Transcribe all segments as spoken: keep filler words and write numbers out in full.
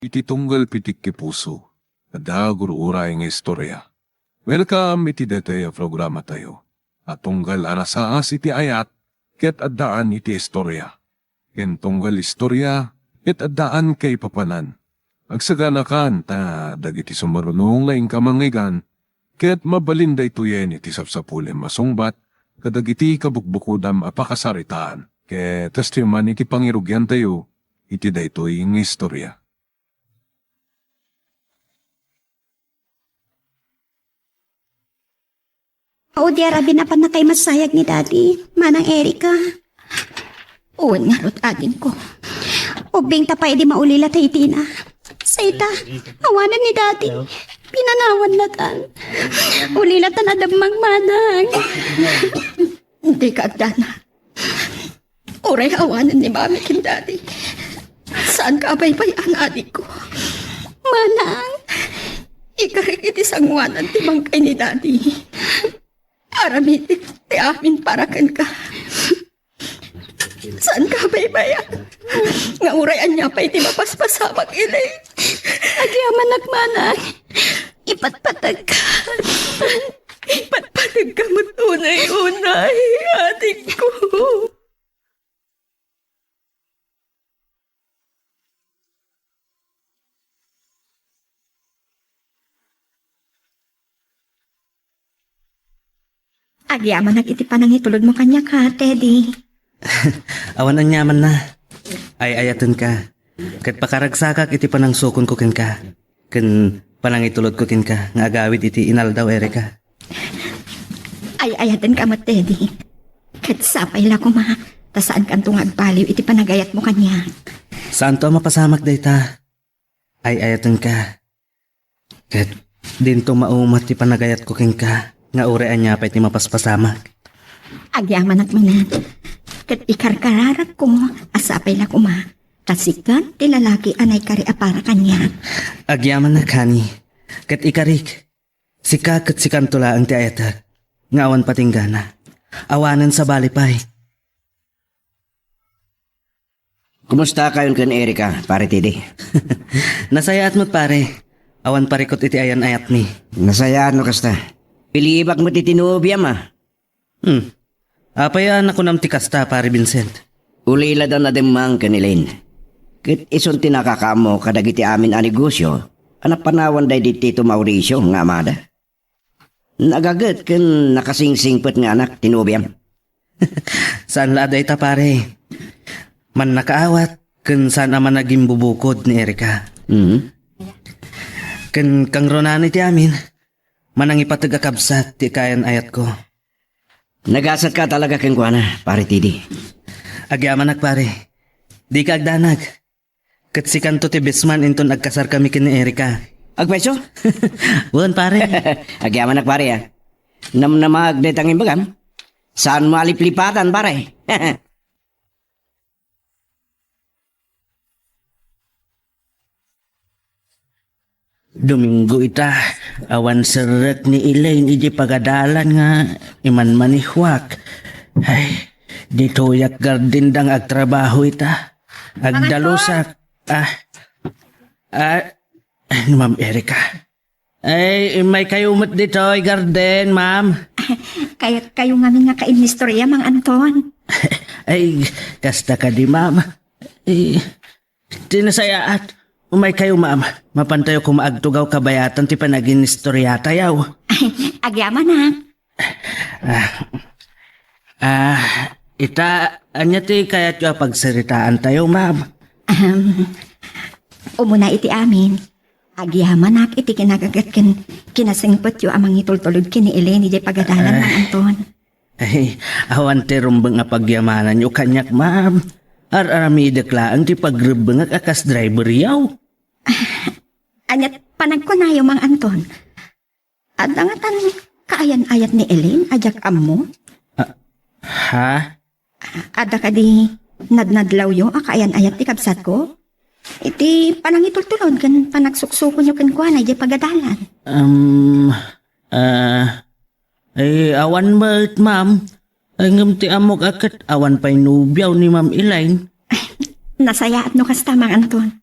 Iti tunggal pitik ti puso, adda gur-uray nga istorya. Welcome iti daytoy a programatayo a tunggal a nasaas iti ayat ket addaan iti istorya. Ken tunggal istorya ket addaan kaipapanan. Agsaganakan ta dagiti sumarunong nga inka mangngeggan ket mabalin daytoyen iti sapsapulem a sungbat kadagiti kabukbukodam a pakasaritaan. Ket kastoy man iti pangirugiantayo iti daytoy nga istorya. Audi, arabin a pannakaimassayag ni Daddy, Manang Erica. Wen ngarud, adingko. Ubbing ta pay idi maulila ta itina. Sayta, awanen ni Daddy. Pinanawannatan. Ulila ta nademmang, Manang. Dika agdanag. Uray awanen ni Mami ken Daddy. Saanka a baybay-an, adingko. Manang, ikarik iti sangoanan ti bangkay ni Daddy. Aramidek ti amin para kenka. Saanka a baybay-an nga uray ania pay ti mapaspasamak, Elaine. Agyamanak, Manang. Ipatpategka. Ipatpategka met unay-unay, adingko. Agyamanak iti panangitulodmo kaniak, ha, Teddy. Awan aniamanna. Ay-ayatenka. Ket pakaragsakak iti panangsukonko kenka. Ken panangitulodko kenka nga agawid iti inaldaw, Erica. Ay-ayatenka met, Teddy. Ket sapay la koma, ta saankanto nga agbaliw iti panagayatmo kaniak. Saanto a mapasamak dayta. Ay-ayatenka. Ket dinto mauma ti panagayatko kenka nga uray ania pay ti mapaspasamak. Agyamanak manen. Ket ikarkararagko a sapay la koma, ta sikan ti lalaki a naikari a para kaniak. Agyamanak, honey. Ket ikarik, sika ket sikanto laeng ti ayatek nga awan patinggana. Awanen sabali pay. Kumustakayon ken Erica, Pare Teddy? Nasayaat met, pare. Awan parikut iti ayan-ayatmi. Nasayaat no kasta. Pilibak met iti nobiam, a. Hmm. Apay a nakunam ti kasta, Pare Vincent? Ulila da nademmang ken Elaine. Ket isun ti nakakaammo kadagiti amin a negosio a napanawanda idi Tito Mauricio nga amada. Nagaget ken nakasingsingpet nga anak ti nobiam. Saan la a dayta, pare. Mannakaawat ken saan a managimbubukod ni Erica. Mhm. Ken kangrunaan iti amin, manangipateg a kabsat ti kayan-ayatko. Nagasatka talaga kenkuana, Pare Teddy. Agyamanak, pare. Dika agdanag. Ket sikanto ti best man inton agkasarkami ken ni Erica. Agpayso? Wen, pare. Agyamanak, pare, a. Namnamaag dayta nga imbagam. Saanmo a liplipatan, pare. Domingo ita, awan serrek ni Elaine idi pagadalan nga imanmanihuak. Ay, ditoyak garden da nga agtrabaho ita. Agdalusak. Ah, ah, ni Ma'am Erica. Ay, immay kayo met ditoy garden, ma'am. Kayat kayo ngamin nga kainistorya, Mang Anton. Ay, kasta kadi, ma'am. Eh, Ti nasayaat, umay kayo, ma'am. Mapantayo koma agtugaw kabayatan ti panaginistoriatayo. Agyamanak. Ah, ah, ita, ania ti kayatyo a pagsaritaantayo, ma'am? Ahem. Umuna iti amin, agyamanak iti kinagaget ken kinasingpetyo a mangitultulod ken ni Elaine idiay pagadalan, Mang Anton. Ay, awan ti rumbeng a pagyamananyo kaniak, ma'am. Ar-aramidek laeng ti pagrebbengek a kas driveryo. Ania ti panagkunayo, Mang Anton? Adda ngatan kaayan-ayat ni Elaine a diak ammo? Ah, ha? Adda kadi nadnadlawyo a kaayan-ayat ti kabsatko? Iti panangitultulod ken panagsuksukonyo kenkuana idiay pagadalan. Um, ah, Ay, awan met, ma'am. Ay, ngem ti ammok a ket awan pay nobiaw ni Ma'am Elaine. Nasayaat no kasta, Mang Anton.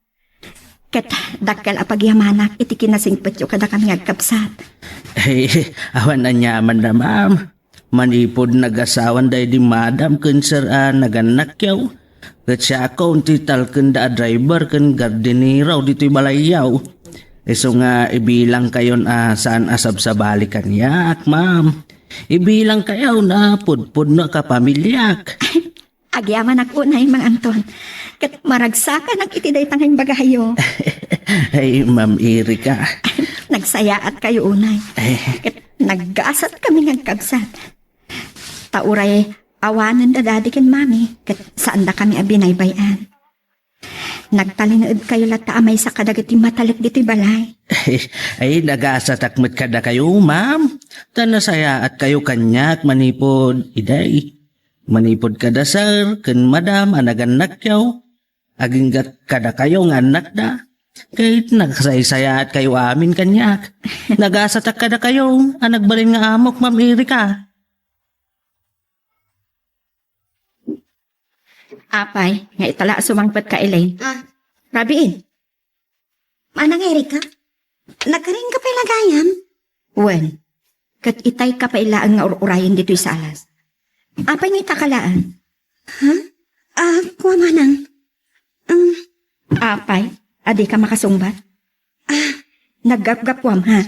Ket dakkel a pagyamanak iti kinasingpetyo kadakami nga agkabsat. Ay, awan aniamanna, ma'am. Manipud nagasawan daydi madam ken sir a nagannakyaw, ket siakon ti talkenda a driver ken gardinero ditoy balayyaw. Isu nga ibilangkayon a saan a sabsabali kaniak, ma'am. Ibilangkayon a pudpudno a kapamiliak. Agyamanak unay, Mang Anton. Ket maragsakanak iti dayta nga imbagayo. Ay, Ma'am Erika. Nagsayaatkayo unay. Ay. Ket naggasat kami nga agkabsat. Ta uray awanen da dadi ken mami, ket saandakami a binaybay-an. Nagtalinuedkayo latta a maysa kadagiti matalek ditoy balay. Ay, nagasatak met kadakayo, ma'am. Ta nasayaatkayo kaniak manipud iday. Manipud kada sir ken madam a nagannakyaw, agingga kadakayo nga annakda. Ket nagsaysayaatkayo amin kaniak. Nagasatak kadakayo a nagbalin nga amok, Ma'am Erika. Apay, nga itala a sumangpet ka, Elaine. Ah. Rabiin. Manang Erika, nagkarinka pay la gayam? Wen, ket itay ka pay laeng nga ur-urayen ditoy salas. Apay nga itaka laeng? Ha? Ah, kua manang. Mm. Apay, adi ka makasungbat? Ah. Naggapgapuam, ha?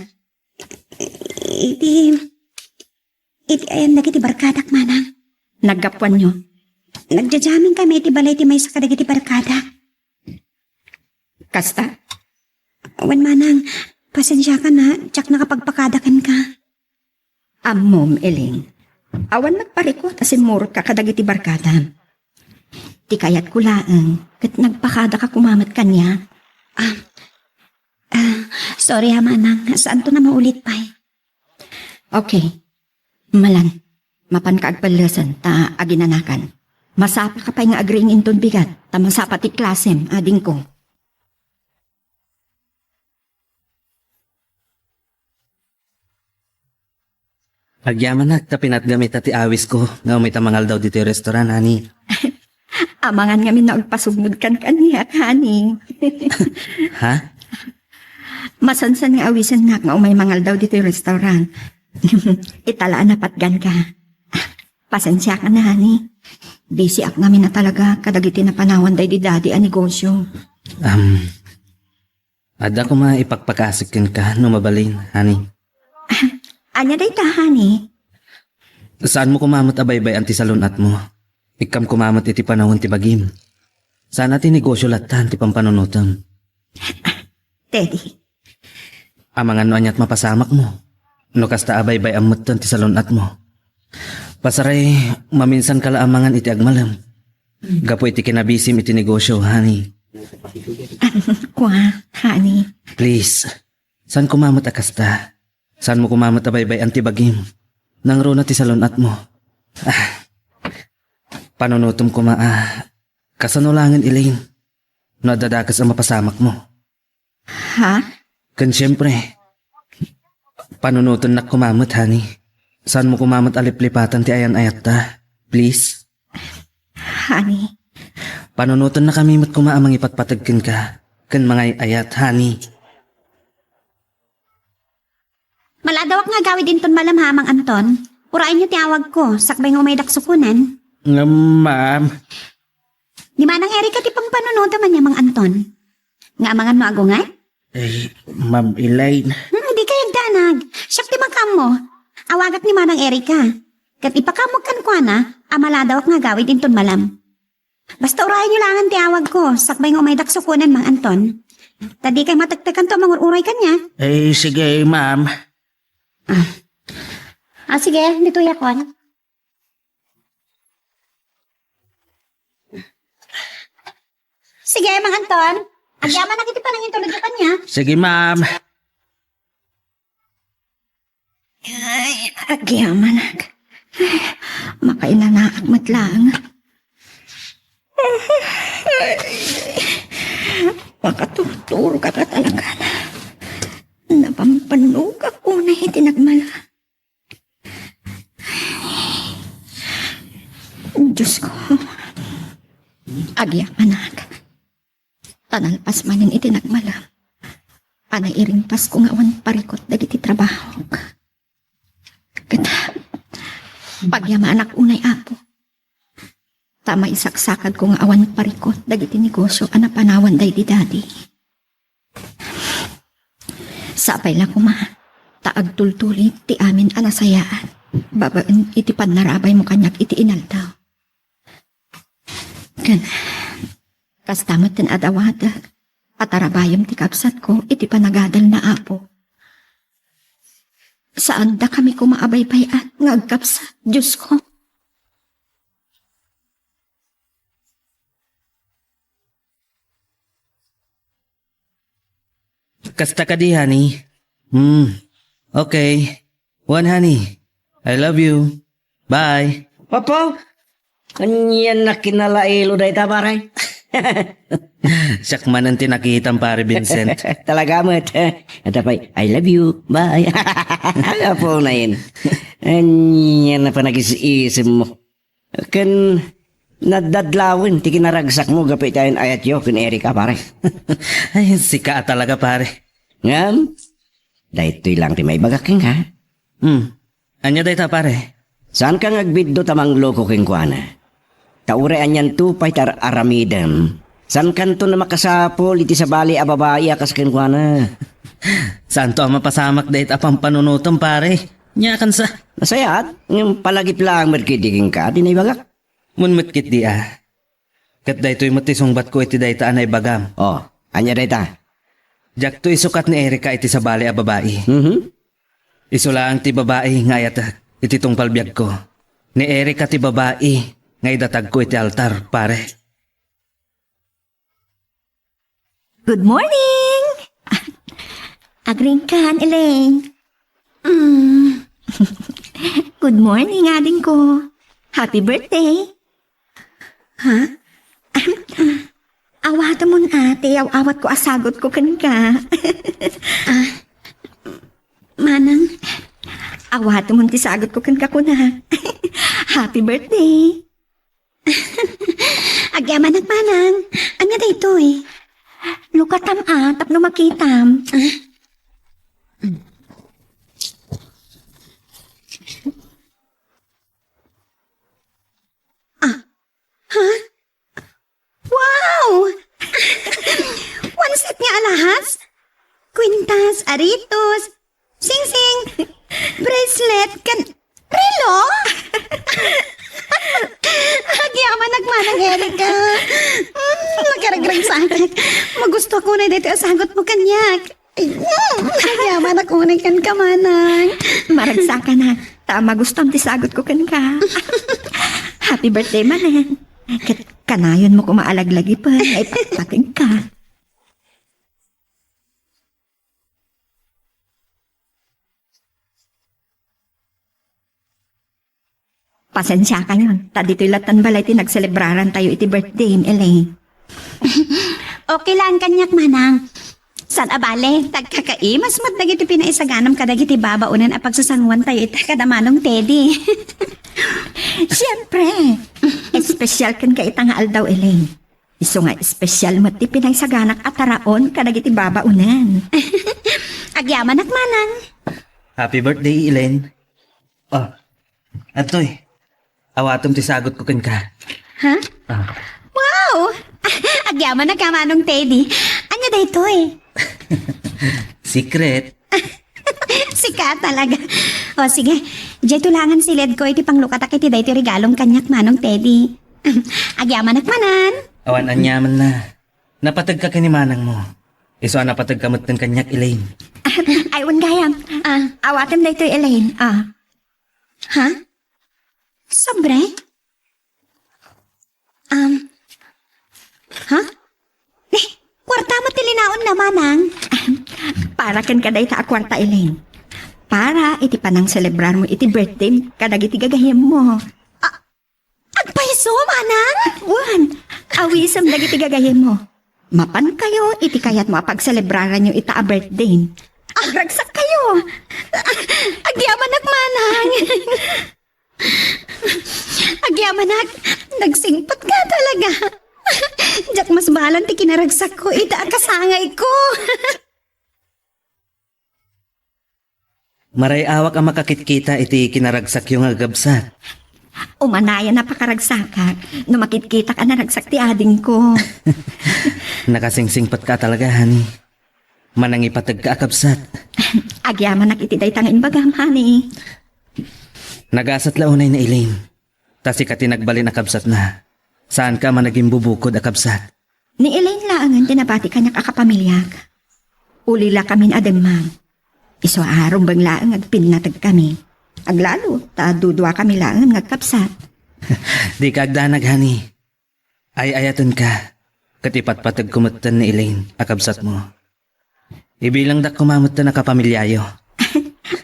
Iti, iti ayan dagiti barkadak, manang. Naggapuanyo? Nagja-jamming kami iti balay ti maysa kadagiti barkadak. Kasta? Wen, manang, pasensiakan a, diak nakapagpakada kenka. Ammom, Elaine. Awan nagparikut a simmurotka kadagiti barkadam. Ti kayatko laeng, ket nagpakadaka koma met kaniak. Ah, ah, sorry ha, manang. Saanton a maulit pay. Okay. Malan, mapanka agpellesen ta aginanakan. Masapaka pay nga agriing inton bigat, ta masapa ti klasem, adingko. Agyamanak ta pinatgam ita ti awisko nga umay ta mangaldaw ditoy restaurant, honey. Amangan ngamin no agpasugmodkan kaniak, honey. Ha? Masansan nga awisennak nga umay mangaldaw ditoy restaurant. Ita la a napatganka. Pasensiakan a, honey. Busyak ngamin a talaga kadagiti napanawan daydi dadi a negosyo. Um, Adda koma ipakpakasik kenka no mabalin, honey. Ania dayta, honey? Saanmo koma met a baybay-an ti salun-atmo. Ikkam koma met iti panawen ti bagim. Sana ti negosyo lattan ti pampanunotem. Teddy. Amangan no aniat mapasamakmo. No kasta a baybay-am metten ti salun-atmo. Pasaray, maminsanka la amangan iti agmalem. Gapu iti kinabisim iti negosyo, honey. Kua, honey. Please. Saan koma met a kasta? Saanmo koma met a baybay-an ti bagim? Nangruna ti salun-atmo. Ah. Panunotem koma a kasano laengen, Elaine, no adda dakes a mapasamakmo? Ha? Ken siempre, panunotennak koma met, honey. Saanmo koma met a liplipatan ti ayan-ayatta. Please? Honey. Panunotennakami met koma a mangipatpateg kenka ken mangay-ayat, honey. Maladawak nga agawid inton malem ha, Mang Anton. Urayenyo ti awagko, sakbay nga umaydak sukonen. Ngem, ma'am. Ni Manang Erika ti pampanunotem ania, Mang Anton. Nga amangan no agungar? Ay, Ma'am Elaine. Hmm, di kay agdanag. Siak ti makaammo. Awagak ni Manang Erika. Ket ipakaammo kenkuana a maladawak nga agawid inton malem. Basta urayenyo laengen ti awagko, sakbay nga umaydak sukonen, Mang Anton. Ta di kay matektekanto a mangur-uray kaniak. Eh, sige, ma'am. Ah. Ah, sige, ditoyakon. Sige, Mang Anton. Agyamanak iti panangitulodyo kaniak. Sige, ma'am. Ay, agyamanak. Ay, makainanaak met laeng. Ay, makaturturogak a talaga. Napampanugak unay iti nagmala. Diyos ko. Agyamanak. Ta nalpas manen iti nagmalem a nairingpasko nga awan parikut dagiti trabahok. Ket pagyamanak unay, Apo, ta maisaksakadko nga awan parikut dagiti negosio a napanawan daydi Daddy. Sapay la koma ta agtultulit ti amin a nasayaat babaen iti pannarabaymo kaniak iti inaldaw. Ken kasta met ti adawatek a tarabayem ti kabsatko iti panagadalna, Apo. Saandakami koma a baybay-at nga agkabsat, Diosko. Kasta kadi, honey? Hmm. Okay. Wen, honey. I love you. Bye. Papa, anian a kinalailo dayta, pare? Siak manen ti nakitam, Pare Vincent. Talaga met. Ata pay, "I love you. Bye." Apo na yun. Anian a panagis-isim mo. Ken nadadlawen ti kinaragsakmo gapu iti ayan-ayatyo ken Erika, pare. Ay, sika a talaga, pare. Ngem, daytoy lang ti maibagak kenka. Hmm. Ania dayta, pare? Saanka nga agbiddo ta mangloko kenkuana. Ta uray anianto pay ti ar-aramidem, saankanto a makasapul iti sabali a babai a kas kenkuana. Saanto a mapasamak dayta a pampanunotem, pare. Nia kansa? Nasayaat, ngem palagip laeng met ketdi kenka ti naibagak. Wen met ketdi a. Ket daytoy met ti sungbatko iti dayta a naibagam. Oh, ania dayta? Diakto isukat ni Erika iti sabali a babai. Mhm. Isu laeng ti babai nga ayatek iti tungpal biagko. Ni Erika ti babai nga idatagko iti altar, pare. Good morning! Agriingkan, Elaine. Mm. Good morning, adingko. Happy birthday. Ha? Awatemon a ti aw-awatko a sagutko kenka. Ah, Manang, awatemon ti sagutko kenka kuna. Happy birthday. Agyamanak, Manang. Ania daytoy? Lukatam a, tapno makitam. Ah? Ah? Ha? Wow! One set nga alahas? Kwintas, aritos, singsing, bracelet, kan, relo? Agyamanak, Manang Erika. Mm, nakaragsakan. Magusto ko na dito asagot mo kanyak. Ay, mm, agyamanak unay kenka, Manang. Maragsakanak. Ta magustuam ti sagutko kenka. Happy birthday manen. Ket kanayonmo koma a laglagipen nga ipakpategka. Pasensiakayon, ta ditoy lattan balay ti nagselebrarantayo iti birthday, Elaine. Okay lang kaniak, Manang. Saan a bale, ta agkakaimas met dagiti pinaisaganam kadagiti babaonen a pagsasanguantayo ita kada Manong Teddy. Siempre, espesyal kenka ita nga aldaw, Elaine. Isu nga espesyal met ti pinaisaganak a taraon kadagiti babaonen. Agyamanak, Manang. Happy birthday, Elaine. Oh, adtoy. Awatem ti sagutko kenka. Ha? Ah. Wow! Agyamanak a, Manong Teddy. Ania daytoy? Secret. Sika talaga. O, sige. Diay tulangan siledko iti panglukatak iti daytoy regalom kaniak, Manong Teddy. Agyamanak manen. Awan aniamanna. Napategka ken ni manangmo. Isu a napategka metten kaniak, Elaine. Ay, wen gayam. Ah, awatem daytoy, Elaine. Ah. Ha? Sobre? Um, ha? Eh, kuarta met ti linaonna, Manang. Para kenka dayta a kuarta, Elaine. Para iti panangselebrarmo iti birthday kadagiti gagayemmo. Ah, agpayso, Manang? Wen, awisem dagiti gagayemmo. Mapankayo iti kayatmo a pagselebraranyo ita a birthday. Agragsakkayo. Agyamanak, Manang. Agyamanak, nagsingpetka talaga. Diak masbalan ti kinaragsakko ita a kasangayko. Maray-awak a makakitkita iti kinaragsakyo nga agabsat. Umanayan a pakaragsakak no makitkitak a naragsak ti adingko. Nakasingsingpetka talaga, honey. Manangipategka a kabsat. Agyamanak iti dayta nga imbagam, honey. Nagasat la unay ni Elaine. Ta sika ti nagbalin a kabsatna. Saanka a managimbubukod a kabsat. Ni Elaine laengen ti nabati kaniak a kapamiliak. Ulila kamin a dengngeg. Isu a rumbeng laeng agpinnategkami. Aglalo, ta duduakami laeng nga agkabsat. Dika agdanag, honey. Ay-ayatenka, ket ipatpategko metten ni Elaine a kabsatmo. Ibilangdak koma metten a kapamiliayo.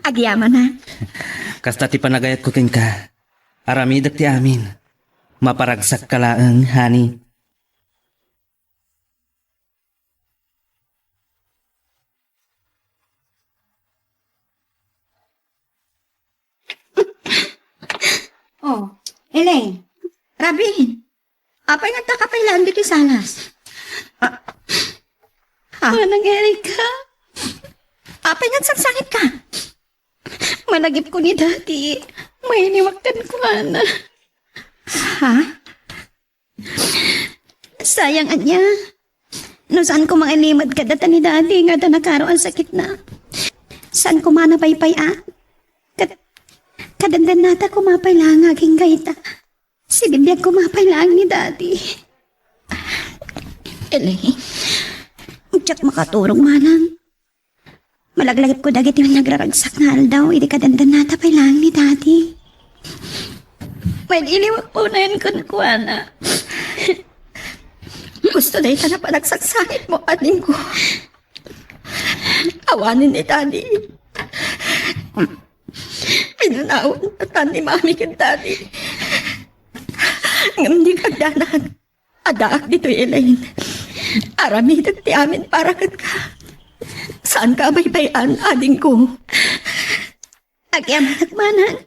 Agyamanak. Kasta ti panagayatko kenka. Aramidek ti amin. Maparagsakka laeng, honey. Oh, Elaine. Robin. Apay nga agkakapailaan ditoy salas? Ah. Ah. Manang Erica. Apay nga agsangsangitka? Managipko ni Daddy. Mainimak kenkuana. Ha? Sayang ania. No saanko mangilimad kadata ni Daddy nga adda nakaro a sakitna. Saanko manapaypay-an. Kad-, kadandannata koma pay laeng nga agingga ita. Sibibiag koma pay laeng ni Daddy. Elaine, diak makaturog manang. Malaglagipko dagiti nagraragsak nga aldaw idi kadandannata pay laeng ni Daddy. Mailiwak unayen kenkuana. Gusto dayta nga panagsaksakitmo, adingko. Awanen ni Daddy. Pinanawan ta ni Mami ken Daddy. Ngem dika agdanag. Addaak ditoy, Elaine. Aramidek ti amin para kenka. Saanka a baybay-an, adingko. Agyamanak manang.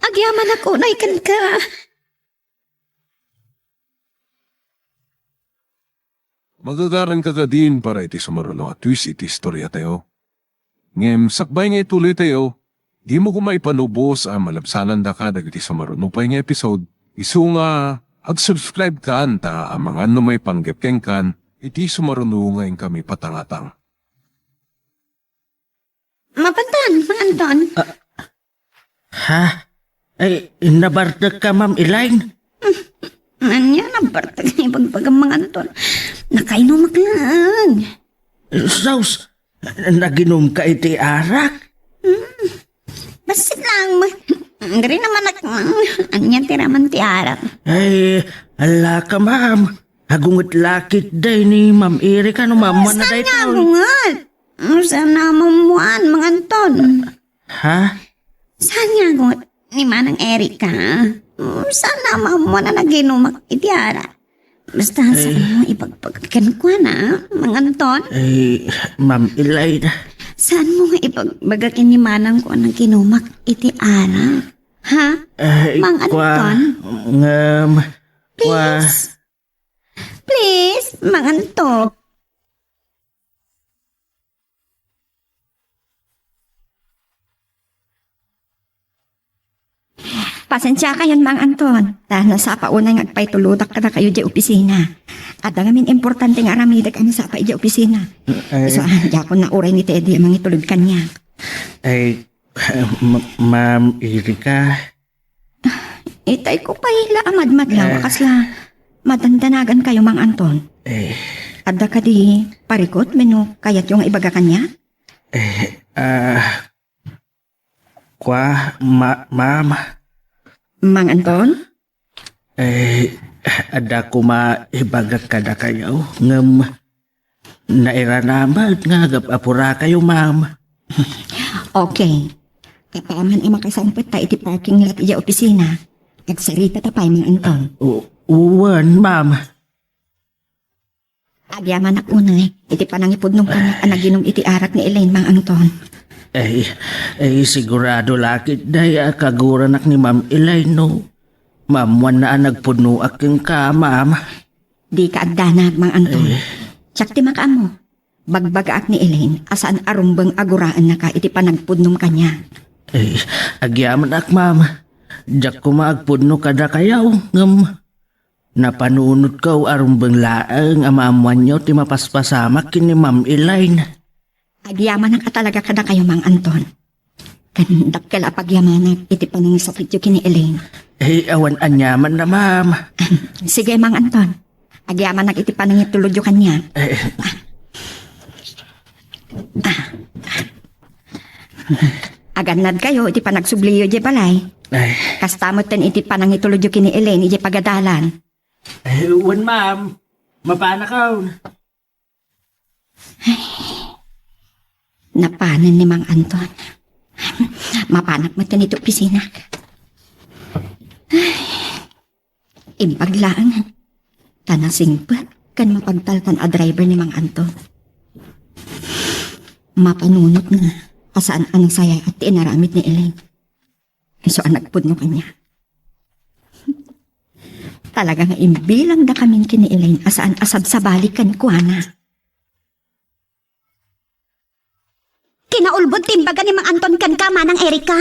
Agyamanak unay kenka. Magagaranka kadin para iti sumaruno a twist iti istoriatayo. Ngem sakbay nga ituloytayo, dimo koma ipalubos a malabsanandaka dagiti sumaruno pay nga episode, isu nga ag-subscribe kan ta amangan no maipanggep kenkan iti sumaruno nga inkami patangatang. Mapantan, Mang Anton. Ah, ha? Ay, nabartek ka, Ma'am Elaine? Ania, nabartek nga ibagbagam, Mang Anton. Nakainumak lang. Sus, naginum ka iti arak? Hmm. Bassit lang, ma-, diri naman ak-, ania ti raman ti arak? Ay, ala ka, ma'am. Agunget lakit day ni Ma'am Erika no maammuanna daytoy. Saan nga agunget? Saan nga maammuan, Mang Anton? Ha? Saan nga agunget ni Manang Erika? Saan nga maammuan a naginumak iti arak? Basta, ay, saan mo ibagbaga kenkuana, Mang Anton? Ay, Ma'am Elaine. Saan mo nga ibagbaga ken ni manangko a naginumak iti arak? Ha? Ay, Mang Anton? Ngem, please. Please, Mang Anton. Pasensiakayon, Mang Anton, ta nasapa unay nga agpaitulodak kadakayo idiay opisina. Adda ngamin importante nga aramidek a nasapa idiay opisina. Ay. Isu a, diakon nauray ni Teddy a mangitulod kaniak. Ay, Ma-, Ma'am Erika. Itay ko pay la a madmadlaw a kasla madandanagankayo, Mang Anton. Eh. Adda kadi parikut wenno kayatyo nga ibaga kaniak? Eh, ah, kua, ma-, ma'am. Mang Anton? Eh, adda koma ibagak kadakayo, ngem nairanamed nga agap-apurakayo, ma'am. Okay. Apaman a makasangpet ta iti parking lot idiay opisina, agsarita ta pay, Mang Anton. U-, wen, ma'am. Agyamanak unay iti panangipudnom kaniak a naginum iti arak ni Elaine, Mang Anton. Ay, ay, sigurado lakit day a kaguranak ni Ma'am Elaine, no? Maammoanna a nagpudnoak kenka, ma'am. Dika agdanag, Mang Anton. Eh. Siak ti makaammo. Bagbagaak ni Elaine a saan a rumbeng a guraennaka iti panagpudnom kaniak. Eh, agyamanak, ma'am. Diak koma agpudno kadakayo, ngem napanunotko a rumbeng laeng a maammoanyo ti mapaspasamak ken ni Ma'am Elaine. Agyamanak a talaga kadakayo, Mang Anton. Ken dakkel a pagyamanak iti panangisakityo ken ni Elaine. Eh, awan aniamanna, ma'am. Sige, Mang Anton. Agyamanak iti panangitulodyo kaniak. Eh. Ah. Agannadkayo iti panagsubliyo idiay balay. Eh. Kasta metten iti panangitulodyo ken ni Elaine idiay pagadalan. Eh, wen, ma'am. Mapanakon. Napanen ni Mang Anton. Mapanak met iti opisina. Imbag laeng. Ta nasingpet ken mapagtalkan a driver ni Mang Anton. Mapanunotna a saan a nasayaat ti inaramid ni Elaine. Isu a nagpudno kaniak. Talaga nga imbilangdakamin ken ni Elaine a saan a sabsabali kenkuana. Kinaulbod ti imbaga ni Mang Anton kenka, Manang Erika.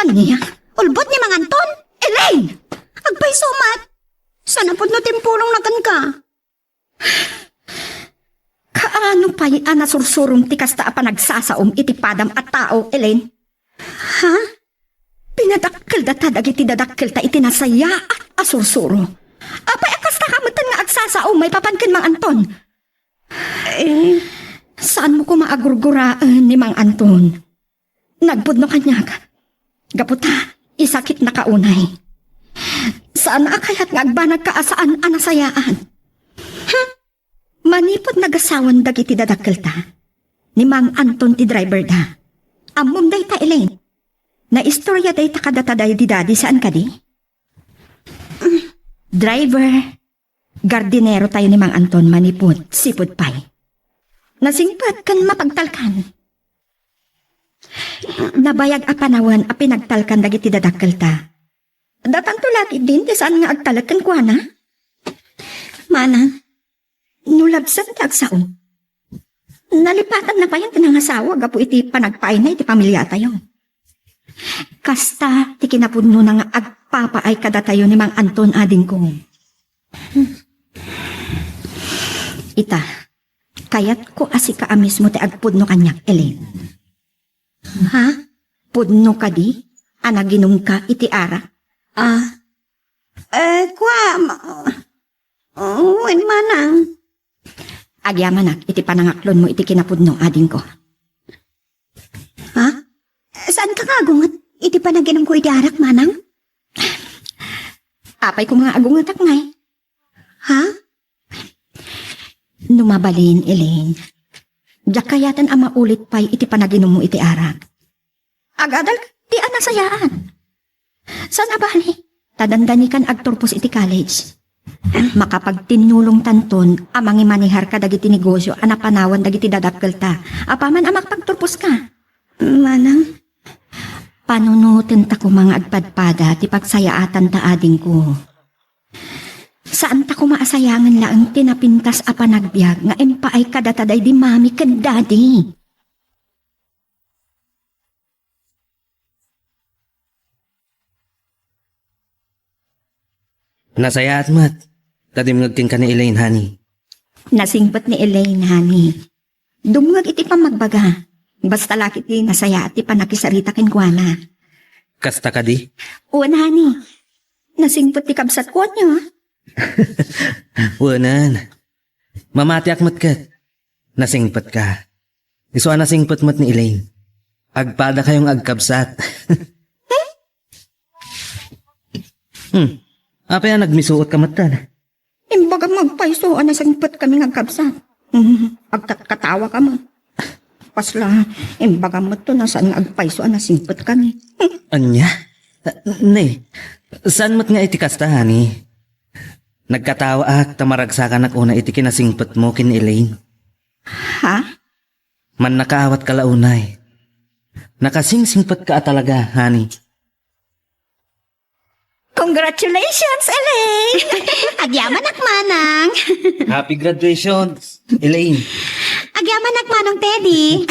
Ania? Ulbod ni Mang Anton? Elaine! Agpayso met. Saan a pudno ti impulongna kenka? Kaano pay a nasursurom ti kasta a panagsasaom iti padam a tao, Elaine? Ha? Pinadakkeldata dagiti dadakkelta iti nasayaat a sursuro. Apay a kastaka metten nga agsasaom maipapan ken Mang Anton? Eh, saanmo koma a gurguraen ni Mang Anton. Nagpudno kaniak. Gapu ta, isakitnaka unay. Saan a kayat nga agbanagka a saan a nasayaat. Hmm? Manipud nagasawan dagiti dadakkelta, ni Mang Anton ti driverda. Ammom dayta, Elaine. Naistorya dayta kadata daydi dadi, saan kadi? Driver, gardinero tayo ni Mang Anton manipud, sipud pay. Nasingpet ken mapagtalkan. Nabayag a panawen a pinagtalkan dagiti dadakkelta. Datanto la ketdin ti saan nga agtalek kenkuana? Manang, no labsen ti agsao, nalipatanna payen ti nangasawa gapu iti panagpaayna iti pamiliatayo. Kasta ti kinapudnona nga agpapaay kadatayo ni Mang Anton, adingko. Ita, kayatko a sika a mismo ti agpudno kaniak, Elaine. Ha? Pudno kadi a naginumka iti arak? Ah, eh, kua, ma-, wen, manang. Agyamanak iti panangaklonmo iti kinapudno, adingko. Ha? Saanka nga agunget iti panaginumko iti arak, manang? Apay koma nga agungetak ngay? Ha? No mabalin, Elaine, diak kayaten a maulit pay iti panaginummo iti arak. Agadal ti a nasayaat. Saan a bali, ta dandanikan agturpos iti college. Makapagtinnulongtanton a mangimanehar kadagiti negosio a napanawan dagiti dadakkelta. Apaman a makapagturposka. Manang? Panunotenta koma nga agpadpada ti pagsayaatanta, adingko. Saanta koma a sayangen laeng ti napintas a panagbiag nga impaay kadata daydi mami ken daddy. Nasayaat met ta dimngeg kenka ni Elaine, honey. Nasingpet ni Elaine, honey. Dumngeg iti pammagbaga. Basta la ketdi nasayaat ti pannakisarita kenkuana. Kasta kadi? Wen, honey. Nasingpet ti kabsatko, ania? Wenen. Mamatiak met ket. Nasingpetka. Isu a nasingpet met ni Elaine. Agpadakayo nga agkabsat. Hmm. Apay a nagmisuotka metten? Imbagam nga agpayso a nasingpetkami nga agkabsat. Hmm. Agkatkatawaka met. Kasla, imbagam met to a saan nga agpayso a nasingpetkami. Ania? Ne, saan met nga iti kasta, honey? Nagkatawaak ta maragsakanak unay iti kinasingpetmo ken ni Elaine. Ha? Mannakaawatka la unay. Nakasingsingpetka a talaga, honey. Congratulations, Elaine! Agyamanak, Manang. Happy graduation, Elaine. Agyamanak, Manong Teddy.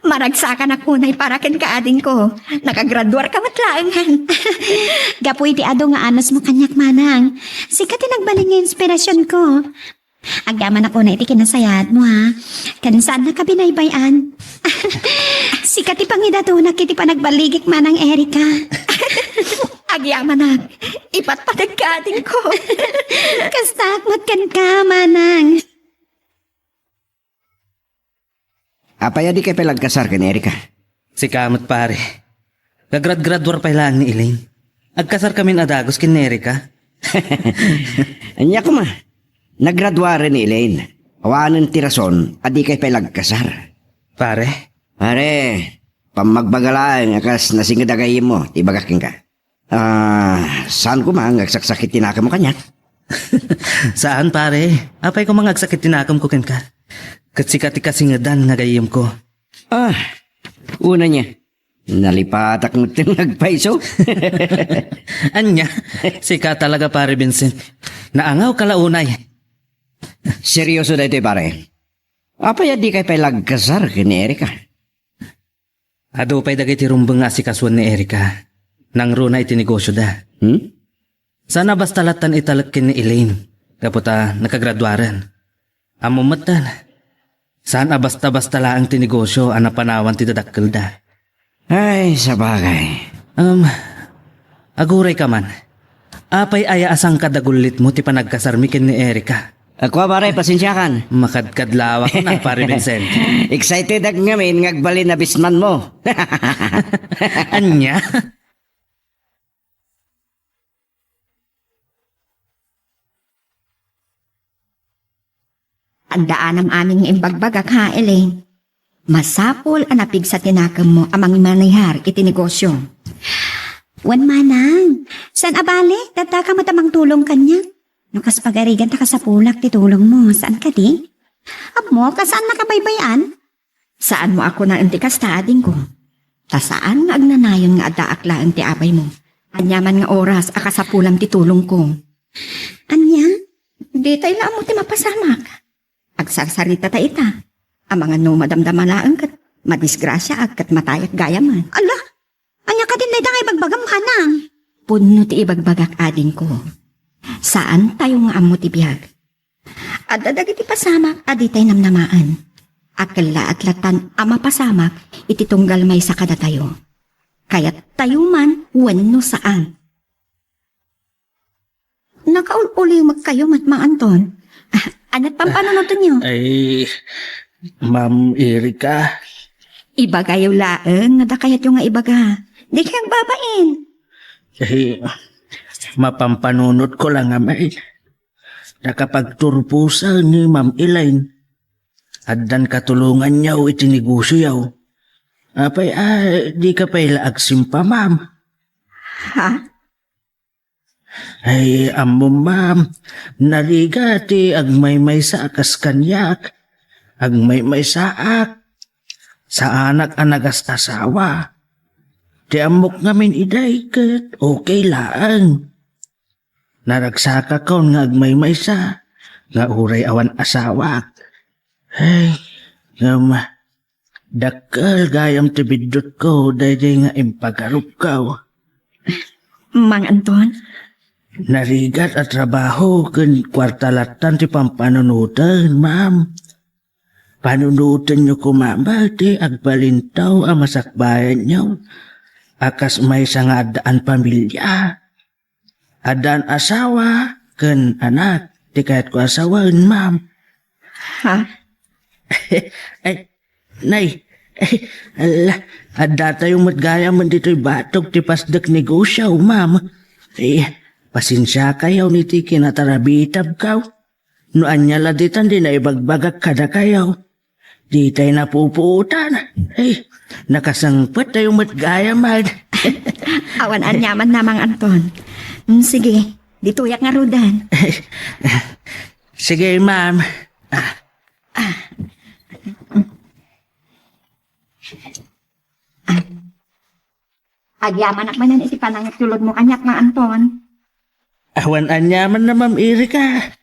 Maragsakanak unay para ken kaadingko. Nakagraduar ka met laengen. Gapu iti adu nga anusmo kaniak, Manang. Sika ti nagbalin nga inspirasionko. Agyamanak unay iti kinasayaatmo, ha? Ken saannaka binaybay-an. Sika ti pangidatonak iti panagballigik, Manang Erika. Agyamanak, ipatpateg ka, adingko. Kastaak met kenka, Manang. Apay a dikay pay la agkasar ken ni Erika? Sika met, pare. Gagradgraduar pay laeng ni Elaine. Agkasarkamin a dagus ken ni Erika. Ania koma, nagraduaren ni Elaine. Awanen ti rason a dikay pay la agkasar. Pare? Pare, pammagbaga laeng a kas nasinged a gayyemmo ti ibagak kenka. Ah, saan koma nga agsaksakit ti nakemmo kaniak? Saan, pare. Apay koma nga agsakit ti nakemko kenka? Ket sika ti kasingedan nga gayyemko. Ah, una nia. Nalipatak met ti agpayso. Ania? Sika talaga, pare Vincent. Naangawka la unay. Serioso daytoy, pare. Apay a dikay pay la agkasar ken ni Erika? Adu pay dagiti rumbeng nga asikasuan ni Erika. Nangruna iti negosioda. Hmm? Saan a basta lattan italek ken ni Elaine, gapu ta nakagraduaren. Ammom metten, saan a basta-basta laeng ti negosio a napanawan ti dadakkelda. Ay, sabagay. Um, agurayka man. Apay aya a sangkad a gullitmo ti panagkasarmi ken ni Erika? Kua, pare, pasensiakan. Makadkadlawak na, pare Vincent. Excited ak ngamin nga agbalin a bismanmo. Ania? Addaanam amin nga imbagbagak, ha, Elaine? Masapul a napigsa ti nakemmo a mangimanehar iti negosio. Wen, Manang. Saan a bale, daddaka met a mangtulong kaniak. No kas pagarigan ta kasapulak ti tulongmo, saan kadi? Ammok a saannaka baybay-an. Saanmo a kunaen ti kasta, adingko. Ta saan nga agnanayon nga addaak laeng ti abaymo. Aniaman nga oras a kasapulam ti tulongko. Ania? Ditay la ammo ti mapasamak. Agsarsaritata ita. Amangan no madamdama laeng ket madisgrasiaak ket matayak gayamen. Ala! Ania kadin dayta nga ibagbagam, Manang? Pudno ti ibagbagak, adingko. Saantayo nga ammo ti biag. Adda dagiti pasamak a ditay namnamaen. A kellaat lattan a mapasamak iti tunggal maysa kadatayo. Kayattayo man wenno saan. Nakaul-ulimekkayo met, Mang Anton. Ah, ania't pampanunotenyo? Ay, Ma'am Erika. Ibagayo laeng nga dakayatyo nga ibaga. Dikay agbabain. Eh, mapampanunotko la ngamin. Nakapagturpusan ni Ma'am Elaine. Addan katulonganyo iti negosioyo. Apay, ah, dika pay la agsimpa, ma'am? Ha? Ay, ammom, ma'am, narigat ti agmaymaysa a kas kaniak. Agmaymaysaak. Saanak a nagas-asawa. Ti ammok ngamin idiay ket okay laeng. Naragsakakon nga agmaymaysa, nga uray awan asawak. Ay, ngem, dakkel gayam ti biddutko daydiay nga impagarupko. Mang Anton? Narigat a trabaho ken kuarta lattan ti pampanunoten, ma'am. Panunotenyo koma met ti agbalinto a masakbayanyo a kas maysa nga addaan pamilia. Addaan asawa ken anak ti kayatko a sawen, ma'am. Ha? Ay, nay, ay, ala, addatayo met gayamen ditoy batog ti pasdek negosio, ma'am. Ay, pasensiakayo iti kinatarabitabko. No ania la ditan ti naibagbagak kadakayo. Ditay napupuotan. Ay, nakasangpettayo met gayamen. Awan aniamanna, Mang Anton. Mm, sige, ditoyak ngaruden. Sige, ma'am. Ah. Ah. Agyamanak manen iti panangitulodmo kaniak, Mang Anton. Awan aniamanna, Ma'am Erika.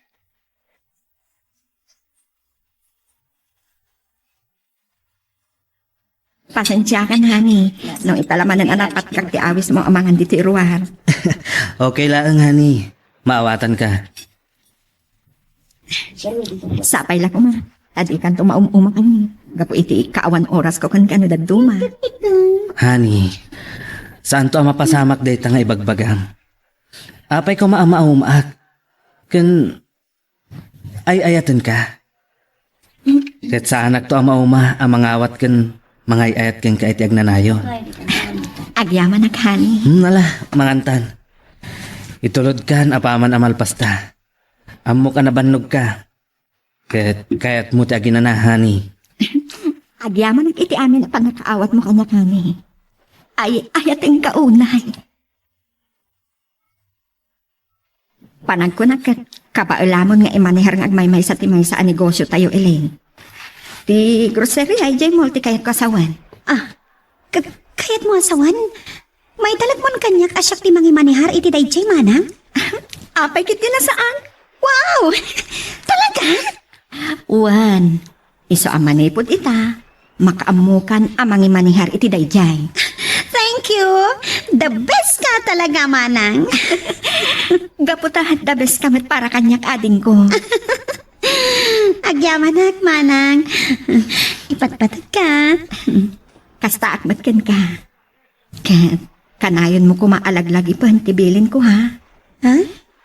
Pasensiakan, honey. No ita la manen a napatgak ti awismo amangan ditoy ruar. Okay laeng, honey. Maawatanka. Sapay la koma. Ta dikanto maum-uma kaniak. Gapu iti ikaawan orasko kenka no dadduma. Honey, saanto a mapasamak dayta nga ibagbagam. Apay koma a maumaak. Ken ay-ayatenka. Ket saanakto a mauma a mangawat ken mangay-ayat kenka iti agnanayon. Agyamanak, honey. Hmm, ala, mangantan. Itulodkan apaman a malpasta. Ammok a nabannogka. Ket kayatmo ti aginana, honey. Agyamanak iti amin a pannakaawatmo kaniak, honey. Ay-ayatenka unay. Panagkunak ket kabaelamon nga imanehar nga agmaymaysa ti maysa a negosiotayo, Elaine. Ti groceria, idiay mall ti kayatko a sawen. Ah, ka-, kayatmo a sawen? Maitalekmon kaniak a siak ti mangimanehar iti daydiay, manang? Apay ketdi a saan? Wow! Talaga? Wen, isu a manipud ita, makaammokan a mangimanehar iti daydiay. Thank you. The best ka talaga, manang. Gapu ta the best ka met para kaniak, adingko. Agyamanak, manang. Ipatpateg ka. Kastaak met kenka. Ket kanayonmo koma a laglagipen ti bilinko, ha? Ha?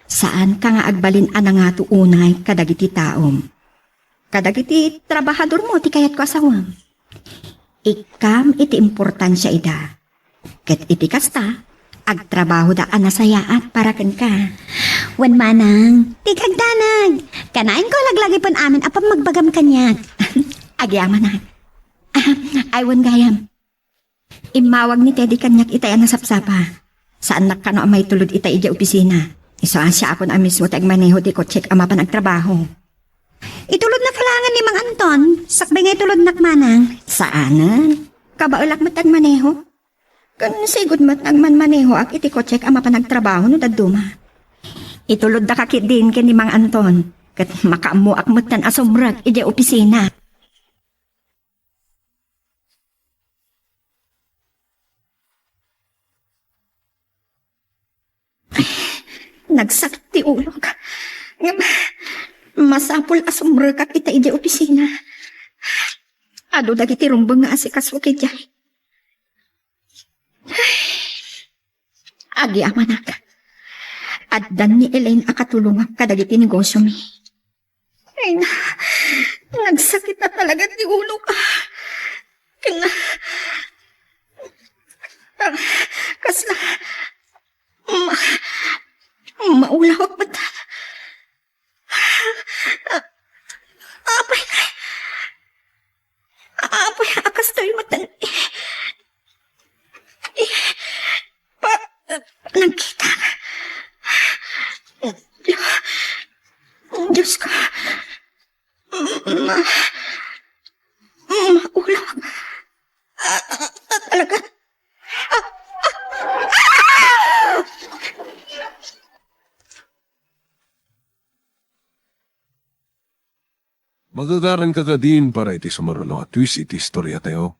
Saanka nga agbalin a nangato unay kadagiti taom. Kadagiti trabahadormo ti kayatko a sawem. Ikkam iti importansia ida. Ket iti kasta, agtrabahoda a nasayaat para kenka. Wen manang, ti kagdanag. Kanayon ko laglagipen amin a pammagbagam kaniak. Agyamanak. Ah, ay, wen gayam. Immawag ni Teddy kaniak itay a nasapsapa. Saannak kano a maitulod itay idiay opisina. Isu a siakon a mismo ti agmaneho ti kotsek a mapan agtrabaho. Itulodna kalaengen ni Mang Anton, sakbay nga itulodnak manang. Saanen. Kabaelak met ti agmaneho. Ken sigud met nga agmanmanehoak iti kotsek a mapan agtrabaho no dadduma. Itulodda ka ketdin ken ni Mang Anton. Ket makaammoak metten a sumrek idiay opisina. Nagsakit ti ulok. Ngem, masapul a sumrekak ita idiay opisina. Adu dagiti rumbeng nga asikaso idiay. Agyamanak. Addan ni Elaine a katulongak kadagiti negosyomi. Ay, na-, nagsakit na talaga ti ulok. Ken, ah, kasla, ma-, maulawak met. Apay, apay, a kastoy met. Pa, nagkita. Diyos ko. Ma, maulawak. Ah, ah, ah, talaga. Ah, ah, ah! Magagaranka kadin para iti sumaruno a twist iti istoriatayo.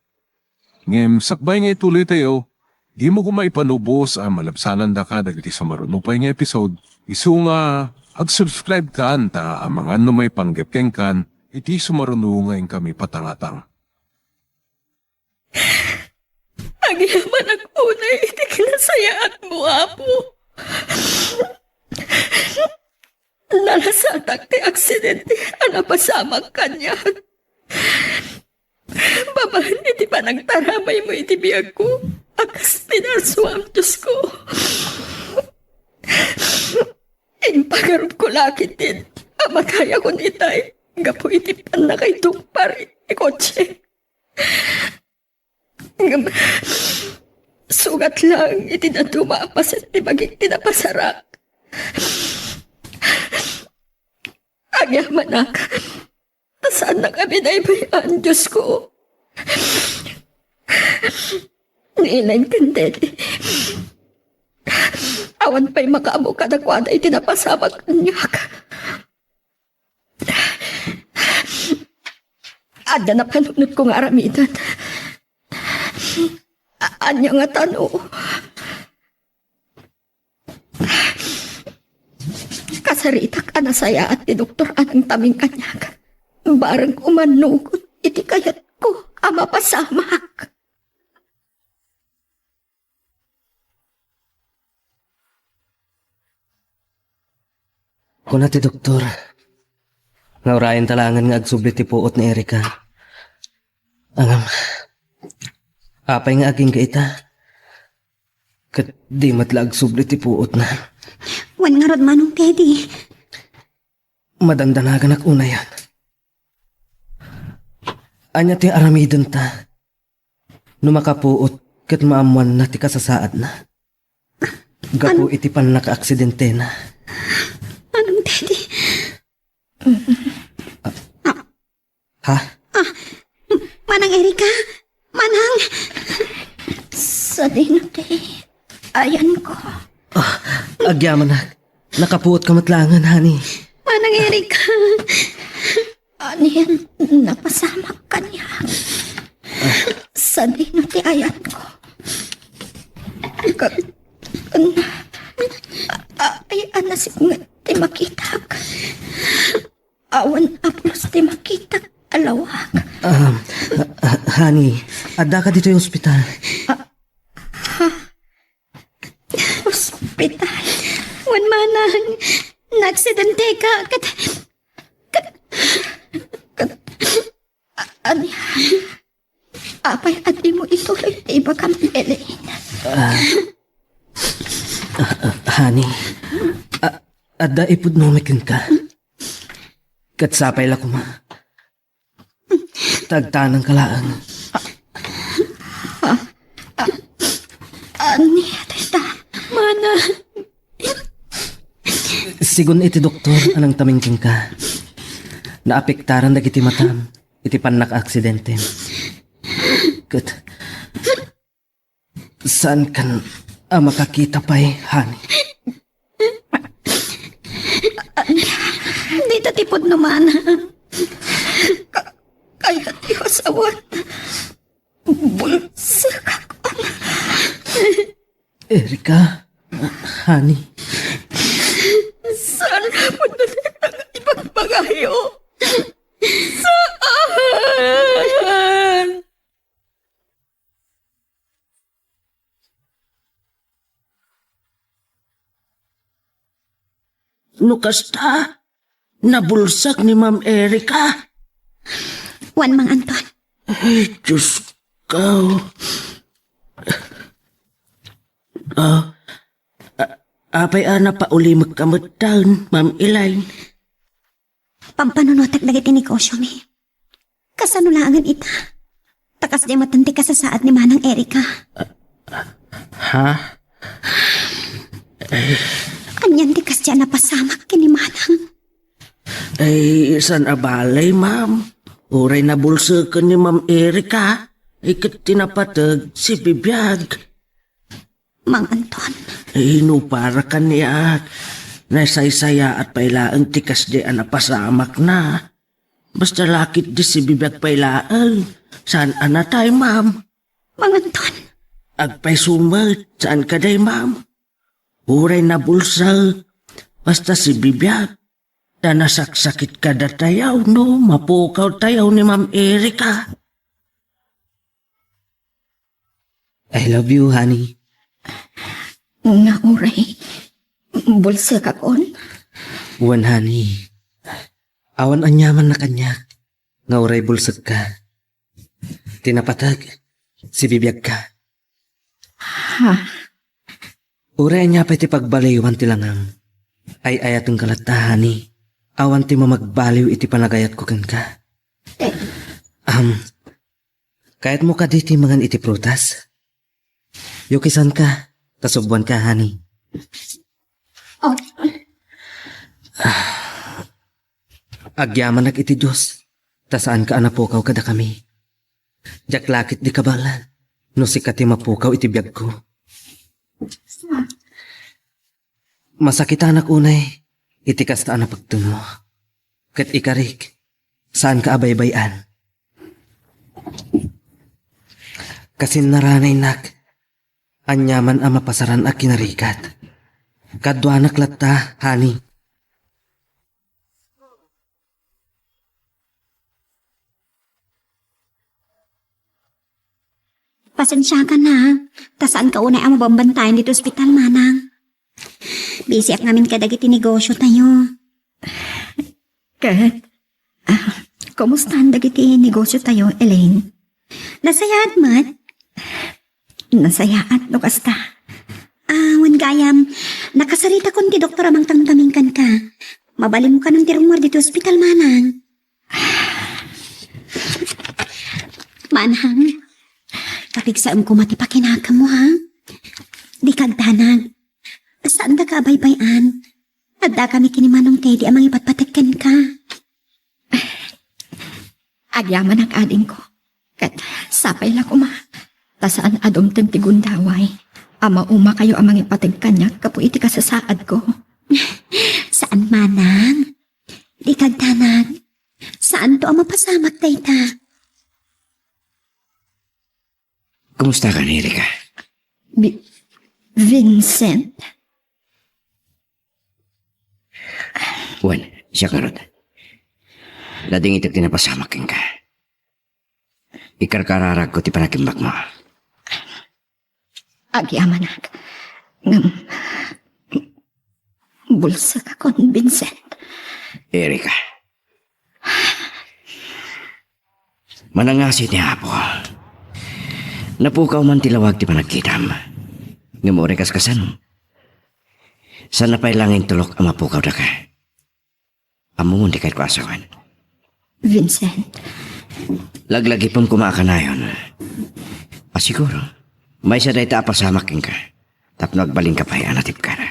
Ngem sakbay nga ituloytayo, dimo koma ipanubos a malabsanandaka dagiti sumaruno pay nga episode, isu nga ag-subscribe kan ta amangan no maipanggep kenkan iti sumaruno nga inkami patangatang. Agyamanak unay iti kinasayaatmo, Apo. Nalasatak ti aksidente a napasamak kaniak. Babaen iti panagtarabaymo iti biagko a kas pinarsuam, Diosko. Impagarupko la ketdin a makayakon itay gapu iti pannakaitungpar iti kotse. Ngem, sugat laeng iti dadduma a paset ti bagik ti napasarak. Agyamanak, ta saannak a binaybay-an, Diosko. ni Elaine ken Teddy. Awan pay makaammo kadakuada iti napasamak kaniak. Adda napanunotko nga aramiden. A-, ania ngata no? Kasaritak a nasayaat ti doktor a nangtaming kaniak. Bareng umannugot iti kayatko a mapasamak. Kuna ti doktor, nga urayenta laengen nga agsubli ti puot ni Erica. Ngem, apay nga agingga ita? Ket di met la agsubli ti puotna. Wen ngarud, Manong Teddy. Madandanaganak unayen. Ania ti aramidenta no makapuot ket maammoanna ti kasasaadna gapu Ano? iti pannakaaksidentena? Manong Teddy. Ha? Ah, Manang Erica? Manang! Sadino ti ayanko? Ah, agyamanak. Nakapuot ka met laengen, honey. Manang Erica! Anian napasamak kaniak? Sadino ti ayanko? Ka-, a-, ay, anasip nga ti makitak. Awan a pulos ti makitak a lawag. Ah, ah, honey, addaka ditoy ospital. Ah, ha? Ospital? Wen manang, naaksidenteka, ket, ket, ket, a-, ania? Apay a dimo ituloy ti ibagam, Elaine? Ah, ah, ah, honey, a-, adda ipudnomi kenka. Ket sapay la koma. Tagtanangka laeng. Ania dayta, Mana? Sigun iti doktor a nangtaming kenka, naapektaran dagiti matam iti pannakaaksidente. Ket saankan a makakita pay, honey. Dita ti pudno, Mana. Ka-, kayat ti asawan. Bulsekak. Erica, honey. Saan mo na ibagbaga, yo? Saan? No kasta, nabulsak ni Ma'am Erica. Wen, Mang Anton. Ay, Diyos ko. Ah, a-, apay a napaulimek ka met, Ma'am Elaine? Pampanunotek dagiti negosyomi. Kasano laengen ita? Ta kasdiay met ti kasasaad ni Manang Erica. Ha? Anian ti kasdiay a napasamak ken ni Manang? Ay, saan a balay, ma'am. Uray nabulseken ni Ma'am Erica, ay ket ti napateg, sibibiag. Mang Anton. Ay, no para kaniak, nasaysayaat pay laeng ti kasdi a napasamakna. Basta la ketdi sibibiag pay laeng, saan a natay, ma'am? Mang Anton. Agpayso met, saan kadi, ma'am? Uray nabulsek, basta sibibiag. Ta nasaksakit kadatayo no mapukawtayo ni Ma'am Erica. I love you, honey. Nga uray, bulsekakon? Wen, honey. Awan aniaman a kaniak nga uray bulsekka. Ti napateg, sibibiagka. Ha? Uray ania pay ti pagbaliwan ti langam, ay-ayatenka latta, honey. Awan ti mamagbaliw iti panagayatko kenka. Eh. Am, kayatmo kadi ti mangan iti prutas? Yukisanka, ta subuanka, honey. Oh. Agyamanak iti Dios, ta saanka a napukaw kadakami. Diak la ketdi kabaelan, no sika ti mapukaw iti biagko. Masakitanak unay iti kasta a napagtuno. Ket ikarik, saanka a baybay-an. Kasin naranaynak, aniaman a mapasaran a kinarigat. Kaduanak latta, honey. Pasensiakan, ha, ta saanka unay a mabambantayan ditoy ospital, manang. Busyak ngamin kadagiti negosio tayo. Ket, ah, kumustaan dagiti negosyo tayo, Elaine? Nasayaat met. Nasayaat no kasta. Ah, wen gayam, nakasaritakon ti doktor a mangtamtaming kenka. Mabalinmo kanon ti rummuar ditoy ospital, manang. Manang, papigsaem koma ti pakinakemmo, ha? Dika agdanag. Saandaka a baybay-an. Addakami ken ni Manong Teddy a mangipatpateg kenka. Agyamanak, adingko. Ket sapay la koma, ta saan a dumteng ti gundaway a maumakayo a mangipateg kaniak gapu iti kasasaadko. Saan, manang. Dika agdanag. Saanto a mapasamak dayta. Kumusta ka, Erika? Bi-, Vincent? Wen, siak ngarud. Nadingitek ti napasamak kenka. Ikarkararagko ti panagimbagmo. Agyamanak. Ngem, bulsekakon, Vincent. Erika. Manangasi ti Apo. Napukaw man ti lawag ti panagkitam. Ngem uray kas kasano, saan pay laeng intulok a mapukaw daka. Ammom ti kayatko a sawen. Vincent. Laglagipem koma a kanayon. A siguro, maysa dayta a pasamak kenka tapno agbalinka pay a natipkana.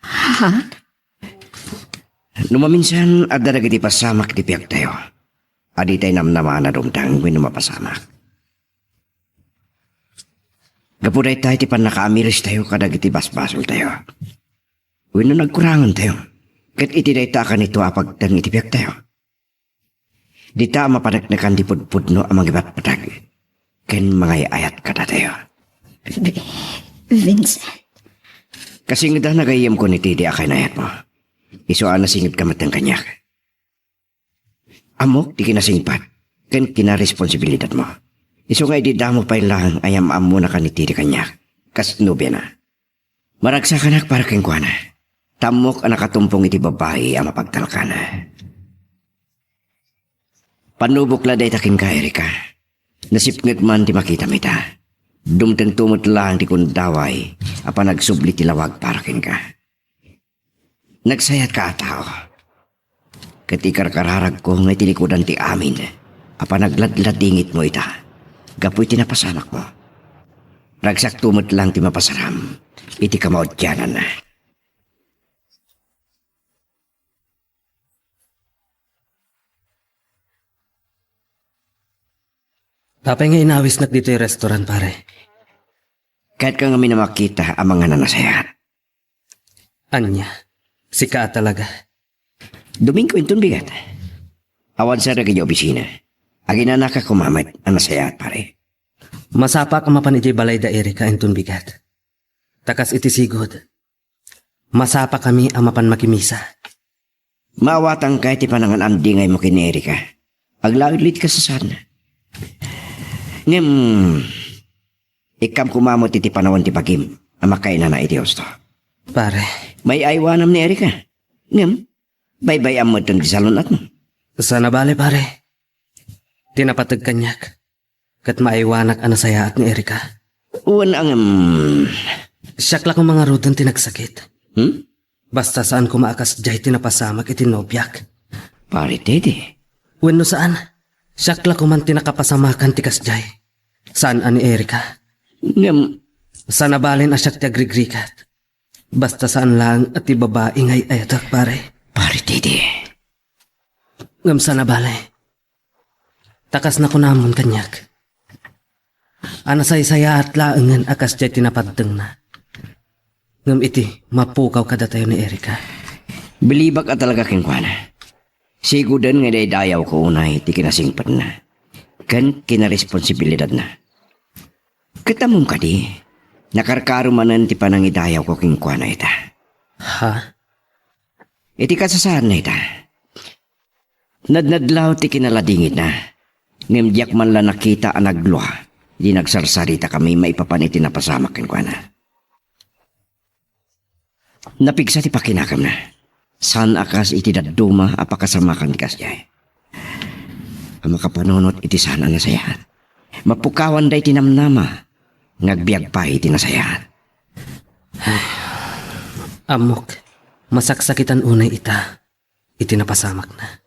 Ha? No maminsan, adda dagiti pasamak iti biagtayo a ditay namnama a nadumteng wenno mapasamak. Gapu dayta iti pannakaamiristayo kadagiti basbasoltayo wenno nagkurangentayo, ket iti dayta a kanito a pagteng iti biagtayo, dita a mapaneknekan ti pudpudno a mangipatpateg ken mangay-ayat kadatayo. Vi-, Vincent. Kasingeda nagayyemko ni Teddy a kainayatmo. Isu a nasingedka metten kaniak. Ammok ti kinasingpet ken kinaresponsibilidatmo. Isu nga idi damo pay laeng a yam-ammonaka ni Teddy kaniak kas nobiana. Maragsakanak para kenkuana. Ta ammok a nakatumpong iti babai a mapagtalkan. Pannubok la dayta kenka, Erika. Nasipnget man ti makitam ita. Dumtengto met laeng ti gundaway a panagsubli ti lawag para kenka. Nagsayatka a tao. Ket ikarkararagko nga itilikudan ti amin a panagladladingitmo ita gapu iti napasamakmo. Ragsakto met laeng ti mapasaram iti kamaudiananna. Apay nga inawisnak ditoy restaurant, pare? Kayatka ngamin a makita a mangan a nasayaat. Ania? Sika a talaga? Domingo inton bigat. Awan sa dagiti opisina. Aginanaka koma met a nasayaat, pare. Masapak a mapan idiay balay da Erika inton bigat. Ta kas iti sigud, masapakami a mapan makimisa. Maawatanka iti panangan-andingaymo ken ni Erika. Aglawidlawid ka sa saan. Ngem, ikkam koma met iti panawen ti bagim a makainana iti husto. Pare. May-aywanam ni Erika. Ngem, baybay-am met ti salun-atmo. Saan a bale, pare. Ti napateg kaniak ket maaywanak a nasayaat ni Erika. Wen, ngem, siak la koma ngaruden ti nagsakit. Hmm? Basta saan koma a kasdiay ti napasamak iti nobiak. Pare Teddy. Wenno saan, siak la koman ti nakapasamakan ti kasdiay. Saan a ni Erika. Ngem, saan a balen a siak ti agrigrigat. Basta saan laeng a ti babai nga ay-ayatek, pare. Pare Teddy. Ngem saan a bale. Ta kas nakunamon kaniak, a nasaysayaat laengen a kasdiay ti napaddengna. Ngem iti mapukaw kadatayo ni Erika. Bilibak a talaga kenkuana. Siguden nga idaydayawko unay ti kinasingpetna ken kinaresponsibilidadna. Ket ammom kadi, nakarkaro manen ti panangidayawko kenkuana ita. Ha? Iti kasasaadna ita, nadnadlaw ti kinaladingitna, ngem diak man la nakita a naglua idi nagsarsaritami maipapan iti napasamak kenkuana. Napigsa ti pakinakemna. Saan a kas iti dadduma a pakasamakan ti kasdiay a makapanunot iti saan a nasayaat. Mapukawan daydi namnama nga agbiag pay iti nasayaat. Ammok, masaksakitan unay ita iti napasamakna.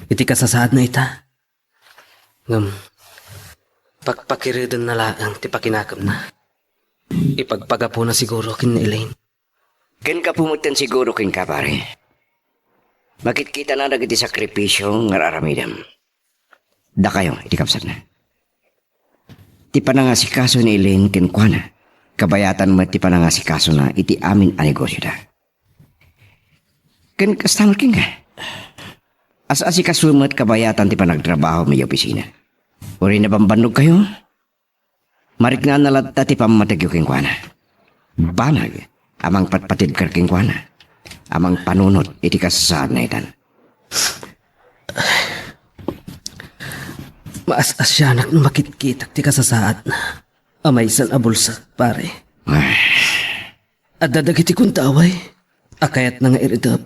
Iti kasasaadna ita, ngem pakpakiredenna laeng ti pakinakemna. Ipagpagapuna siguro ken ni Elaine. Ken gapu metten siguro kenka, pare. Makitkitana dagiti sakripisio nga ar-aramidem. Dakayo iti kabsatna. Ti panangasikaso ni Elaine kenkuana, kabayatan met ti panangasikasona iti amin a negosioda. Ken kasta met kenka. As-asikaso met kabayatan ti panagtrabaho iti opisina. Uray nabambannogkayo, mariknaan na latta ti pammategyo kenkuana. Banag a mangpatpatibkar kenkuana, a mangpanunot iti kasasaadna itan. Maas-asianak no makitkitak ti kasasaadna a maysan a bulsek, pare. Ay. Adda dagiti kuntaway a kayatna nga iridep.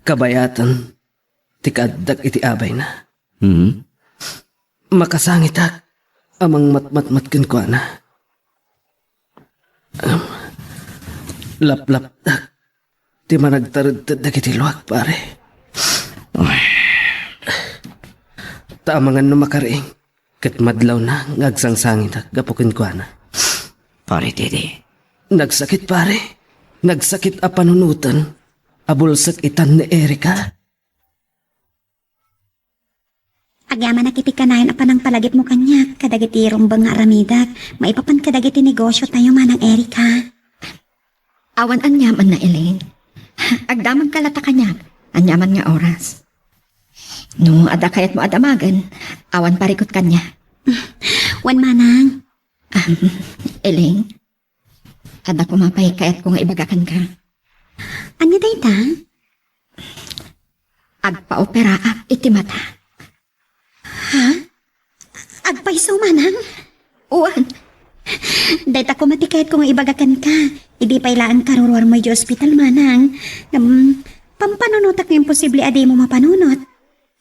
Kabayatan ti kaaddak iti abayna. Mhm. Makasangitak a mangmatmatmat kenkuana. Em, laplaptak ti managtaredted dagiti luak, pare. Ay. Ta amangan no makariing, ket madlawna nga agsangsangitak gapu kenkuana. Pare Teddy. Nagsakit, pare. Nagsakit a panunoten a bulsek itan ni Erika. Agyamanak iti kanayon a panangpalagipmo kaniak kadagiti rumbeng nga aramidek maipapan kadagiti negosiotayo, Manang Erika. Awan aniamanna, Elaine. Agdamagka latta kaniak aniaman nga oras. No adda kayatmo a damagen, awan parikut kaniak. Wen, Manang. Ahem, Elaine, adda koma pay kayatko nga ibaga kenka. Ania dayta? Agpaoperaak iti mata. Ha? Agpayso, Manang? Wen. Dayta koma ti kayatko nga ibaga kenka. Idi pay laeng karuruarmo idiay ospital, Manang. Ngem, pampanunotak nga imposible a dimo mapanunot.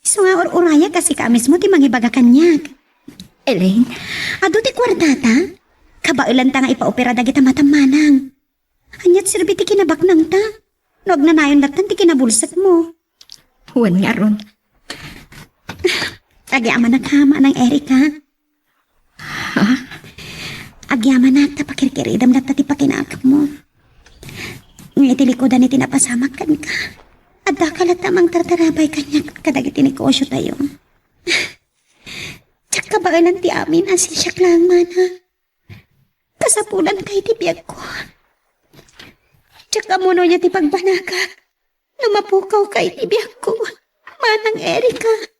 Isu nga ur-urayak a sika a mismo ti mangibaga kaniak. Elaine? Adu ti kuartata? Kabaelanta nga ipaopera dagita matam, Manang. Ania ti serbi ti kinabaknangta no agnanayon lattan ti kinabulsekmo? Wen ngarud. Agyamanak, Manang Erika. Ha? Agyamanak ta pakirkiridem latta ti pakinakemmo. Nga iti likudan iti napasamak kenka, addaka latta a mangtartarabay kaniak kadagiti negosiotayo. Diak kabaelan ti amin a sisiak laeng, Manang. Kasapulanka iti biagko. Diak ammo no ania ti pagbanagak no mapukawka iti biagko, Manang Erika.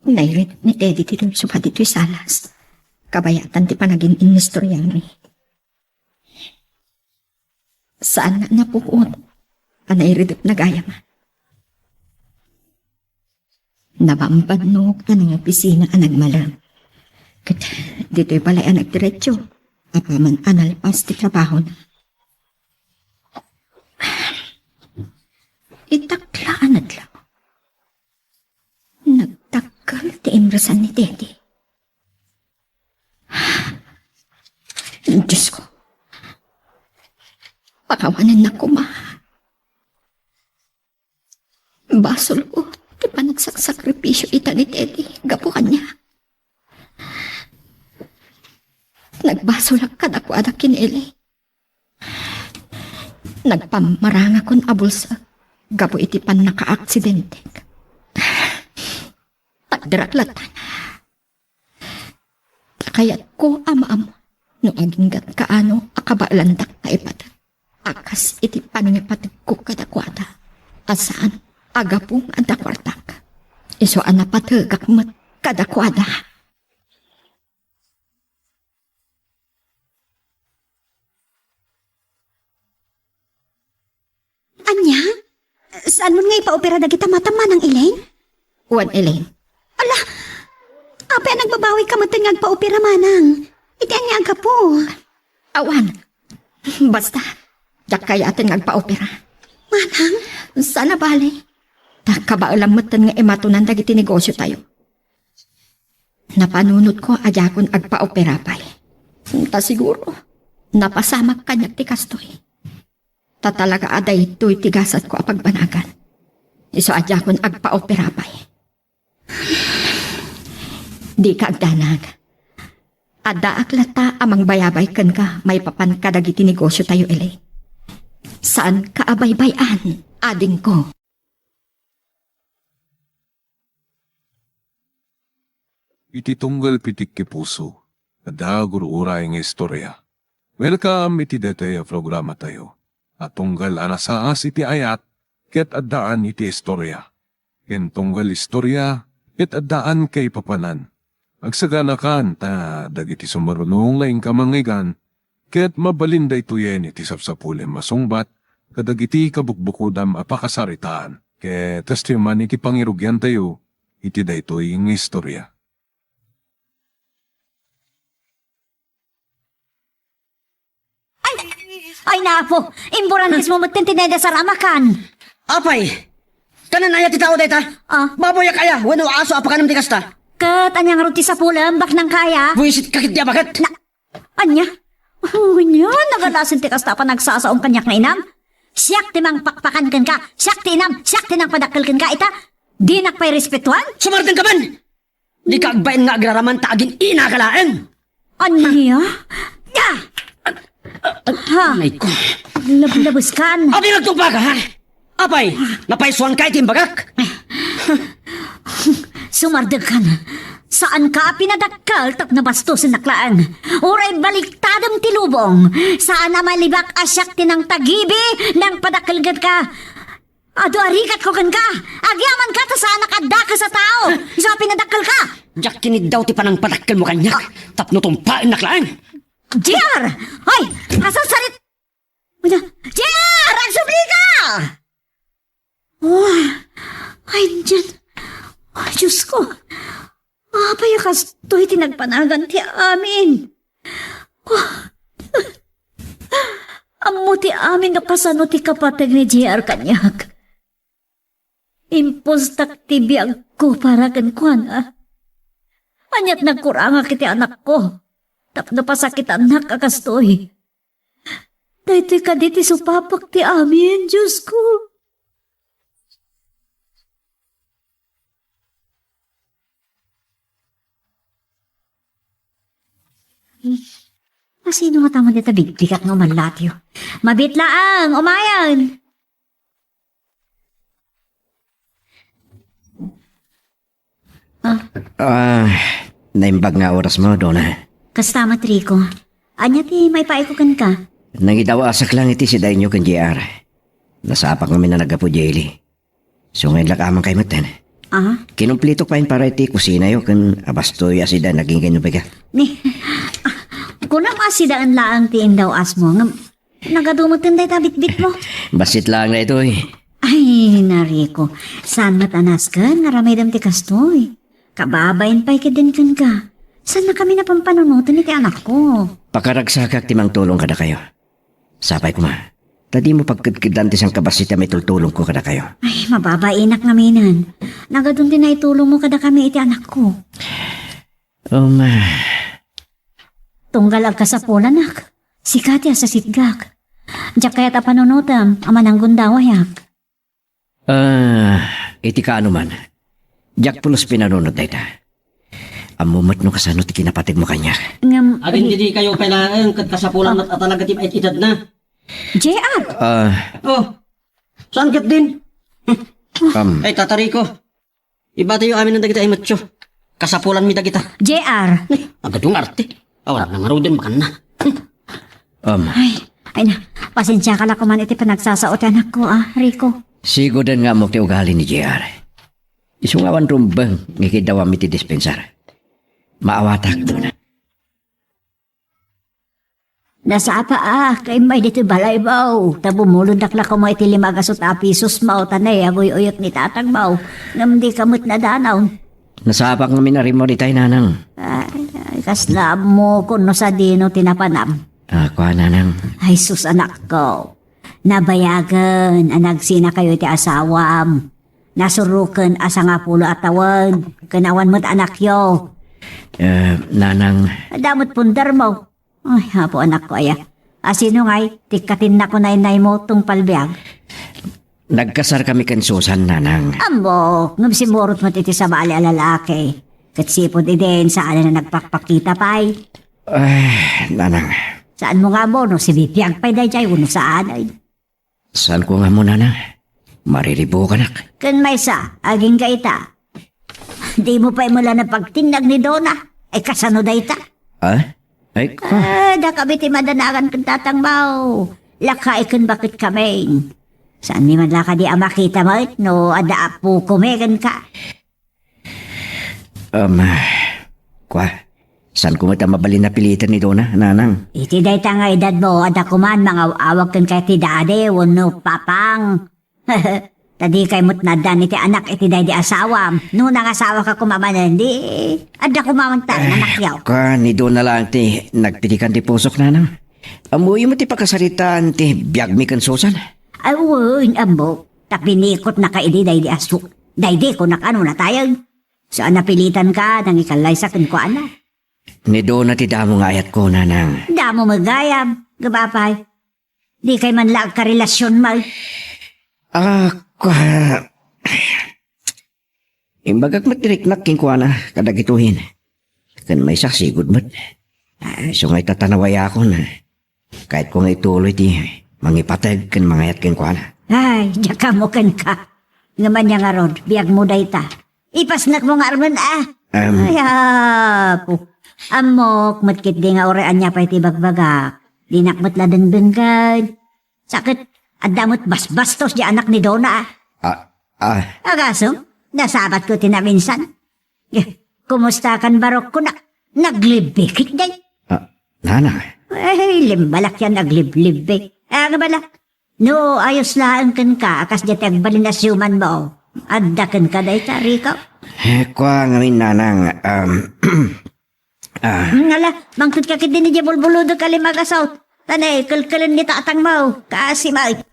Nairidep ni Teddy ti dumsuma ditoy salas. Kabayatan ti panagin-inistoriami. Saan nga napukot a nairidepna gayam. Nabambannog a nangopisina a nagmalem. Ket ditoy balay a nagdiretso, apaman a nalpas ti trabahona. Itakla a nadlaw. Nagdakkel ti imresan ni Teddy. Diosko, pakawanennak koma. Basolko ti panagsaksakripisio ita ni Teddy gapu kaniak. Nagbasolak kadakuada ken ni Eli. Nagpammarangakon a bulsek gapu iti pannakaaksidentek. Tagderak latta. Kayatko a maammo no aginggatka ano a kabaelandak nga ipateg a kas iti panangipategko kadakuada a saan a gapu nga adda kuartak. Isu a napategak met kadakuada. Ania? Saanmon nga ipaopera dagita matam, Manang Elaine? Wen, Elaine. Ala, apay a nagbabawika metten nga agpaopera, Manang? Iti ania a gapu? Awan. Basta, diak kayaten nga agpaopera. Manang? Saan a bale. Ta kabaelam metten nga imatonan dagiti negosiotayo. Napanunotko a diakon agpaopera pay. Ta siguro, napasamak kaniak ti kastoy. Ta talaga a daytoy ti gasatko a pagbanagan. Isu a diakon agpaopera pay. Dika agdanag. Addaak latta a mangbayabay kenka maipapan kadagiti negosiotayo, Elaine. Saanka a baybay-an, adingko. Iti tunggal pitik ti puso, adda gur-uray nga istorya. Welcome iti daytoy a programatayo a tunggal a nasaas iti ayat ket addaan iti istorya. Ken tunggal istorya ket addaan kaipapanan. Agsaganakan ta dagiti sumarunong nga inka mangngegana ket mabalin daytoyen iti sapsapulem a sungbat kadagiti kabukbukodam a pakasaritaan. Ket kastoy man iti pangirugiantayo iti daytoy nga istorya. Ay, ay, napo, imburantes mo met ti naidasar a makan. Apay, kanan aya ti tao dayta? Ah? Baboyak aya, wenno aso a pakanem ti kasta? Ket ania ngarud ti sapulem, baknang kaya? Buisit ka ket di abaket. Na, Ania? Oh, ania? Nagalasin ti kasta a panagsasaom kaniak nga inam? Siak ti mangpakpakan kenka, siak ti inam, siak ti nangpadakkel kenka, ita? Dinak pay respetuan? Sumardeng ka man! Dika agbain nga agraraman ta agin-ina ka laeng! Ania? Ah! Ha? Ay ko. Lablabes kan. Abi nagtungpa ka, ha? Apay, napaysuan ka iti imbagak? Sumardeg kan. Saan ka a pinadakkel tapno bastosennak laeng. Uray baliktadem ti lubong. Saan a malibak a siak ti nangtagibi, nangpadakkel kenka. Adu a rikatko kenka. Agyamanka ta saanak a dakes a tao. Isu a pinadakkelka. Diak kiniddaw ti panangpadakkelmo kaniak. Tapno tumpaennak laeng. J R! Hoy! Kasasarita J R! Agsubli ka! Oh, ay, diyan. Oh, Diyos ko. Apay a kastoy ti nagpanagan ti amin. Oh. Ammo ti amin no kasano ti kapateg ni J R kaniak. Impostak ti biagko para kenkuana. Aniat nagkurangak iti anakko tapno pasakitannak a kastoy. Daytoy kadi ti supapak ti amin, Diosko. Asino nga tama dita bigbigat nga umallatyo? Mabit laang, umayan! Ah. Ah, naimbag nga oras mo, Dona. Kasta met, Rico. Ania ti maipaayko kenka? Nangidaw-asak lang iti sidaenyo ken J R. Nasapak ngamin a naggapu diay ili. Sungay la aman kay metten. Ah? Kinumplitok pay para iti kusinayo ken abastoy a sida naginggan no bigat. Ni, ah, kunam a sidaen laang ti indaw-asmo, ngem nagadu metten dayta bitbitmo. Bassit laang daytoy. Ay, Rico, saan met a nasken nga aramidem ti kastoy? Kababain pay ketdin kenka. Saannakami a pampanunoten iti anakko. Pakaragsakak ti mangtulong kadakayo. Sapay koma, ta dimo pagkedkeddan ti sangkabassit a maitultulongko kadakayo. Ay, mababainak ngaminen. Nagadun ti naitulongmo kadakami iti anakko. Um, ah. Tunggal agkasapulanak, sika ti asasitgak. Diak kayat a panunotem a mananggundawayak. Ah, iti kaano man, diak pulos pinanunot dayta. Ammo met no kasano ti kinapategmo kaniak. Ngem, Agin di kayo kailangan ket kasapulan met a talaga ti maititedna. J R! Ah. Oh, saan ketdin? Am. Ay, Tata Rico. Ibatayo amin dagita ay matyo. Kasapulanmi dagita. J R. Eh, agadu nga arte. Awan na ngaruden makanna. Am. Ay, ay na. Pasensiaka la koman iti panagsasao ti anakko, ah, Rico. Sigoden nga ammok ti ugali ni J R. Isu nga awan rumbeng nga ikiddawam iti dispensar. Maawatak, Dona. Nasapa a, kaimmay ditoy balaymo. Ta bumulondak la koma iti lima a gasut a pisosmo, ta naiaguy-uyot ni tatangmo. Ngem dika met nadanaw. Nasapak ngamin a rimmuar itay, Nanang. Ay, ay, kasla ammokon no sadino ti napanam. Ah, kua, Nanang. Ay, sus, anakko. Nabayagen a nagsinakayo iti asawam. Nasuroken a sangapulo a tawen, ken awan met anakyo. Eh, Nanang. Adda met pundermo. Ay, Apo, anakko aya. A sino ngay ti katinna ko naynaymo tungpal biag? Nagkasarkami ken Susan, Nanang. Ammok, ngem simmurot met iti sabali a lalaki. Ket sipud idin, saan a nagpakpakita pay. Ay, Nanang. Saanmo nga ammo no sibibiag pay daydiay wenno saan, ay? Saanko nga ammo, Nanang. Mariribukanak. Ken maysa, agingga ita. Dimo pay met la napagtinnag ni Dona. Ay, kasano dayta? Ah? Ay, ka- Ah, dakayo ti madanagan ken tatangmo. Lakay ken baket kami. Saanmi man la kadi a makita met no adda apokomi kenka? Um, kua, saanko met a mabalin a piliten ni Dona, Nanang? Iti dayta nga edadmo, adda koman mangaw-awag kenka iti dadi wenno papang. Ta dikay met naaddan iti anak iti daydi asawam. No nangasawaka koma manen, di adda koma man tayo, anakyo. Kua, ni Dona laeng ti nagpitikan ti pusok, Nanang. Ammoyo met ti pakasaritaan ti biagmi ken Susan. Ay, wen, ammok. Ta pinikotnaka idi daydi aso. Daydi, kunak, ano natayen? Saan a pilitanka, nangikallaysa kenkuana. Ni Dona ti damo nga ayatko, Nanang. Damo met gayam, gabapay. Dikay man la agkarelasion, may. Ah, kua. Imbagak met ti riknak kenkuana kadagitoyen. Ken maysa, sigud met. Ah, isu nga ita ta nawayakon. Kayatko nga ituloy ti mangipateg ken mangayat kenkuana. Ay, diak ammo kenka. Ngem ania ngarud, biagmo dayta. Ipasnekmo nga armen, ah. Em. Ay, apo. Ammok, met ketdi nga uray ania pay ti ibagbagak. Dinak met la dengdenggen. Sa ket, adda met basbastos di anak ni Dona, ah. Ah, ah. Agasem, nasabatko ti naminsan. Eh, kumusta kan barokko na, naglibbi ketdi? Ah, Nanang. Eh, limbalak yan, nagliblibbi. Ah, nga bala, no, ayos laeng kenka, a kasdiay ti agbalin a siumanmo. Adda kenka dayta, Rico? Eh, kua ngamin, Nanang, um, ah. Hmm, ala, mangted ka ketdi ni di bulbuludek a lima a gasut. Tanay, kelkelen ni tatangmo, kaasi met.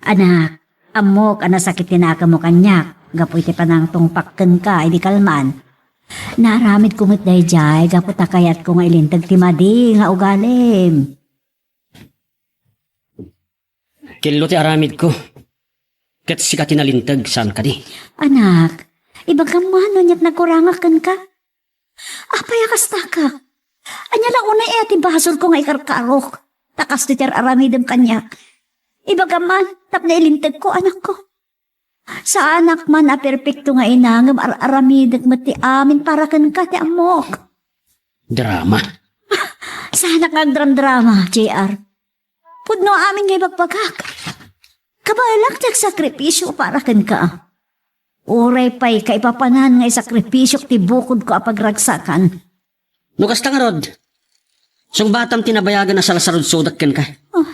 Anak, ammok a nasakit ti nakemmo kaniak gapu iti panangtungpak kenka idi kalman. Naaramidko met daydiay gapu ta kayatko nga ilinteg ti madi nga ugalim. Kello ti aramidko. Ket sika ti nalinteg, saan kadi? Anak, ibagam man no aniat nagkurangak kenka? Apay a kastakak? Ania la unay aya ti basolko nga ikarkarok? Ta kastoy ti ar-aramidem kaniak. Ibagam man tapno ilintegko, anakko. Saanak man a perpekto nga ina, ngem ar-aramidek met ti amin para kenka ti ammok. Drama. Saanak nga agdramdrama, J R. Pudno amin nga ibagbagak. Kabaelak ti agsakripisio para kenka. Uray pay kaipapanan nga isakripisiok ti bukodko a pagragsakan. No kasta ngarud, sungbatam ti nabayagen a sarsarudsodek kenka. Ah.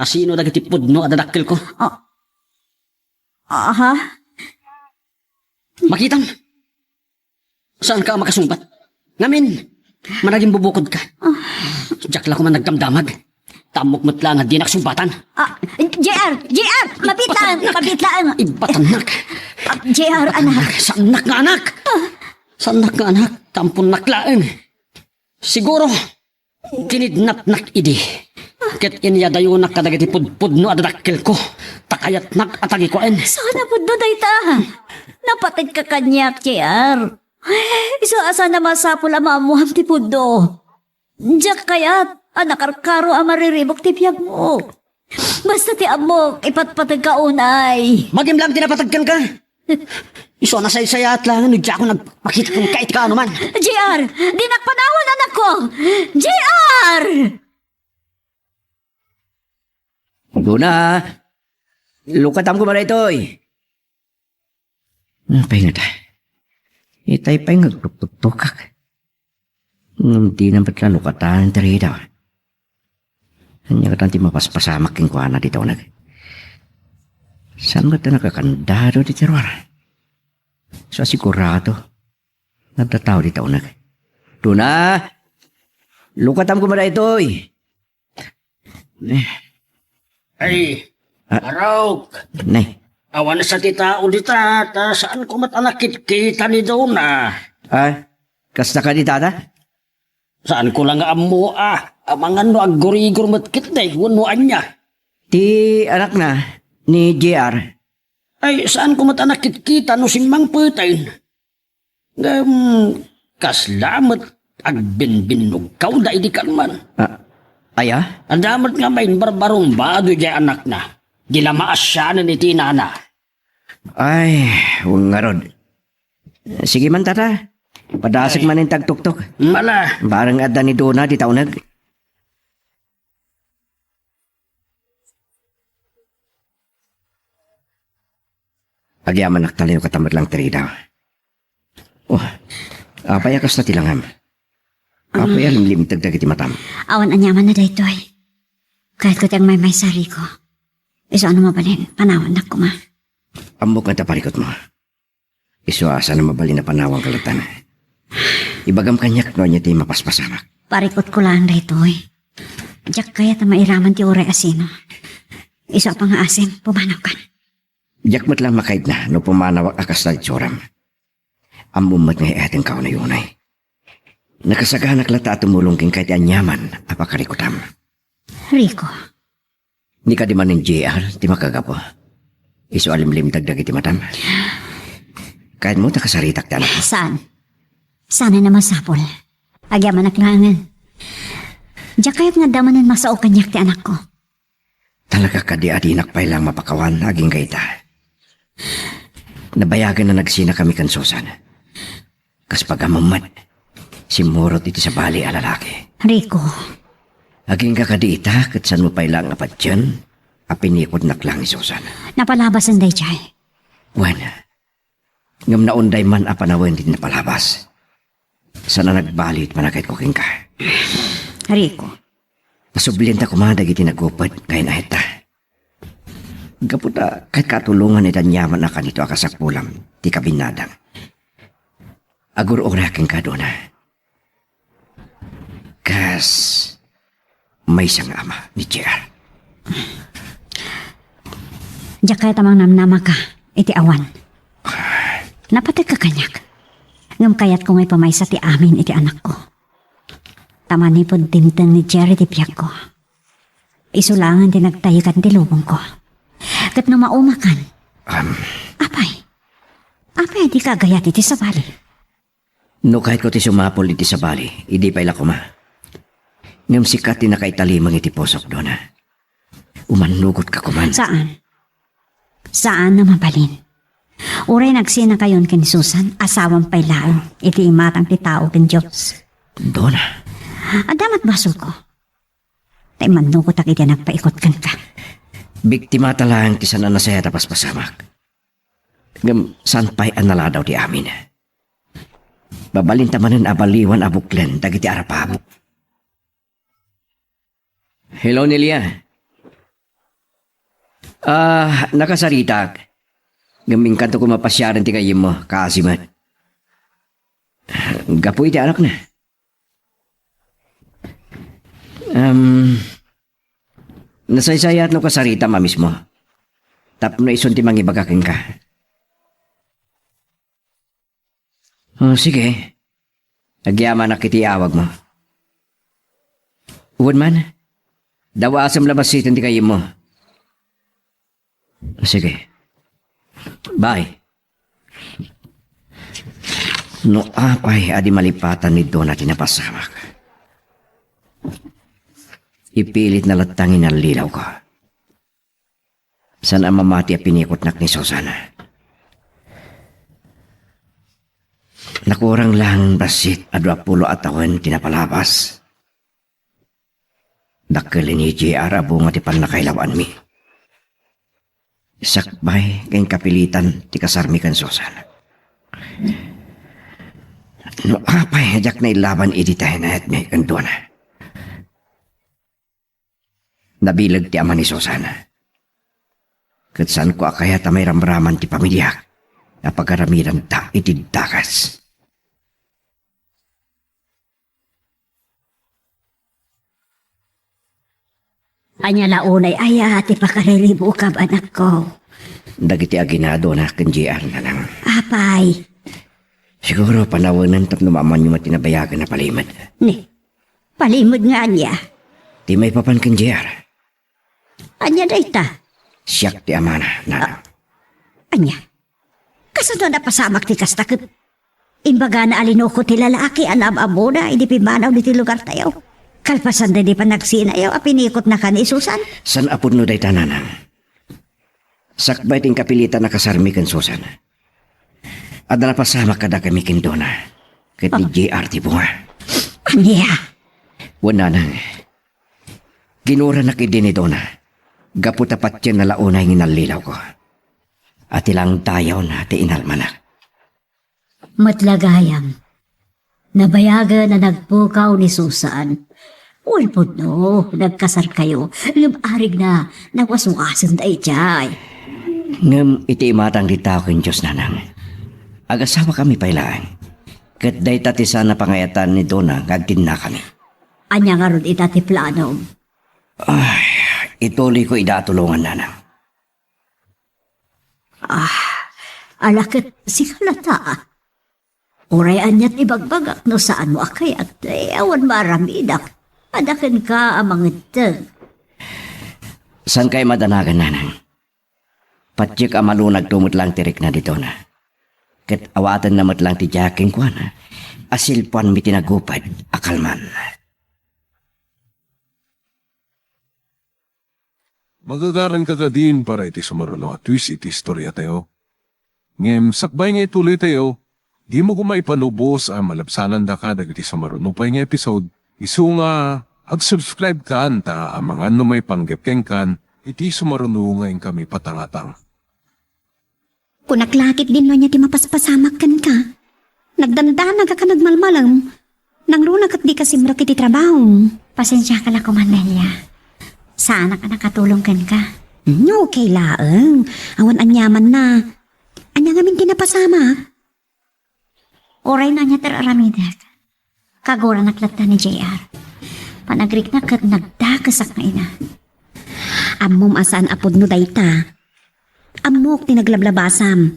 A sino dagiti pudno a dadakkelko? Ah. Aha? Makitam. Saanka a makasungbat? Ngamin, managimbubukodka. Ah. Diak la koma nagdamdamag. Ta ammok met la nga dinak sungbatan. Ah, J R! J R! Mabit laeng! Mabit laeng! Ibatannak! Ah, J R, anak. Saannak nga anak! Ah. Saannak nga anak! Ta amponnak laeng. Siguro, kinidnapnak idi. Ket inyadayonak kadagiti pudpudno a dadakkelko, ta kayatnak a tagikuaen. Saan a pudno dayta? Napateg ka kaniak, J R. Isu a saan a masapul a maammoam ti pudno. Diak kayat a nakarkaro a mariribuk ti biagmo. Basta ti ammok, ipatpateg ka unay. Magim lang ti napateg kenka. Isu a nasaysayaat lang no diak nagpakita kenka iti kaano man. J R, dinak panawan, anakko! J R! Dona, lukatam koma daytoy. Apay ngata? Itay pay nga agtuktuktokak. Ngem dina met la lukatan ti ridaw. Ania ngata ti mapaspasamak kenkuana dita uneg? Saan met a nakakandado dita ruar? Sa sigurado, adda tao dita uneg. Dona, lukatam koma daytoy. Eh. Ay, Ah. Arok. Nay. Awan sa ti tao dita, ta saan ko met a nakitkita ni Dona. Ah, kasta ka di tata? Saan ko lang nga ammo, ah. Amangan no aggurigor met ketdi, wenno ania. Ti anakna, ni J R. Ay, saan ko met a nakitkita no simmangpeten. Ngem, kasla met agbinbinnugkawda idi kalman. Ah, aya? Adda met nga maimbarbarumbado diay anakna. Di la maasianen iti inana. Ay, wen ngarud. Sige man, tata. Padasek Ay. Manen ti agtuktok. Mala. Bareng adda ni Dona dita uneg. Agyamanak talayo katamet lang ti ridaw. Oh, apay a kasta ti langam? Apay a limlimteg dagiti matam? Awan aniamanna daytoy. Kayatko ti agmaymaysa, Rico. Isu a no mabalin, panawannak koma. Ammok nga ta parikutmo. Isu a saan a mabalin a panawanka latta. Ibagam kaniak no ania ti mapaspasamak. Parikutko laeng daytoy. Diak kayat a mairaman ti uray a sino. Isu a pangngaasim, pumanawkan. Diak met la makaidna no pumanawak a kasta ti itsuram. Ammom met nga iyatenka unay-unay. Nakasaganak latta a tumulong kenka iti aniaman a pakarikutam. Rico. Ni kadi manen J R ti makagapu. Isu a limlimteg dagiti matam. Kayatmo ta kasaritak ti anak? Saan? Saan a masapul? Agyamanak laengen. Diak kayat nga adda manen masao kaniak ti anakko. Talaga kadi a dinak pay lang mapakawan agingga ita? Nabayagen a nagsinakami ken Susan. Kas pagammem met, simmurot iti sabali a lalaki. Rico. Agingga kadi ita ket saanmo pay lang a patien a pinikodnak lang ni Susan? Napalabasen daydiay. Wen, ngem naunday man a panawen ti napalabas. Saan a nagbali ti panagayatko kenka. Rico. Pasublienta koma dagiti nagupet nga in-ayatta. Gapu ta kayatko a tulongan iti aniaman a kanito a kasapulam ti kabinnadang. Agur-uray kenka, Dona. Kas maysa nga ama ni J R. Diak kayat a mangnamnamaka iti awan. Napategka kaniak. Ngem kayatko nga ipamaysa ti amin iti anakko. Ta manipud dimteng ni Jerry ti biagko, isu laengen ti nagtayegan ti lubongko. Ket no maumakan, Am. Apay? Apay a dika agayat iti sabali? No kayatko ti sumapul iti sabali, idi pay la koma. Ngem sika ti nakaitalimeng iti pusok, Dona. Umannugotka koman. Saan. Saan a mabalin. Uray nagsinakayon ken ni Susan, asawam pay laeng iti imatang ti tao ken Dios. Dona. Adda met basolko. Ta immannugotak iti nagpaikut kenka. Biktimata laeng ti saan a nasayaat a paspasamak. Ngem saan pay a naladaw ti amin. Mabalinta manen a baliwan a buklen dagiti arapam. Hello, Nelia. Ah, nakasaritak. Ngem inkanto koma pasiaren ti gayyemmo, kaasi met. Gapu iti anakna. Um, nasaysayaat no kasaritam a mismo. Tapno isun ti mangibaga kenka. Oh, sige. Agyamanak iti awagmo. Wen man, dawasem la bassit ti gayyemmo. Sige. Bye. No apay a di malipatan ni Dona ti napasamak, ipilitna latta nga inallilawko. Saan a mamati a pinikotnak ni Susan. Nakurang lang bassit a dua pulo a tawen ti napalabas. Dakkel ni J R a bunga ti pannakailawanmi. Sakbay ken kapilitan ti kasarmi ken Susan. No apay a diak nailaban iti taynayatmi ken Dona. Nabileg ti ama ni Susan. Ket saanko a kayat a mairamraman ti pamiliak a pagaramidanta iti dakes. Ania la unay aya ti pakariribukam, anakko? Dagiti aginadona ken J R, nanang. Apay? Siguro panawenna tapno maammoyo met ti nabayagan a palimed. Ni, palimed nga ania? Ti maipapan ken J R. Ania dayta? Siak ti amana, nanang. Ah, ania? Kasano a napasamak ti kasta ket imbagana a linuko ti lalaki a naam-ammona idi pimmanaw ditoy lugartayo? Kalpasan daydi panagsinayo a pinikotnaka ni Susan? Saan a pudno dayta, nanang. Sakbay ti inkapilitan a kasarmi ken Susan, adda napasamak kadakami ken Dona ket ni Ah. J R ti bunga. Ania? Wen, nanang, ginuranak idi ni Dona gapu ta patienna la unay nga inallilawko. Ati lang dayawna ti inalmanak. Met la gayam, nabayagen a nagpukaw ni Susan. Wen, pudno, nagkasarkayo, ngem arigna, nawaswasen daydiay. Ngem iti imatang ti tao ken Dios, nanang, agasawakami pay laeng. Ket dayta ti saan a pangayatan ni Dona nga agtinnakami. Ania ngarud ita ti planom? Ay, ituliyko ida a tulongan, nanang. Ah, ala ket sika latta. Uray aniat ibagbagak no saanmo a kayat, eh, awan maaramidak. Adda kenka a mangeddeng. Saankay madanagan, nanang. Patiek a malunagto met lang ti rikna ni Dona. Ket awatenna met lang ti diak kenkuana a silpuanmi ti naguped a kalman. Magagaranka kadin para iti sumaruno a twist iti istoriatayo. Ngem sakbay nga ituloytayo, dimo koma ipanubos a malabsanandaka dagiti sumaruno pay nga episode, isu nga ag-subscribe kan ta amangan no maipanggep kenkan iti sumaruno nga inkami patangatang. Kunak la ketdin no ania ti mapaspasamak kenka. Nagdandanag a ka nagmalmalem. Nangruna ket dika simrek iti trabahom. Pasensiaka la koma, Nelia. Saanak a nakatulong kenka. Hmm, okay laeng. Awan aniamanna. Ania ngamin ti napasamak? Uray no ania ti ar-aramidek, kaguranak latta ni J R. Panagrikna ket nagdakesak nga ina. Ammom a saan a pudno dayta. Ammok ti naglablabasam.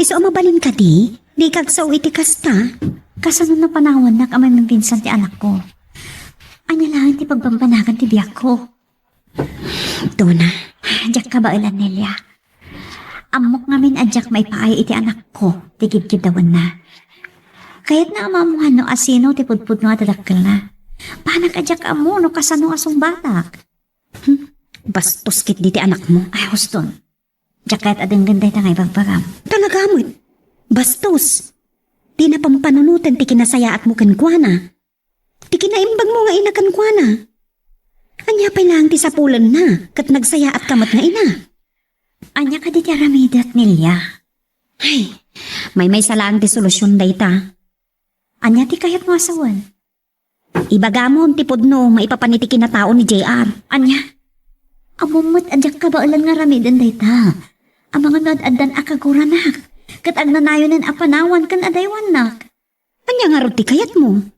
Isu a mabalin kadi, dika agsao iti kasta. Kasano no panawannak a mamimbinsan ti anakko? Ania laeng ti pagbambanagan ti biagko? Dona. Diak kabaelan, Nelia. Ammok ngamin a diak maipaay iti anakko ti gidgiddawenna. Kayatna a maammoan no asino ti pudpudno a dadakkelna. Banak a diak ammo no kasano a sungbatak. Hmm, bastos ketdi ti anakmo. Ay, huston. Diak kayat a denggen dayta nga ibagbagam. Talaga met. Bastos. Ti napampanunoten ti kinasayaatmo kenkuana. Ti kinaimbagmo nga ina kenkuana. Ania pay laeng ti sapulenna ket nagsayaatka met nga ina? Ania kadi ti aramidek, Nelia? Ay, maymaysa laeng ti solusion dayta. Ania ti kayatmo a sawen? Ibagamon ti pudno maipapan iti kinatao ni J R. Ania? Ammom met a diak kabaelan nga aramiden dayta. Amangan no ad-addan a kaguranak, ket agnanayonen a panawan ken adaywannak. Ania ngarud ti kayatmo?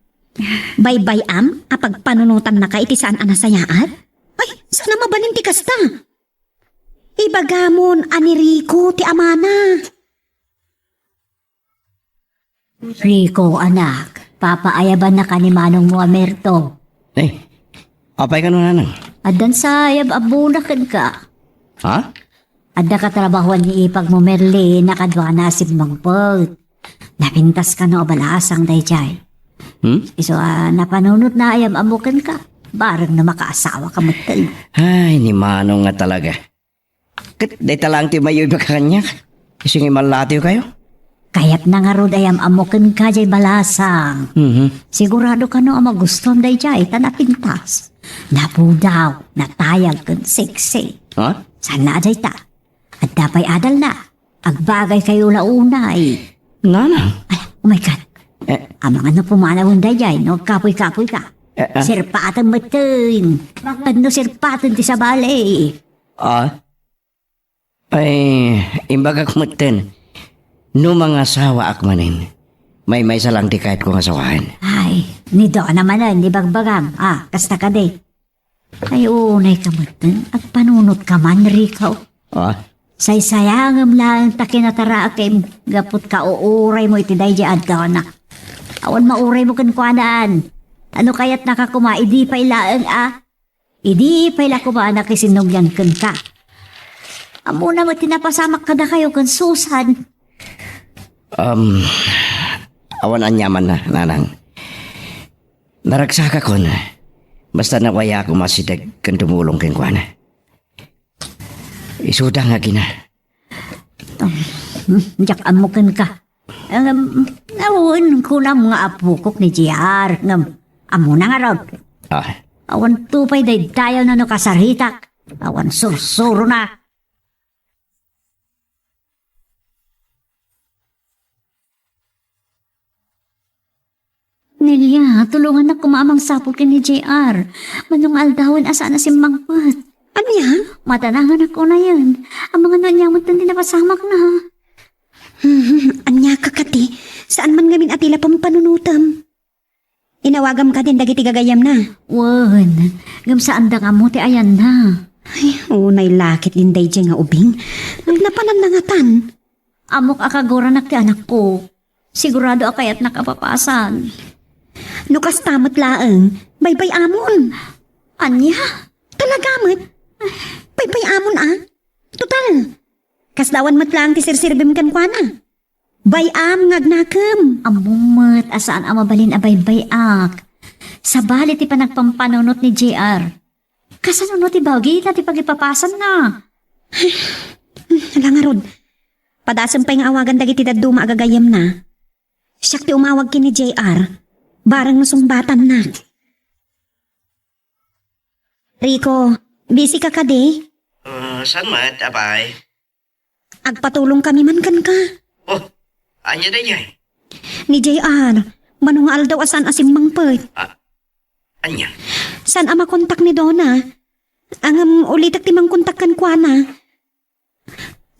Baybay-am a pagpanunotannaka iti saan a nasayaat? Ay, saan a mabalin ti kasta. Ibagamon a ni Rico ti amana. Rico, anak, papaayabannaka ni manongmo a Merto. Eh, apay kano, nanang? Addan sa ayab-ammona kenka. Ha? Adda katrabahoan ni ipagmo Merlin a kaduana a simmangpet. Napintas kano a balasang daydiay. Hmm? Isu a napanunotna a yam-ammo kenka. Bareng no makaasawaka metten. Ay, ni Manong nga talaga. Ket dayta laeng ti maiyuy ibaga kaniak. Isu nga imallatiw kayo. Kayatna ngarud a yam-ammo kenka, jay balasang. Mhm. Sigurado kano a magustuam daydiay ta napintas. Napudaw, natayag ken sexy. Ha? Saan a dayta? Adda pay adalna. Agbagay kayo la unay. Nanang. Ay, oh my God. Eh. Amangan no pumanawen daydiay, no agkapuy-kapuy ka. Eh, ah. Sirpaten metten. Tapno sirpaten ti sabali. Ah? Ay, imbagak metten, no mangasawaak manen, maymaysa lang ti kayatko nga sawaen. Ay, ni Dona manen, ibagbagam. Ah, kasta kadi. Ay, unay ka metten, agpanunot ka man, Rico. Ah? Saysayangem laeng ta kinatarakem, gapu ta kauuray mo iti daydi a Dona. Awan mauray mo kenkuanaan. Ano kayat naka kuma, idi pay laeng, ah? Idi pay la koma a nakisinnugian kenka. Ammona met ti napasamak kadakayo ken Susan. Um, awan aniamanna, nanang. Naragsakakon, basta nawayaak umasideg ken tumulong kenkuana. Isuda nga agina. Diak ammo kenka. Ngem, awan kunam nga apokok ni J R, ngem, ammona ngarud. Ah. Awan to pay daydayawna no kasaritak. Awan sursurona. Nelia, tulongannak koma a mangsapul ken ni J R. Mano nga aldawen a saan a simmangpet. Ania? Madananganak unayen. Amangan no ania met ti napasamakna. Hmm, ania ka kadi? Saan man ngamin a ti la pampanunotem. Inawagam kadin dagiti gagayyemna. Wen, ngem saanda nga ammo ti ayanna. Ay, unay lakit din daydiay nga ubing. Napananna ngatan. Ammok a kaguranak ti anakko. Sigurado a kayatnak a papasan. No kasta met laeng, baybay-amon. Ania? Talaga met? Baybay-amon, a? Total, kasla awan met laeng ti serserbim kenkuana. Bay-am nga agnakem. Ammom met a saan a mabalin a baybay-ak. Sabali ti panagpampanunot ni J R. Kasano no ti bagina ti pagipapasanna? Ala ngarud, padasem pay nga awagan dagiti dadduma a gagayyemna. Siak ti umawag ken ni J R. Bareng no sungbatannak. Rico, busy ka kadi? Ah, saan met, apay? Agpatulongkami man kenka. Oh, ania daydiay? Ni J R, mano nga aldaw a saan a simmangpet. Ah, ania? Saan a makontak ni Dona. Ngem ulitek ti mangkontak kenkuana.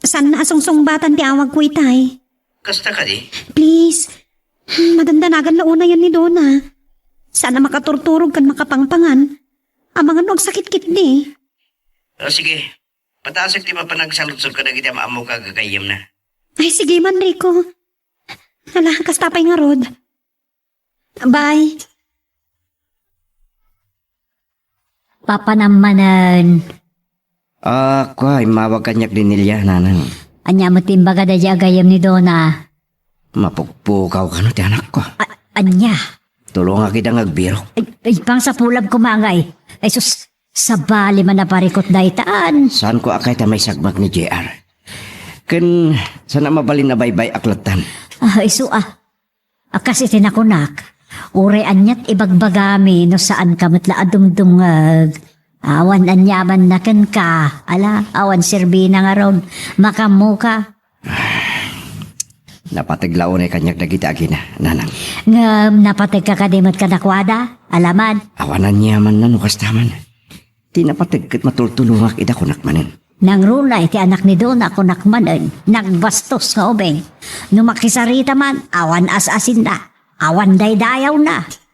Saan a sungsungbatan ti awagko itay. Kasta kadi? Please. Madandanagan la unayen ni Dona. Saan a makaturturog ken makapangpangan. Amangan no agsakitkitdi. O, sige. Patasek ti mapan agsaludsod kadagiti am-ammo a gagayyemna. Ay, sige man, Rico. Ala, kasta pay ngarud. Bye. Papanam manen. Ah, kua, immawag kaniak ni Nelia, nanang. Ania met ti imbaga daydiay a gayyem ni Dona? Mapukpukaw kano ti anakko. A-, ania? Tulongak ida nga agbirok. Ay, ay, pangsapulak koma ngay. Ay, sus, sabali man a parikot daytan. Saanko a kayat a maisagmak ni J R. Ken, saan a mabalin a baybay-ak lattan. Ah, isu, ah. A kas iti nakunak, uray aniat ibagbagami no saanka met la a dumdumngeg. Awan aniamanna kenka, ala, awan serbina ngarud. Makammoka. Napateg la unay kaniak dagiti agina, nanang. Ngem napategka kadi met kadakuada, alaman. Awan aniamanna no kasta man. Ti napateg ket matultulongak ida, kunak manen. Nangruna iti anak ni Dona, kunak manen, nagbastos nga ubing. No makisarita man, awan as-asinna, awan daydayawna.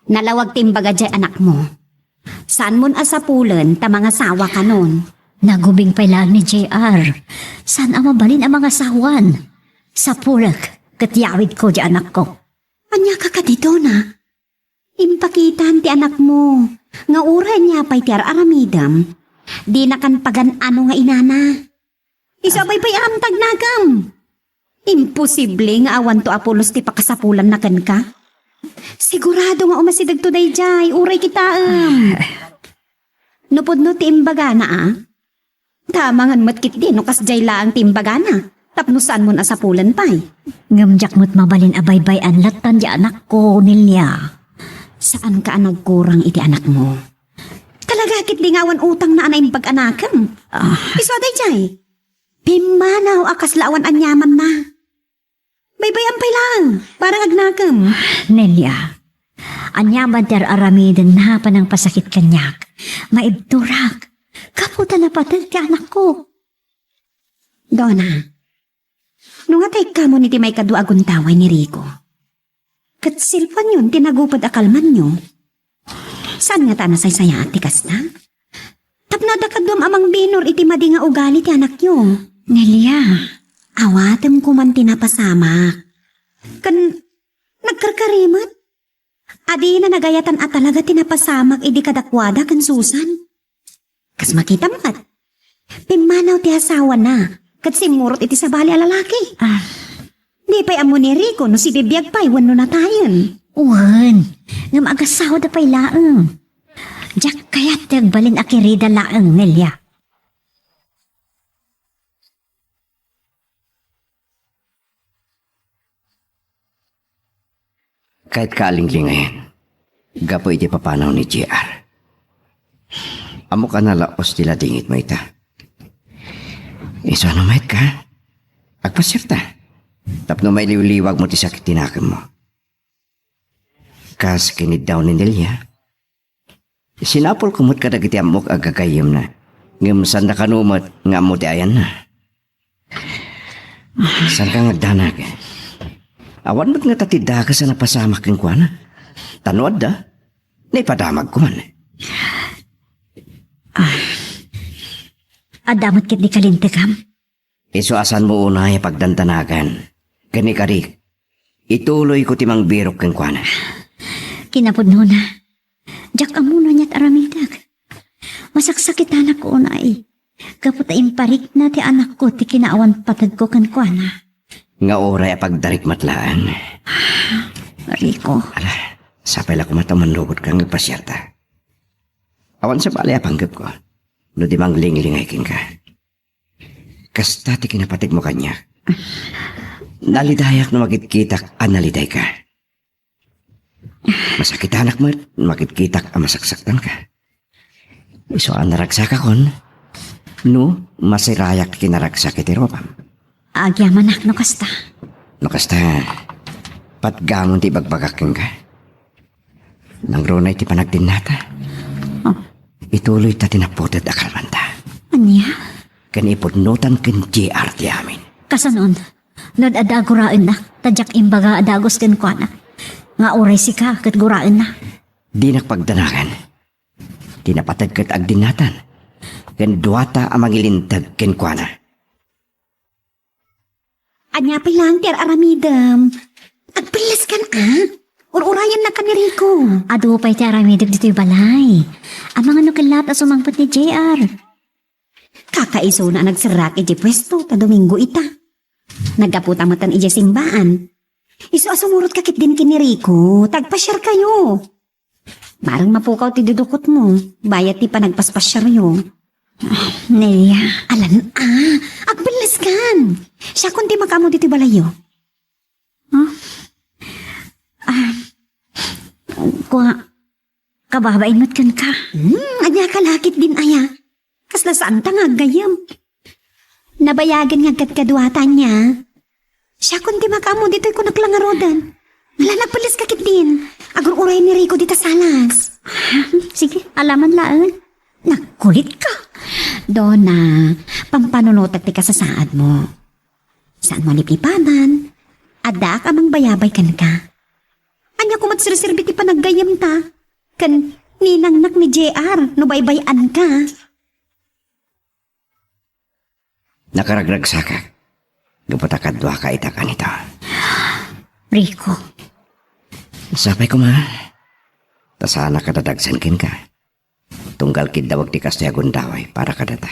Nalawag ti imbaga jay anakmo. Saanmon a sapulen ta mangasawa kanon. Nagubing pay laeng ni J R. Saan a mabalin a mangasawan? Sapulek ket yawidko jay anakko. Ania ka kadi, Dona? Impakitam ti anakmo nga uray ania pay ti ar-aramidem, dinakan pagan-ano nga inana. Isu a baybay-am ti agnakem. Imposible nga awanto a pulos ti pakasapulanna kenka. Sigurado nga umasidegto daydiay, uray kitaem. No pudno ti imbagana, a? Tamangan met ketdi no kasdiay laeng ti imbagana, tapno saanmon a sapulen pay. Ngem diak met mabalin a baybay-an lattan ti anakko, Nelia. Saanka a nagkurang iti anakmo. Talaga ketdi nga awan utangna a naimbag a nakem. Ah. Isu a daydiay. Pimmanaw a kasla awan aniamanna. Baybay-am pay laeng, para nga agnakem. Nelia, aniaman ti ar-aramidenna a panangpasakit kaniak. Maibturak. Gapu ta napateg ti anakko. Dona, no nga ta ikkamon iti maikadua a gundaway ni Rico, ket selpoanyon ti naguped a kalmanyo, saan ngata a nasaysayaat ti kasta? Tapno adda kaduam a mangbinor iti madi nga ugali ti anakyo. Nelia. Awatem koman ti napasamak. Ken nagkarkari met. Adina nagayatan a talaga ti napasamak idi kadakuada ken Susan. Kas makitam met, pimmanaw ti asawana ket simmurot iti sabali a lalaki. Ah. Di pay ammo ni Rico no sibibiag pay wenno natayen. Wen, ngem agasawada pay laeng. Diak kayat ti agbalin a kirida laeng, Nelia. Kayatka a linglingayen gapu iti papanaw ni J R. Ammok a nalaos ti ladingitmo ita. Isu a no mayetka, agpasiarta tapno mailiwliwagmo ti sakit ti nakemmo. Kas kiniddaw ni Nelia, sinapulko met kadagiti ammok a gagayyemna, ngem saanna kano met nga ammo ti ayanna. Saanka nga agdanag? Awan met ngata ti dakes a napasamak kenkuana. Ta no adda, naipadamagko man. Ah, adda met ketdi kalintegam? Isu a saanmo unay a pagdandanagan ken ikarik, ituloyko ti mangbirok kenkuana. Kinapudnona, diak ammo no aniat aramidek. Masaksakitanak unay gapu ta imparikna ti anakko ti kinaawan pategko kenkuana. Nga uray a pagdarik met laeng. Rico. Ala, sapay la koma ta mannubotka nga agpasiarta. Awan sabali a panggepko no di manglinglingay kenka. Kasta ti kinapategmo kaniak. Nalidayak no makitkitak a nalidayka. Masakitanak met no makitkitak a masaksaktanka. Isu a naragsakakon no masirayak ti kinaragsak iti rupam. Agyamanak no kasta. No kasta, patgamon ti ibagbagak kenka. Nangruna iti panagdinnata. Oh. Ituloyta ti naputed a kalmanta. Ania? Ken ipudnotan ken J R ti amin. Kasanon? No adda guraennak, ta diak imbaga a dagus kenkuana. Nga uray sika ket guraenna. Dinak pagdanagan. Ti napateg ket agdinnatan. Ken duata a mangilinteg kenkuana. Ania pay laeng ti ar-aramidem? Agpelleskan, a? Ur-urayennak ni Rico. Adu pay ti aramidek ditoy balay. Amangan no kellat a sumangpet ni J R. Kakaisuna a nagserrak idiay puesto ta Domingo ita. Naggaputa metten idiay simbaan. Isu a sumurotka ketdin ken ni Rico, ta agpasiarkayo. Mareng mapukaw ti dudukotmo, bayat ti panagpaspasiaryo. Nelia. Alan a, agpelleskan. Siakon ti makaammo ditoy balayyo. Huh? Ah, kua, kababain met kenka. Hmm, ania ka la ketdin aya? Kasla saanta nga aggayyem. Nabayagen nga agkadkaduata ania. Siakon ti makaammo ditoy, kunak la ngaruden. Ala, nagpelleska ketdin. Agur-uray ni Rico dita salas. Sige, alaman laeng. Nagkulitka. Dona, pampanunotek ti kasasaadmo. Saanmo a liplipadan. Addaak a mangbayabay kenka. Ania koma ti serserbi ti panaggayyemta ken ninangnak ni J R no baybay-anka? Nakaragragsakak gapu ta kaduaka ita kanito. Rico. Sapay koma, ta saanak a dadagsen kenka. Tunggal kiddawag ti kastoy a gundaway para kadata.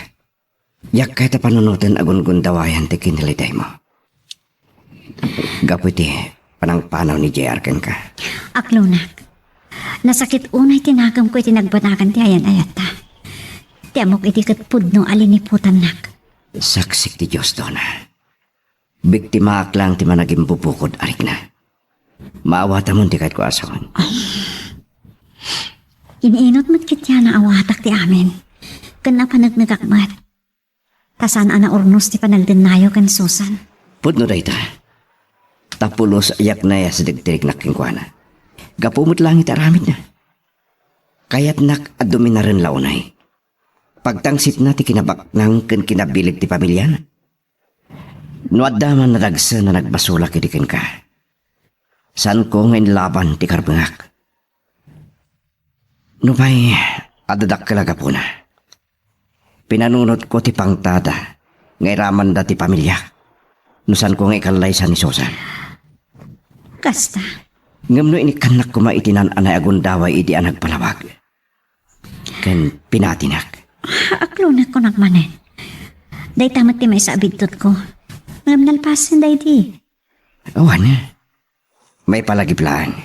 Diak kayat a panunoten a gungundawayan ti kinalitaymo. Gapu iti panangpanaw ni J R kenka. Aklonak, nasakit unay ti nakemko iti nagbanagan ti ayan-ayatta. Ti ammok idi ket pudno a liniputannak. Saksik ti Dios, Dona. Biktimaak lang ti managimbubukod a rikna. Maawatamon ti kayatko a sawen. Ay. Iniinut met ketdi a naawatak ti amin. Ken napanegnegak met. Ta saan a naurnos ti panagdennayo ken Susan. Pudno dayta. Ta pulos a diak nayasideg ti riknak kenkuana. Gapu met laeng iti aramidna. Kayatnak a duminaren la unay. Pagtangsitna ti kinabaknang ken kinabilig ti pamiliana. No adda man nadagsen a nagbasolak idi kenka, saanko nga inlaban ti karbengak. Nupay adda dakkel a gapuna, pinanunotko ti pangtada nga iramanda ti pamiliak no saanko nga ikallaysa ni Susan. Kasta. Ngem no inikkannak koma iti naan-anay a gundaway idi a nagpalawag ken pinatinak. Aklonak, kunak manen. Dayta met ti maysa a bigtotko. Ngem nalpasen daydi. Awan. Maipalagip laeng.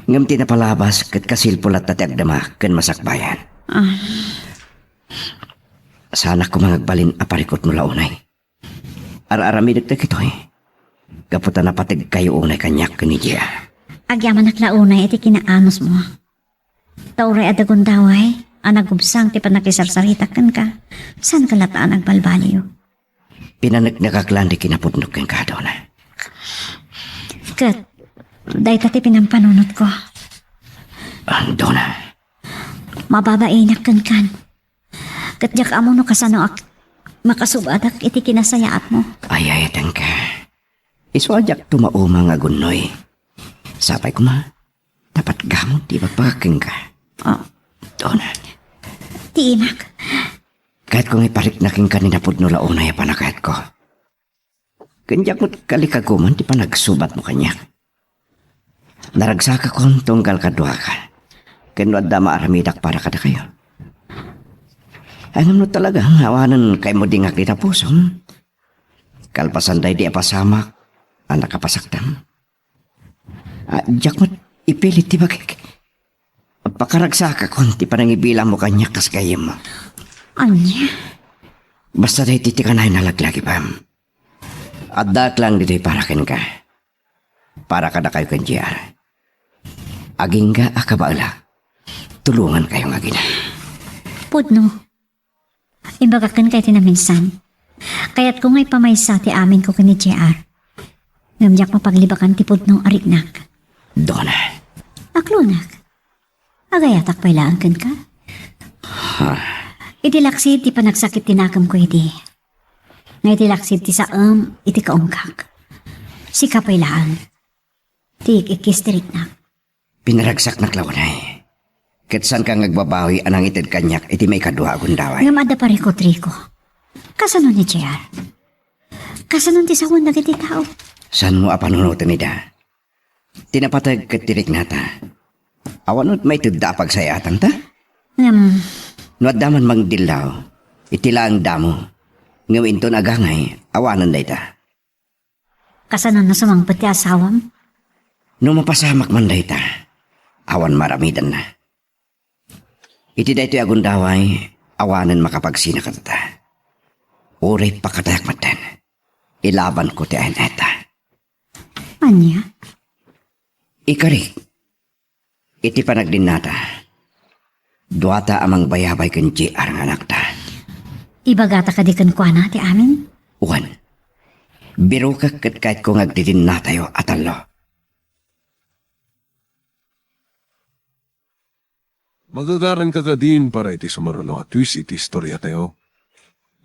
Ngem ti napalabas ket kasilpo latta ti agdama ken masakbayan. Ah. Saanak koma nga agbalin a parikutmo la unay. Ar-aramidek dagitoy gapu ta napategkayo unay kaniak ken ni J R. Agyamanak la unay iti kinaanosmo. Ta uray adda gundaway a nagubsang ti pannakisarsaritak kenka, saanka latta a nagbalbaliw. Pinaneknekak laeng ti kinapudnok kenka, Dona. Ket dayta ti pinampanunotko. Ah, Dona. Mababainak kenkan. Ket diak ammo no kasanoak makasubadak iti kinasayaatmo. Ay-ayatenka. Isu a diak tumaumang a gunnoy. Sapay koma, ta patgamon ti ibagbagak kenka. Ah. Dona. Ti imak. Kayatko nga iparikna kenka ni napudno la unay a pannakayatko. Ken diak met kalikaguman ti panagsubatmo kaniak. Naragsakakon tunggal kaduaka. Ken no adda maaramidak para kadakayo. Ay, ngem no talaga nga awanen kaimudingak iti pusom, kalpasan daydi a pasamak a nakapasaktam, a, diak met ipilit ti bagik. Pakaragsakakon ti panangibilanmo kaniak kas gayyemmo. Ania? Basta daydi ti kanayon a laglagipem. Addaak lang ditoy para kenka. Para kadakayo ken J R. Agingga a kabaelak, tulongankayo nga agina. Pudno. Imbagak kenka iti naminsan. Kayatko nga ipamaysa ti aminko ken ni J R. Ngem diak mapaglibakan ti pudno a riknak. Dona. Aklonak. Agayatak pay laeng kenka? Ha? Iti laksid ti panagsakit ti nakemko idi. Nga iti laksid ti saem iti kaungkak. Sika pay laeng ti ik-ikkis ti riknak. Pinaragsaknak la unay. Ket saanka nga agbabawi a nangited kaniak iti maikadua a gundaway. Ngem adda parikut, Rico. Kasano ni J R? Kasano ti sawen dagiti tao? Saanmo a panunoten ida? Ti napateg ket ti riknata. Awan met maitedda a pagsayaatanta? Ngem. No adda man mangdillaw, iti laeng damo. Ngem inton agangay, awanen dayta. Kasano no sumangpet ti asawam? No mapasamak man dayta, awan maramidanna. Iti daytoy a gundaway, awanen makapagsina kadakuada. Uray pakatayak metten, ilabanko ti ayan-ayatta. Ania? Ikarik, iti panagdinnata, duata a mangbayabay ken J R nga anakta. Ibagata kadi kenkuana ti amin? Wen. Birokek ket kayatko nga agdidinnatayo a tallo. Magagaranka kadin para iti sumaruno a twist iti istoriatayo.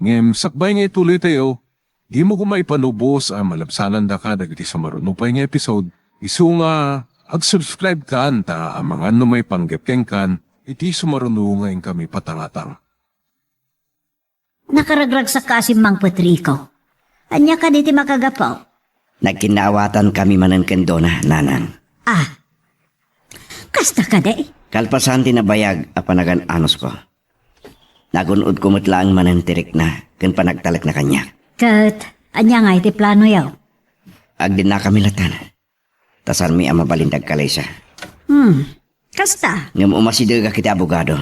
Ngem sakbay nga ituloytayo, dimo koma ipalubos a malabsanandaka dagiti sumaruno pay nga episode, isu nga ag-subscribe kan ta amangan no maipanggep kenkan iti sumaruno nga inkami patangatang. Nakaragragsak ka a simmangpet, Rico. Ania kadi ti makagapu? Nagkinnaawatan kami manen ken Dona, Nanang. Ah. Kasta kadi? Kalpasan ti nabayag a panagan-anusko. Nagun-odko met laeng manen ti rikna ken panagtalekna kaniak. Ket ania ngay ti planoyo? Agdennakami latta. Ta saanmi a mabalin ti agkalesa. Hmm. Kasta? Ngem umasidegak iti abogado.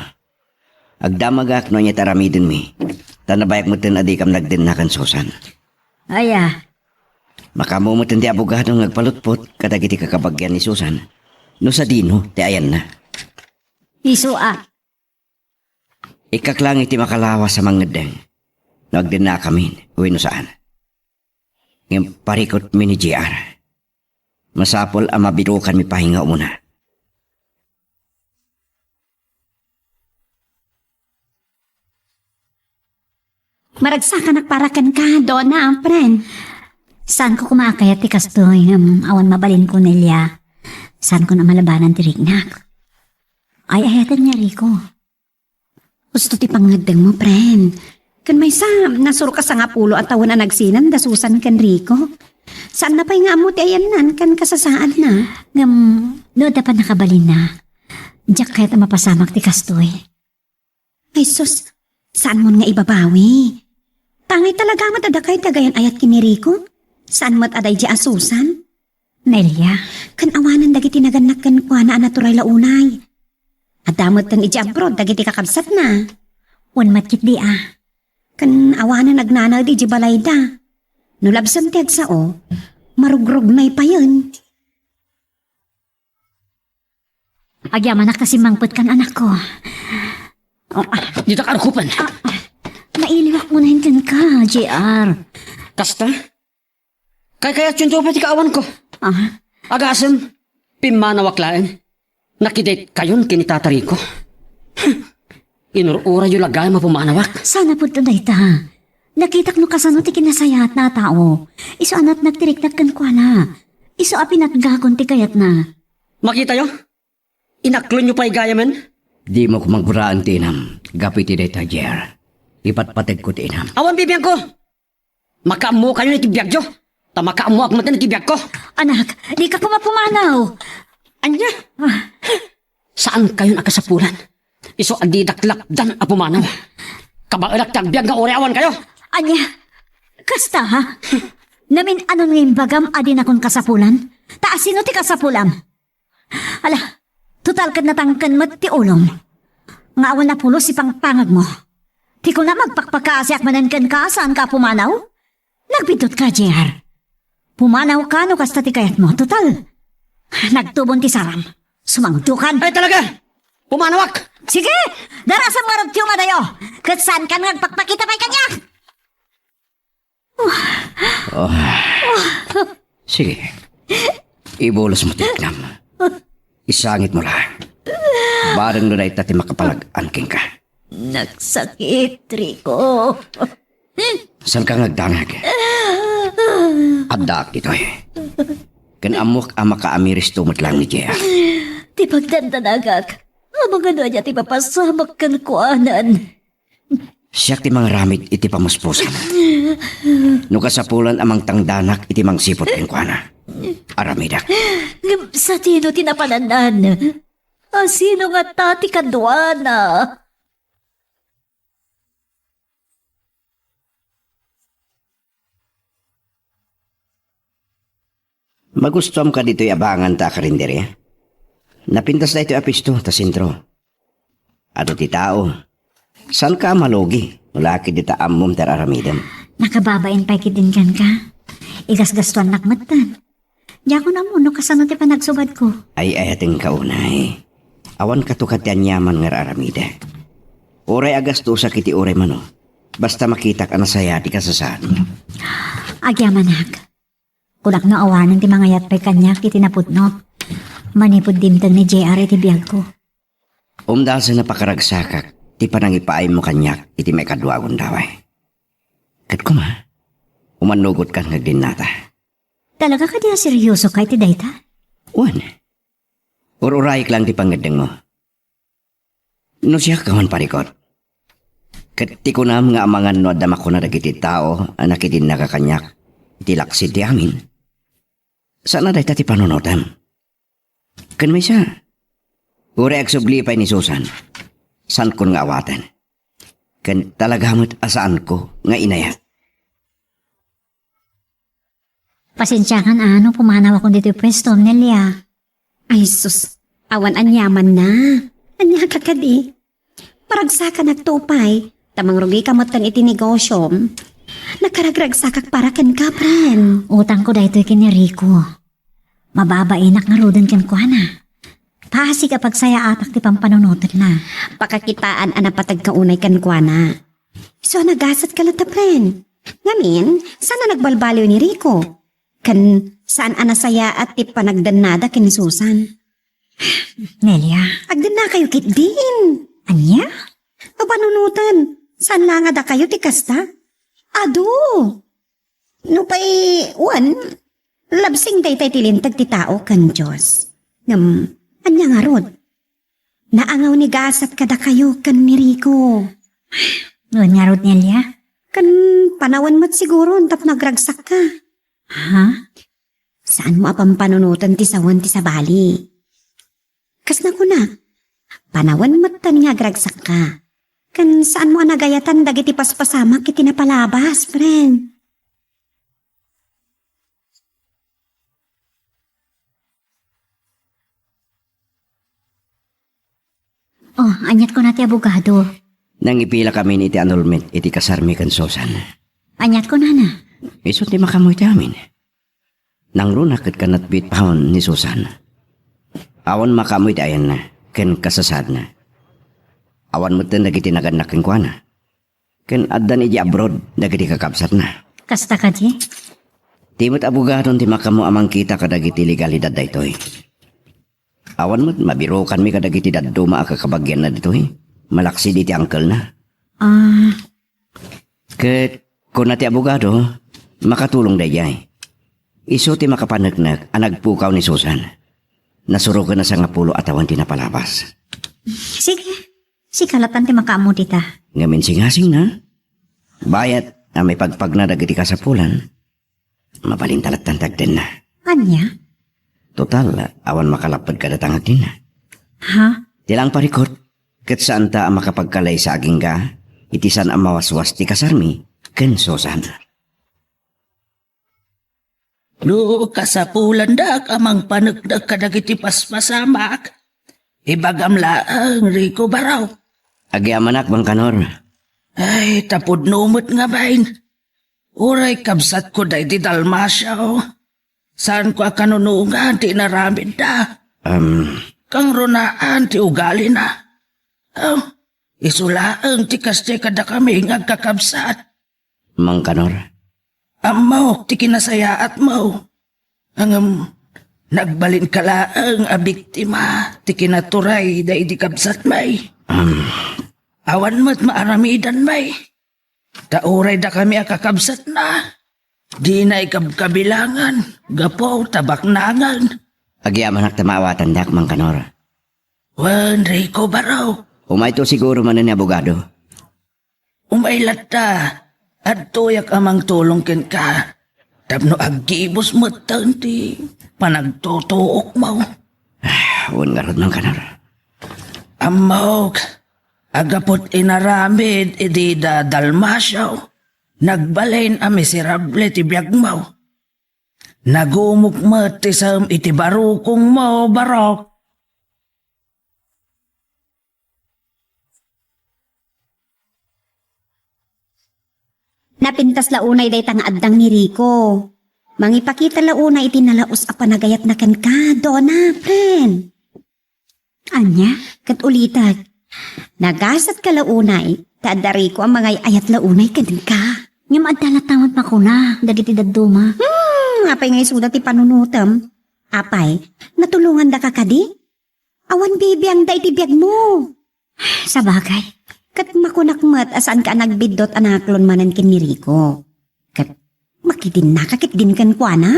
Agdamagak no ania ti aramidenmi. Ta nabayak metten a dikam nagdenna ken Susan. Aya? Makaammo metten ti abogado nga agpalutpot kadagiti kakabagian ni Susan no sadino ti ayanna. Isu a. Ikkak lang iti makalawas a mangngeddeng no agdennakamin wenno saan. Ngem parikutmi ni J R. Masapul a mabirukanmi pay nga umuna. Maragsakanak para kenka, Donna, friend. Saanko koma a kayat ti kastoy, ngem awan mabalinko, Nelia. Saanko a malabanan ti riknak. Ay-ayaten nga Rico. Husto ti pangngeddengmo, friend. Ken maysa, nasurok a sangapulo a tawen a nagsinan da Susan ken Rico. Saanna pay nga ammo ti ayanna ken kasasaadna. Ngem, no adda pay nakabalinna, diak kayat a mapasamak ti kastoy. Ay sus, saanmon nga ibabawi. Tangay talaga met a dakay ti agayan-ayat ken ni Rico. Saan met a daydi a Susan. Nelia. Ken awanen dagiti nagannak kenkuana a natural la unay. Adda metten idiay abroad dagiti kakabsatna. Wen met ketdi a. Ken awanen agnanaed idiay balayda. No labsem ti agsao, marugrugna payen. Agyamanak ta simmangpetkan, anakko. Oh, ah. Ditak arkupen. Ah, ah. Nailiwak mo na kenka, J R. Kasta? Kaykayatyonto pay ti kaawanko. Ah? Agasem, pimmanawak laeng. Nakidate kayon ken ni Tata Rico. Inur-urayyo la gayam a pumanawak. Sana pudno dayta. Nakitak no kasano ti kinasayaatna a tao. Isu a natnag ti riknak kenkuana. Isu a pinatgakon ti kayatna. Makitayo? Inaklonyo pay gayamen? Dimo koma guraen ti inam gapu iti dayta, Jer. Ipatpategko ti inam. Awan bibiangko! Makaammokayon iti biagyo, ta makaammoak metten iti biagko. Anak, dika koma pumanaw. Ania? Ah. Saankayon a kasapulan. Isu a didak lapdan a pumanaw. Kabaelak ti agbiag nga uray awankayo. Ania? Kasta, ha? Namin-anon nga imbagam a dinakon kasapulan? Ta asino ti kasapulam? Ala, total ket natangken met ti ulom. Nga awan a pulos ti pangpangagmo. Ti kunam agpakpakaasiak manen kenka, saanka a pumanaw? Nagbiddutka, Jer. Pumanawka no kasta ti kayatmo. Total, nagtubon ti saram. Sumangdukan. Ay, talaga! Pumanawak! Sige! Darasem ngarud ti umadayo! Ket saankan nga agpakpakita pay kaniak! Oh. Sige. Ibulosmo ti riknam. Isangitmo la. Bareng no dayta ti makapalag-an kenka. Nagsakit, Rico. Saanka nga agdanag? Addaak ditoy. Ken ammok a makaamiristo met laeng ni Jea. Ti pagdandanagak, amangan no ania ti mapasamak kenkuanan. Siak ti mangaramid iti pamuspusan. No kasapulan a mangtangdanak iti mangsipud kenkuana, aramidek. Ngem sadino ti napanannan? A sino ngata ti kaduana? Magustuam ka ditoy a bangan ta akarinderia? Napintas daytoy a pisto ta sentro. Adu ti tao. Saanka a malugi no la ket dita ammom ti ar-aramidem? Nakababain pay ketdin kenka. Igasgastuannak metten. Diakon ammo no kasano ti panagsubadko. Ay-ayatenka unay. Awan kato ket ti aniaman nga ar-aramidek. Uray agastosak iti uray mano. Basta makitak a nasayaat ti kasasaadmo. Agyamanak. Kunak no awanen ti mangayat pay kaniak iti napudno. Manipud dimteng ni J R iti biagko. Umdasen a pakaragsakak ti panangipaaymo kaniak iti maikadua a gundaway. Ket koma, umannugotkan nga agdinnata. Talaga kadi a seryosoka iti dayta? Wen. Ur-urayek lang ti pangngeddengmo. No siak awan parikut. Ket ti kunam nga amangan no adda makuna dagiti tao a nakidinnaga kaniak iti laksid ti amin. Saan a dayta ti panunotem. Ken maysa, uray agsubli pay ni Susan, saankon nga awaten. Ken talaga met a saanko nga inayat. Pasensiakan a no pumanawakon ditoy puesto, Nelia. Ay sus, awan aniamanna. Ania ka kadi? Paragsakanak to pay, ta mangrugika metten iti negosyom. Nakaragragsakak para kenka, friend. Utangko daytoy ken ni Rico. Mababainak ngaruden kenkuana. Pasig a pagsayaatak ti pampanunotenna. Pakakitaan a napateg ka unay kenkuana. Isu a nagasatka latta, friend. Ngamin, saan a nagbalbaliw ni Rico? Ken saan a nasayaat ti panagdennada ken ni Susan? Nelia. Agdennakayo ketdin. Ania? No panunoten, saan la nga dakayo ti kasta? Adu! Nupay, wen, labsing daytay ti linteg ti tao ken Dios. Ngem, ania ngarud? Naangaw ni gasat kadakayo ken ni Rico. Wen ngarud, Nelia? Ken panawen met siguro tapno agragsakka. Ha? Saanmo a pampanunoten ti sawen ti sabali. Kas nakunak, panawen metten nga agragsakka. Ken saanmo a nagayatan dagiti paspasamak iti napalabas, friend. Oh, aniat kuna ti abogado? Nangipilakamin iti annulment iti kasarmi ken Susan. Aniat kunana? Isu ti makaammo iti amin. Nangrunak ket kanatbit paon ni Susan. Awan makaammo iti ayanna ken kasasaadna. Awan metten dagiti nagannak kenkuana. Ken addan idiay abroad dagiti kakabsatna. Kasta kadi? Ti met abogadon ti makaammo a mangkita kadagiti legalidad daytoy. Awan met mabirukanmi kadagiti dadduma a kakabagianna ditoy, malaksid iti angkelna. Ah. Ket kuna ti abogado, makatulong daydiay. Isu ti makapaneknek a nagpukaw ni Susan. Nasuroken a sangapulo a tawen ti napalabas. Sige, sika lattan ti makaammo dita. Ngem insingasingna, bayat a maipagpagna dagiti kasapulan, mabalinta lattan ti agdenna. Ania? Total, awan makalapped kadata nga agdenna. Ha? Ti laeng parikut, ket saanta a makapagkalaysa agingga iti saan a mawaswas ti kasarmi ken Susan. No kasapulandak a mangpaneknek kadagiti paspasamak, ibagam laeng, Rico Barok. Agyamanak, Mangkanor. Ay, ta pudno met ngamin. Uray kabsatko daydi Dalmacio. Saanko a kanunongan ti inaramidda. Am. Kangrunaan ti ugalina. Oh, isu laeng ti kasta kadakami nga agkakabsat. Mangkanor. Ammok ti kinasayaatmo. Ngem, nagbalinka laeng a biktima ti kinaturay daydi kabsatmi. Am. Awan met maaramidanmi. Ta uray dakami a kakabsatna, dina ikabkabilangan gapu ta baknangen. Agyamanak ta maawatandak, Mangkanor. Wen, Rico Barok. Umayto siguro manen ni abogado. Umay latta, adtoyak a mangtulong kenka tapno aggibus metten ti panagtutuokmo. Ah, wen ngarud, Mangkanor. Ammok, a gapu ti inaramid idi da Dalmacio, nagbalin a miserable ti biagmo. Nagumok met ti sem iti barukongmo, Barok. Napintas la unay dayta nga addang ni Rico. Mangipakita la unay iti nalaus a panagayatna kenka, Dona, friend. Ania? Ket ulitek, nagasatka la unay, ta adda Rico a mangay-ayat la unay kenka. Ngem adda latta met makuna dagiti dadduma. Hmm, apay nga isuda ti panunotem? Apay, natulongandaka kadi? Awan bibiangda iti biagmo. Sabagay. Ket makunak met a saanka a nagbiddut a naklon manen ken ni Rico. Ket makidinnaka ketdin kenkuana.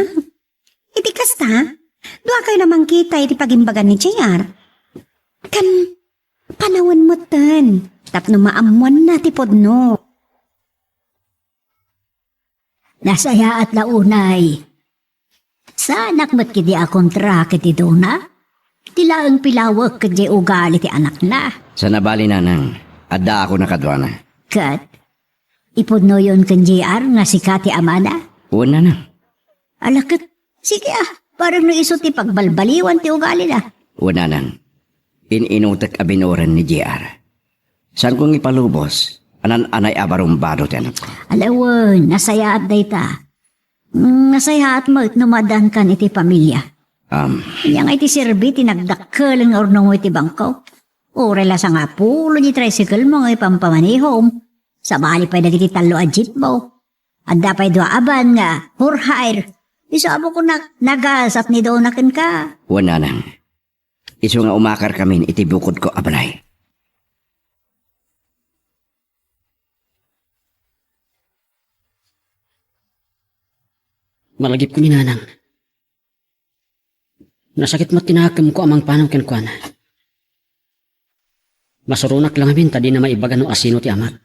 Iti kasta, duakayo a mangkita iti pagimbagan ni J R. Ken panawen metten tapno maammoanna ti pudno. Nasayaat la unay. Saanak met ketdi a kontra ken ni Dona? Ti laeng pilawek ket diay ugali ti anakna. Saan a bali, nanang, addaak una kaduana. Ket, ipudnoyon ken J R nga sika ti amana? Wen, nanang. Ala ket, sige a, bareng no isu ti pagbalbaliwan ti ugalina. Wen, nanang. In-inutek a binuren ni J R. Saanko nga ipalubos a naan-anay a barumbado ti anakko. Ala wen, nasayaat dayta. Mm, nasayaat met no maaddaankan iti pamilia. Am. Ania nga iti serbi ti nagdakkelen nga urnongmo iti bangko? Uray la sangapulo ti tricycle mo nga ipampamanehom. Sabali pay dagiti tallo a jeep mo. Adda pay dua a van nga for hire. Isu a bukonak, nagasat ni Dona kenka. Wen, nanang. Isu nga umakarkamin iti bukodko a balay. Malagipko ni nanang. Nasakit met ti nakemko a mangpanaw kenkuana. Masuronak la ngamin ta dina maibaga no asino ti amak.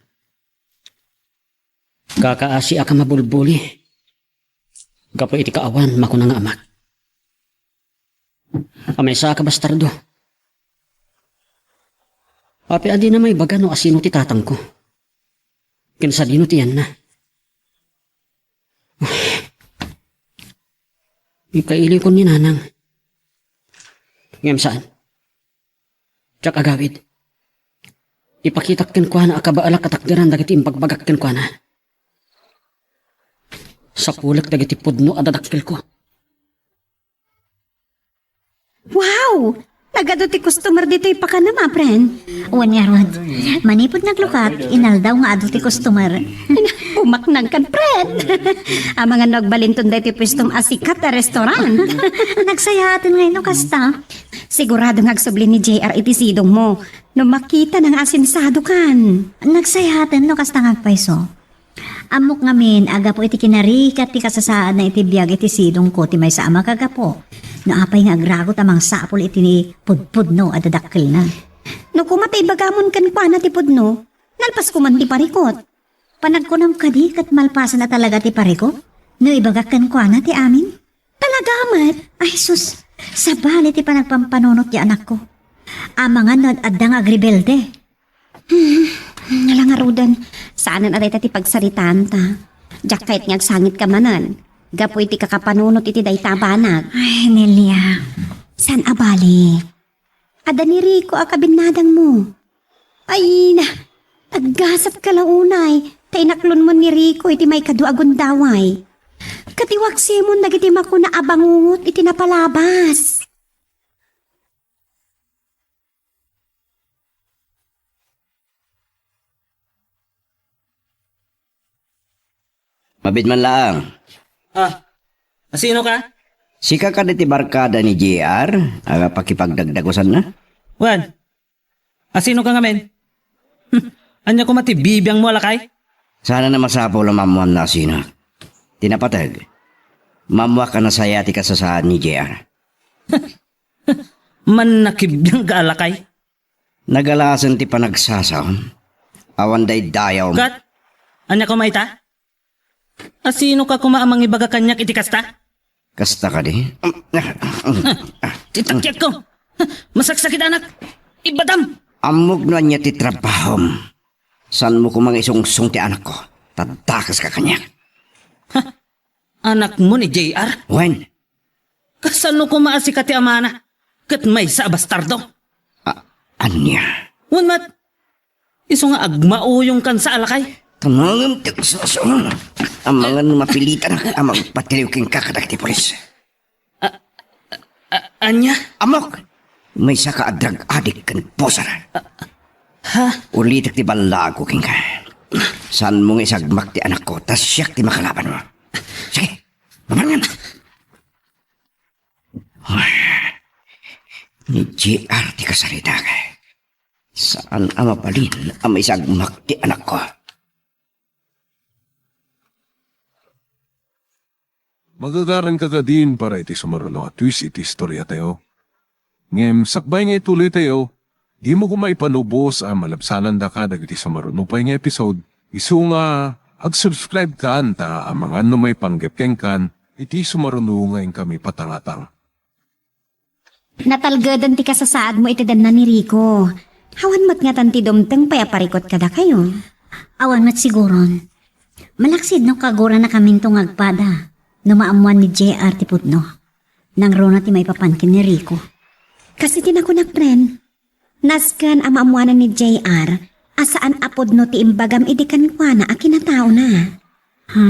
Kakaasiak a mabulbuli. Gapu iti kaawan, makuna nga amak. A maysa a kabastardo. Apay a dina maibaga no asino ti tatangko. Ken sadino ti yanna. Ikailiwkon ni nanang. Ngem saan. Diak agawid. Ipakitak kenkuana a kabaalak a takderan dagiti imbagbagak kenkuana. Sapulek dagiti pudno a dadakkelko. Wow! Nagadu ti customer ditoy pakanam, a, friend. Wen ngarud. Manipud naglukat, inaldaw nga adu ti customer. Pumaknang kan, friend. Amangan no agbalinton daytoy puestom a sikat a restaurant. Nagsayaaten ngay no kasta. Sigurado nga agsubli ni J R iti sidongmo no makitana nga asensadokan. Nagsayaaten no kasta nga agpayso. Ammok ngamin a gapu iti kinarigat ti kasasaadna iti biag iti sidongko ti maysa a makagapu no apay nga agragut a mangsapul iti ni pudpudno a dadakkelna. No koma ta ibagamon kenkuana ti pudno, nalpas koman ti parikot. Panagkunam kadi ket malpasen a talaga ti parikot no ibagak kenkuana ti amin? Talaga met? Ay sus, sabali ti panagpampanunot ti anakko. Amangan no ad-adda nga agrebelde. Hmm, ala ngaruden, saanen a dayta ti pagsaritaanta. Diak kayat nga agsangitka manen, gapu iti kakapanunot iti dayta a banag. Ay, Nelia. Saan a bale? Adda ni Rico a kabinnadangmo. Ay na, aggasatka la unay, ta inaklonmon ni Rico iti maikadua a gundaway. Ket iwagsemon dagiti makuna a bangungot iti napalabas. Mabiit man laeng. Ah, asino ka? Sika kadi ti barkada ni J R a pakipagdagdagusanna? Wen, asino ka ngamin? Hmm, ania koma ti bibiangmo a lakay? Saan a masapul a maammuan no asino ti napateg. Maammuak a nasayaat ti kasasaad ni J R. Mannakibiang ka a lakay? Nagalasen ti panagsasaom. Awan daydayawm. Kat? Ania koma ita? Asino ka koma a mangibaga kaniak iti kasta? Kasta kadi? Ti takiak ko! Masaksakit anak! Ibadam! Ammok no ania ti trabahom. Saanmo koma nga isungsong ti anakko. Tadakes ka kaniak. Ha? Anakmo ni J R? Wen. Kasano koma a sika ti amana? Ket maysa a bastardo? A-, ania? Wen met, isu nga agmauyongkan sa alakay. Tamangem ti agsusuon. Amangan mapilitanak a magpatiliw kenka kadagiti pulis. A-, a-, ania? Ammok! Maysa ka a drug addict ken poser. Ha? Ulitek ti ballagko kenka. Saanmo nga isagmak ti anakko, ta siak ti makalabanmo. Sige, mabalin! Ni J R ti kasaritak. Saan a mabalin a maisagmak ti anakko. Magagaranka kadin para iti sumaruno a twist iti istoriatayo. Ngem sakbay nga ituloytayo, dimo koma ipalubos a malabsanandaka dagiti sumaruno pay nga episode, isu nga ag-subscribe kan ta amangan no maipanggep kenkan iti sumaruno nga inkami patangatang. Natalgeden ti kasasaadmo iti denna ni Rico. Awan met ngatan ti dumteng pay a parikut kadakayo. Awan met siguron. Malaksid no kaguranakaminto nga agpada no maammoan ni J R ti pudno. Nangruna ti maipapan ken ni Rico. Kas iti nakunak, pren, nasken a maammoanan ni J R a saan a pudno ti imbagam idi kenkuana a kinataona. Ha?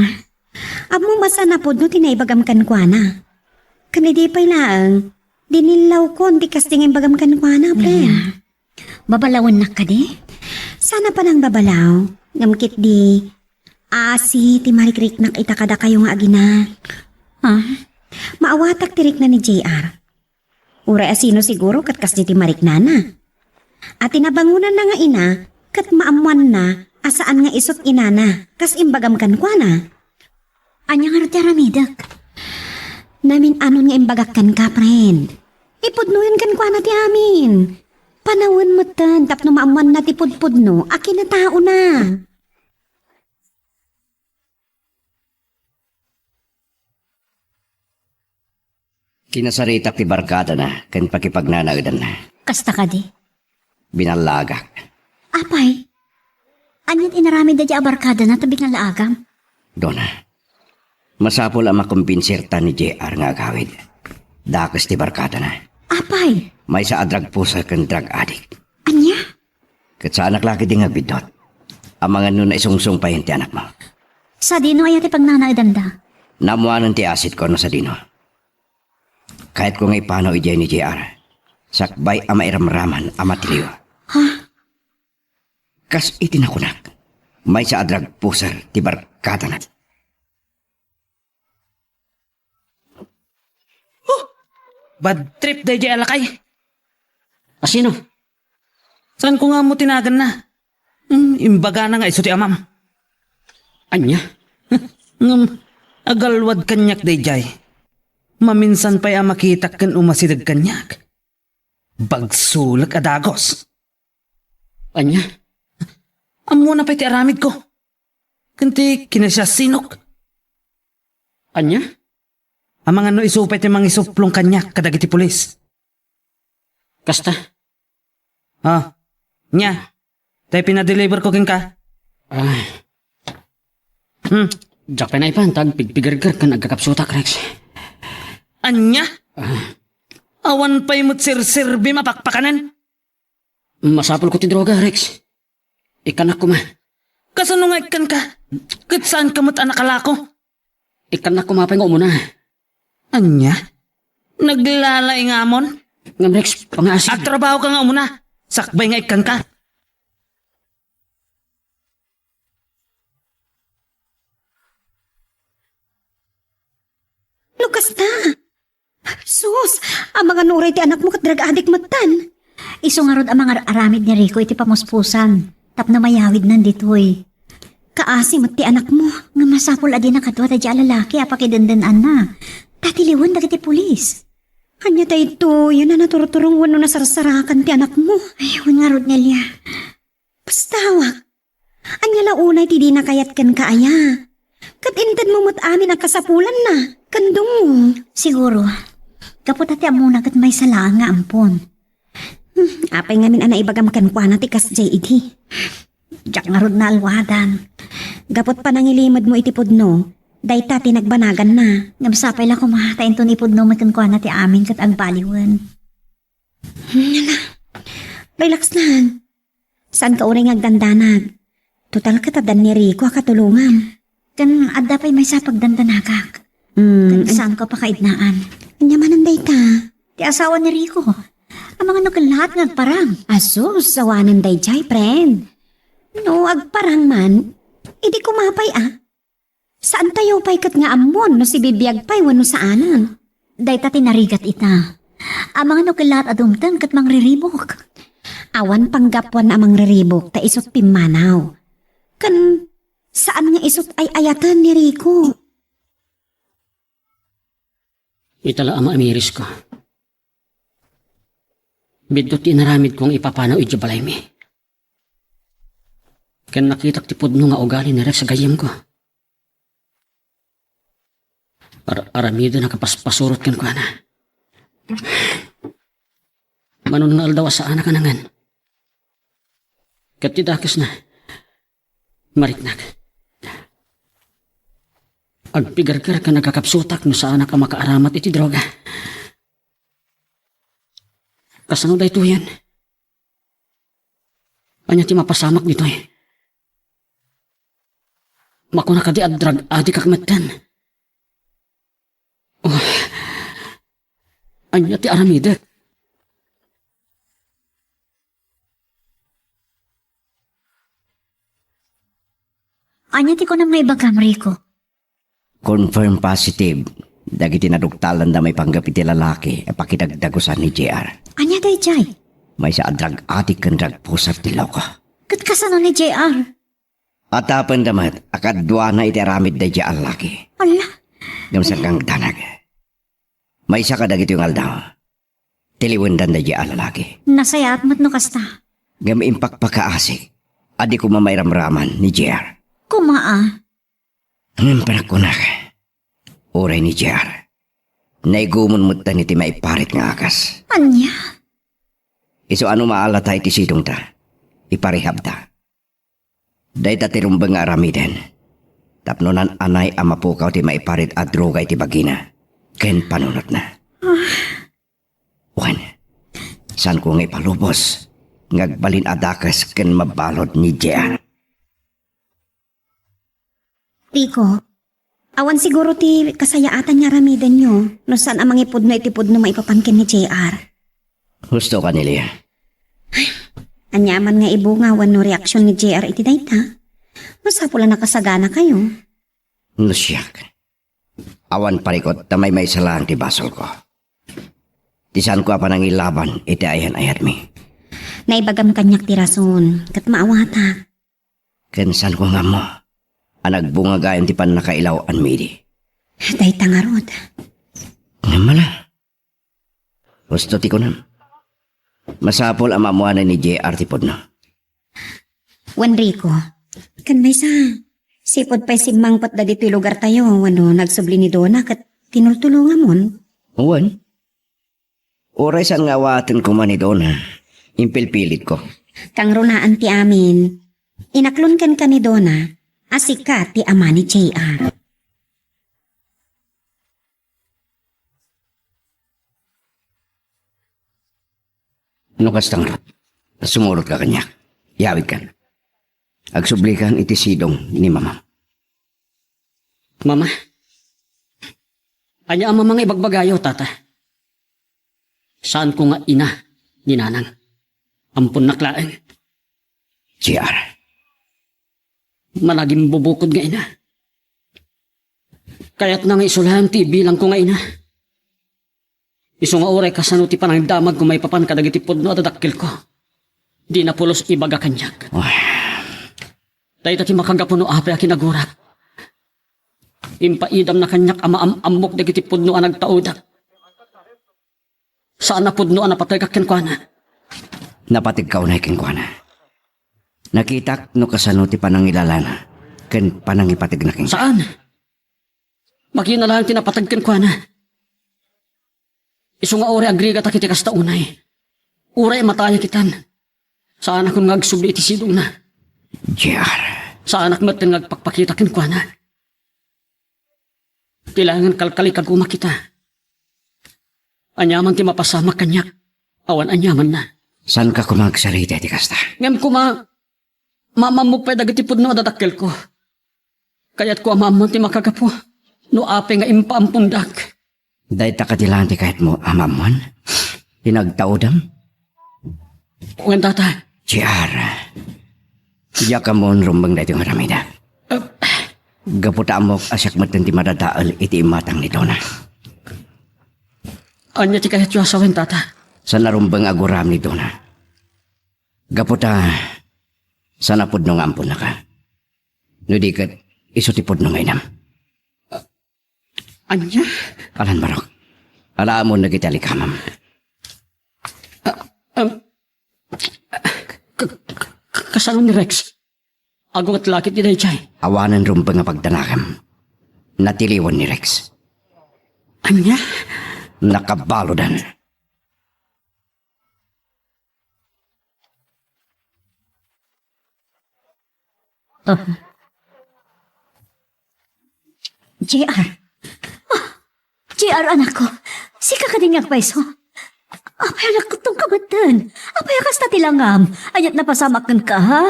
Ammom a saan a pudno ti naibagam kenkuana. Ken idi pay laeng, dinillawkon ti kasdi nga imbagam kenkuana, pren. Nia, babalawennak kadi? Saan a panangbabalaw, ngem ketdi, asi ti marikriknak ita kadakayo nga agina. Ha? Maawatak ti rikna ni J R. Uray a sino siguro ket kasdi ti mariknana. A ti nabangonanna nga ina, ket maammoanna a saan nga isut' inana, kas imbagam kenkuana. Ania ngarud ti aramidek? Namin-anon nga imbagak kenka, pren. Ipudnoyon kenkuana ti amin. Panawen metten tapno maammoanna ti pudpudno a kinataona. Kinasaritak ti barkadana ken pakipagnanaedanna. Kasta kadi? Binallagak. Apay? Aniat inaramid daydiay a barkadana ta binallagam? Dona, masapul a makombinsirta ni J R nga agawid. Dakes ti barkadana. Apay? Maysa a drug pusher ken drug addict. Ania? Ket saanak la ketdi nga agbiddut. Amangan no naisungsong payen ti anakmo. Sadino aya ti pagnanaedanda? Naammoanen ti asidko no sadino. Kayatko nga ipanaw idiay ni J R. Sakbay a mairamraman a matiliw. Ha? Kas iti nakunak, maysa a drug pusher ti barkadana. Huh! Bad trip daydiay a lakay. Asino? Saanko nga ammo ti naganna. Hmm, imbagana nga isu ti amam. Ania? Ngem, agalwad kaniak daydiay. Maminsan pay a makitak ken umasideg kaniak. Bagsolek a dagus. Ania? Ammona pay ti aramidko. Ken ti kinasiasinok. Ania? Amangan no isu pay ti mangisuplong kaniak kadagiti pulis. Kasta? Ah, nia, tay pinadeliver ko kenka. Ah. Hmm. Diak pay naipan ta agpigpigerger ken agkakapsutak, Rex. Ania? Ah. Awan pay met serserbim a pakpakanen? Masapulko ti droga, Rex. Ikkanak koma. Kasano nga ikkanka? Ket saanka met a nakalako? Ikkannak koma pay nga umuna. Ania? Naglalaingamon? Ngem, Rex, pangaasi. Agtrabahoka nga umuna. Sakbay nga ikkanka. No kasta. Sus, amangan no uray ti anakmo ket drug addict metten. Isu ngarud a mangar-aramid ni Rico iti pamuspusan tapno mayawidnan ditoy. Kaasi met ti anakmo, nga masapul a dina kadua daydiay a lalaki a pakidenden-anna. Ta tiliwen dagiti pulis. Ania daytoy a naturturong wenno nasarsarakan ti anakmo? Ay, wen ngarud, Nelia. Bastawak. Ania la unay ti dina kayat kenka aya? Ket intedmo met amin a kasapulanna, ken dungngo. Siguro, gapu ta ti ammona ket maysa laeng nga ampon. Hmm, apay ngamin a naibagam kenkuana ti kasdiay idi? Diak ngarud naalwadan. Gaput panangilimedmo iti pudno, dayta ti nagbanaganna. Ngem sapay la koma, ta inton ipudno met kenkuana ti amin ket agbaliwen. Hmm, hala. Relax lang. Saanka uray nga agdandanag. Total, ket addan ni Rico a katulongam. Ken adda pay maysa a pagdandanagak. Hmm. Ket saanko a pakaidnaan. Ania manen dayta? Ti asawa ni Rico. Amangan no kellaat nga agparang. Asus, awanen daydiay, friend. No agparang man, idi koma pay a. Saantayo pay ket nga ammon no sibibiag pay wenno saanen. Dayta ti narigat ita. Amangan no kellaat a dumteng ket mangriribuk. Awan panggapuan a mangriribuk ta isut' pimmanaw. Ken saan nga isut' ay-ayaten ni Rico. Ita la a maamirisko. Biddut ti inaramidko nga ipapanaw idiay balaymi. Ken nakitak ti pudno nga ugali ni Rex a gayyemko. Ar-, aramiden a kapaspasurot kenkuana. Mano nga aldaw a saanak a nangan. Ket ti dakesna, Mariknak. Agpigerger ken agkakapsutak no saanak a makaaramat iti droga. Kasano daytoyen? Ania ti mapasamak ditoy? Makuna kadi a drug addict-ak metten? Oh, ania ti aramidek? Ania ti kunam nga ibagam, Rico? Confirm positive dagiti naduktalanda maipanggep iti lalaki a pakidagdagusan ni J R. Ania daydiay? Maysa a drug addict ken drug pusher ti loko. Ket kasano ni J R? Atapenda met a kaduana iti aramid daydiay a lalaki. Ala. Ngem sangkangdanag. Maysa kadagitoy nga aldaw, tiliwendan daydiay a lalaki. Nasayaat met no kasta. Ngem impakpakaasik a di koma mairamraman ni J R. Koma a. Ngem panagkunak, uray ni J R, naigumon metten iti maiparit nga agas. Ania? Isu a no maalata iti sidongta, iparehabta. Dayta ti rumbeng nga aramiden tapno naan-anay a mapukaw ti maiparit a droga iti bagina ken panunotna. Ah. Wen, saanko nga ipalubos nga agbalin a dakes ken mabalud ni J R. Rico, awan siguro ti kasayaatan nga aramidenyo no saan a mangipudno iti pudno maipapan ken ni J R. Husto ka, Nelia. Aniaman nga ibunga wenno reaksion ni J R iti dayta, masapul a nakasaganakayo. No siak, awan parikut ta maymaysa laeng ti basolko. Ti saanko a panangilaban iti ayan-ayatmi. Naibagam kaniak ti rason, ket maawatak. Ken saanko nga ammo a nagbunga gayam ti pannakailaw-anmi idi. Dayta ngarud. Ngem ala. Husto ti kunam. Masapul a maammoanan ni J R ti pudno. Wen, Rico, ken maysa, sipud pay simmangpet dagitoy lugartayo wenno nagsubli ni Dona ket tinultulongamon. Wen. Uray saan nga awaten koma ni Dona, impilpilitko. Kangrunaan ti amin, inaklon kenka ni Dona a sika ti ama ni J R. No kasta ngarud, sumurot ka kaniak. Yawid kan. Agsubli kan iti sidong ni Mama. Mama, ania a mama nga ibagbagayo, Tata? Saanko nga ina ni Nanang. Amponnak laeng. J R. Managimbubukod nga ina. Kayatna nga isu laeng ti ibilangko nga ina. Isu nga uray kasano ti panangdamagko maipapan kadagiti pudno a dadakkelko, dina pulos ibaga kaniak. Ay. Dayta ti makagapu no apay a kinagurak. Impaidamna kaniak a maam-ammok dagiti pudno a nagtaudak. Saan a pudno a napategak kenkuana. Napategka unay kenkuana. Nakitak no kasano ti panangilalana ken panangipategna kenka. Saan? Makina laeng ti napateg kenkuana. Isu nga uray agrigatak iti kasta unay. Uray matayak itan. Saanakon nga agsubli iti sidongna. J R. Saanak metten nga agpakpakita kenkuana. Ti laengen kalkalikaguma kita. Aniaman ti mapasamak kaniak, awan aniamanna. Saanka koma agsarita iti kasta? Ngem koma, maam-ammok pay dagiti pudno a dadakkelko. Kayatko a maammoan ti makagapu no apay nga impaampondak. Dayta kadi laeng ti kayatmo a maammoan? Ti nagtaudem? Wen, Tata. J R, diak ammon rumbeng daytoy nga aramidek. Ah. Gapu ta ammok a siak metten ti madadael iti imatang ni Dona. Ania ti kayatyo a sawen, Tata? Saan a rumbeng a guram ni Dona. Gapu ta saan a pudno nga amponnaka. No di ket, isu ti pudno nga inam. Ania? Alan, Barok. Alaamon dagiti alikamem. Ah, um, ka-, ka-, ka-, kasano ni Rex? Agunget la ketdi daydiay. Awanen rumbeng a pagdanagem. Natiliwan ni Rex. Ania? Nakabaludan. Ah. J R. Ah, J R, anakko. Sika kadi nga agpayso? Apay, anakko, tungka metten. Apay, kasta ti langam. Ania't napasamak kenka, ha?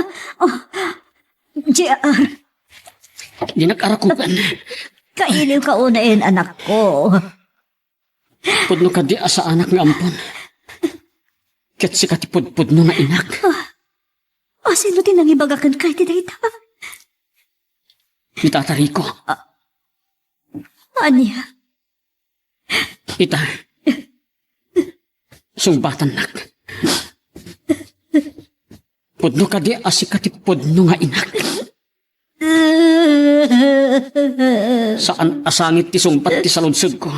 Oh, J R. Dinak arakupen. Kailiwka unayen, anakko. Pudno kadi a saanak nga ampon. Ket sika ti pudpudno nga inak. Ah, sino ti nangibaga kenka iti dayta? Ni Tata Rico. Ah, ania? Ita. Sungbatannak. Pudno kadi a sika ti pudno nga inak? Saan a sangit ti sungbat ti saludsodko.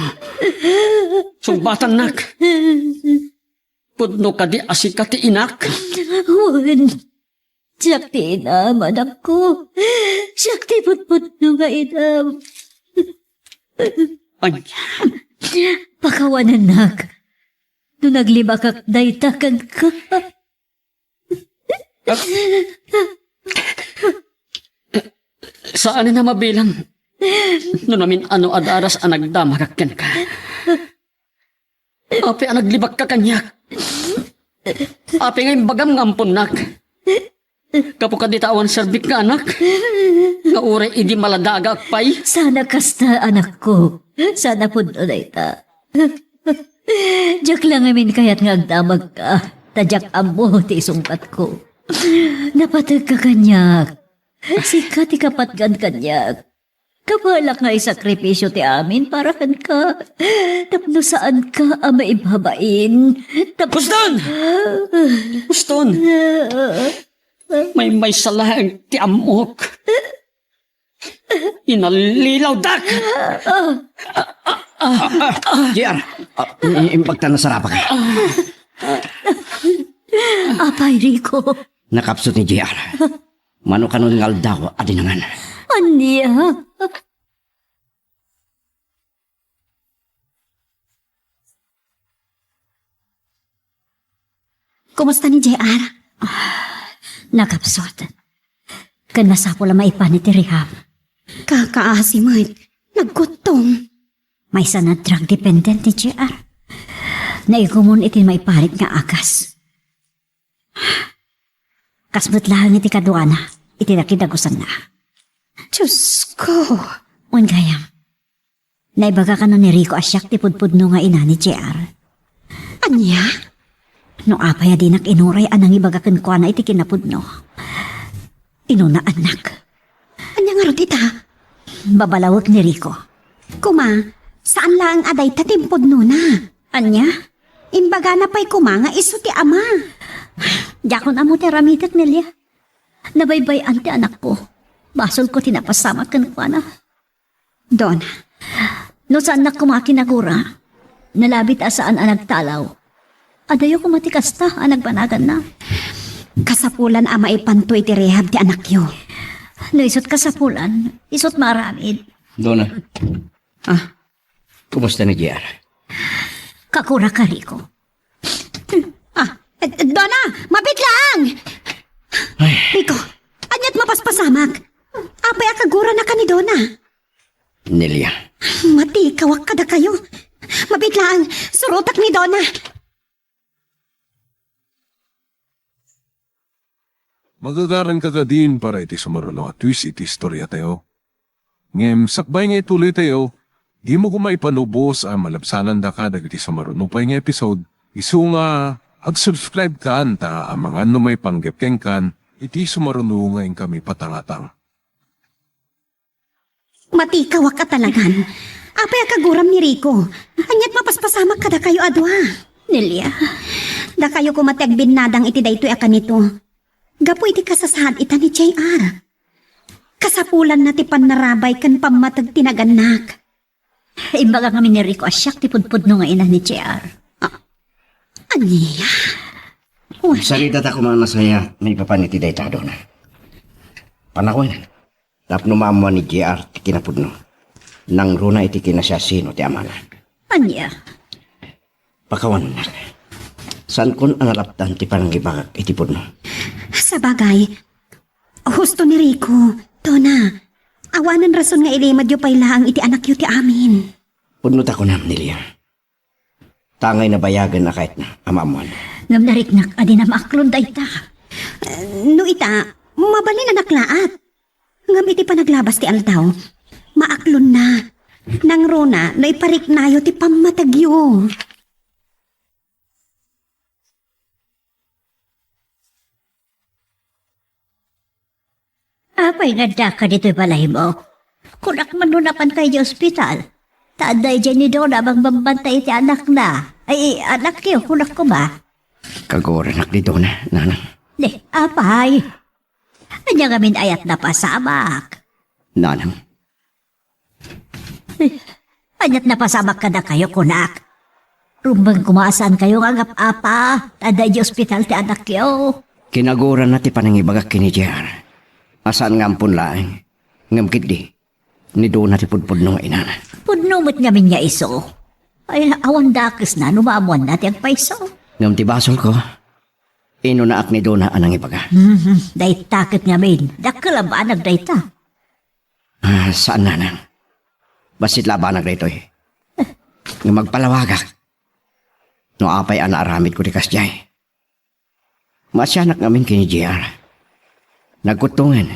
Sungbatannak. Pudno kadi a sika ti inak? Wen. Siak ti inam, anakko. Siak ti pudpudno nga inam. Ay. Pakawanennak. No naglibakak dayta kenka. Saanen a mabilang no namin-ano a daras a nagdamagak kenka. Apay a naglibakka kaniak? Apay nga imbagam nga amponnak? Gapu kadita awan serbik nga anak, nga uray idi maladagaak pay? Saan a kasta, anakko. Saan a pudno dayta. Diak la ngamin kayat nga agdamagka, ta diak ammo ti isungbatko. Napategka kaniak. Sika ti kapatgan kaniak. Kabalak nga isakripisyo ti amin para kenka. Tapno saanka a maibabain. Tapno Puston! Puston! Maymaysa laeng ti ammok. Inallilawdak! Ah, ah, J R, ah, i-, impagtan na sarapag. Apay, Rico. Nakapsut ni J R. Mano kanon nga aldaw a dinangan. Ania? Kumusta ni J R? Ah, nakapsut. Ken masapul a maipan iti rehab. Kakaasi met. Nagkuttom. Maysa a drug dependent ni J R. Naigumon iti maipanit nga agas. Kas met laeng iti kaduana, iti nakidagusanna. Diosko! Wen gayam, naibaga kano ni Rico a siak ti pudpudno nga ina ni J R. Ania? No apay a dinak inuray a nangibaga kenkuana iti kinapudno, inunaannak. Ania ngarud ita? Babalawek ni Rico. Koma, saan laeng a dayta ti impudnona. Ania? Imbagana pay koma nga isu ti ama. Diakon ammo ti aramidek, Nelia. Nabaybay-an ti anakko. Basolko ti napasamak kenkuana. Dona, no saannak koma a kinagura, nalabit a saan a nagtalaw. Adayo koma ti kasta a nagbanaganna. Kasapulan a maipanto iti rehab ti anakyo. No isut kasapulan, isut maaramid. Dona. Ah. Kumusta ni J R? Kaguraka, Rico. Ah, eh, Dona, mabit laeng! Ay. Rico, ania't mapaspasamak? Apay a kaguranaka ni Dona? Nelia. Matikawak kadakayo. Mabit laeng, surotak ni Dona. Magagaranka kadin para iti sumaruno a twist iti istoriatayo. Ngem sakbay nga ituloytayo, dimo koma ipanubos a malabsanandaka dagiti sumaruno pay nga episode, isu nga ag-subscribe kan ta amangan no maipanggep kenkan iti sumaruno nga inkami patangatang. Matikawak a talagan. Apay a kaguram ni Rico? Ania't mapaspasamak kadakayo a dua? Nelia, dakayo koma ti agbinnadang iti daytoy a kanito. Gapu iti kasasaad ita ni J R. Kasapulanna ti pannarabay ken pammateg ti nagannak. Imbaga ngamin ni Rico a siak ti pudpudno nga ina ni J R. Ah, ania? Wen. Saritata koma a nasayaat maipapan iti dayta a dona. Panawen, tapno maammuan ni J R ti kinapudno. Nangruna iti kinasiasino ti amana. Ania? Pakawanennak. Saankon a nalapdan ti panangibagak iti pudno. Sabagay, Gusto ni Rico, Dona, awanen rason nga ilimedyo pay laeng iti anakyo ti amin. Pudno ta kunam, Nelia. Tangay nabayagen a kayatna a maammoan. Ngem nariknak a dina maaklon dayta. No ita, mabalin a naklaat. Ngem iti panaglabas ti aldaw, maaklonna. Nangruna no ipariknayo ti pammatagyo. Apay nga addaka ditoy balaymo? Kunak man no napanka idiay ospital. Ta adda idiay ni Dona a mangbambantay iti anakna. Ay, anakyo, kunak koma. Kagurannak ni Dona, nanang. Di, apay. Ania ngamin ayat napasamak? Nanang. Aniat napasamak kadakayo, kunak? Rumbeng koma a saankayo nga agap-apa, ta adda idiay ospital ti anakyo. Kinaguranna ti panangibagak ken ni J R. A saan nga ampon laeng. Ngem ketdi, ni Dona ti pudpudno nga inana. Pudno met ngamin nga isu. Ay, awan dakesna no maammoanna ti agpayso. Ngem ti basolko, inunaak ni Dona a nangibaga. Mhm, dayta ket ngamin, dakkel a banag dayta. Ah, saan, nanang. Bassit la a banag daytoy. Nga magpalawagak. No apay a naaramidko ti kasdiay. Maasianak ngamin ken ni J R. Nagkuttongen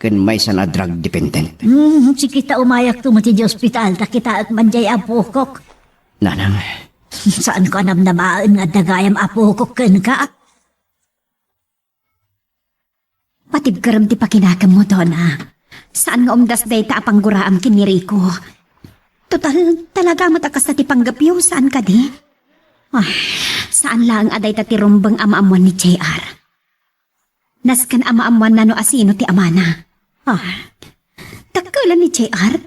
ken maysa a drug dependent. Hmm, sige ta umayakto met idiay ospital, ta kitaek man diay apokok. Nanang. Saanko a namnamaen nga adda gayam apokok kenka. Patibkerem ti pakinakemmo, Dona. Saan nga umdas dayta a pangguraem ken ni Rico. Total, talaga met a kasta ti panggepyo, saan kadi? Ah, saan laeng a dayta ti rumbeng a maammoan ni J R. Nasken a maammoanna no asino ti amana. Ah, dakkelan ni J R.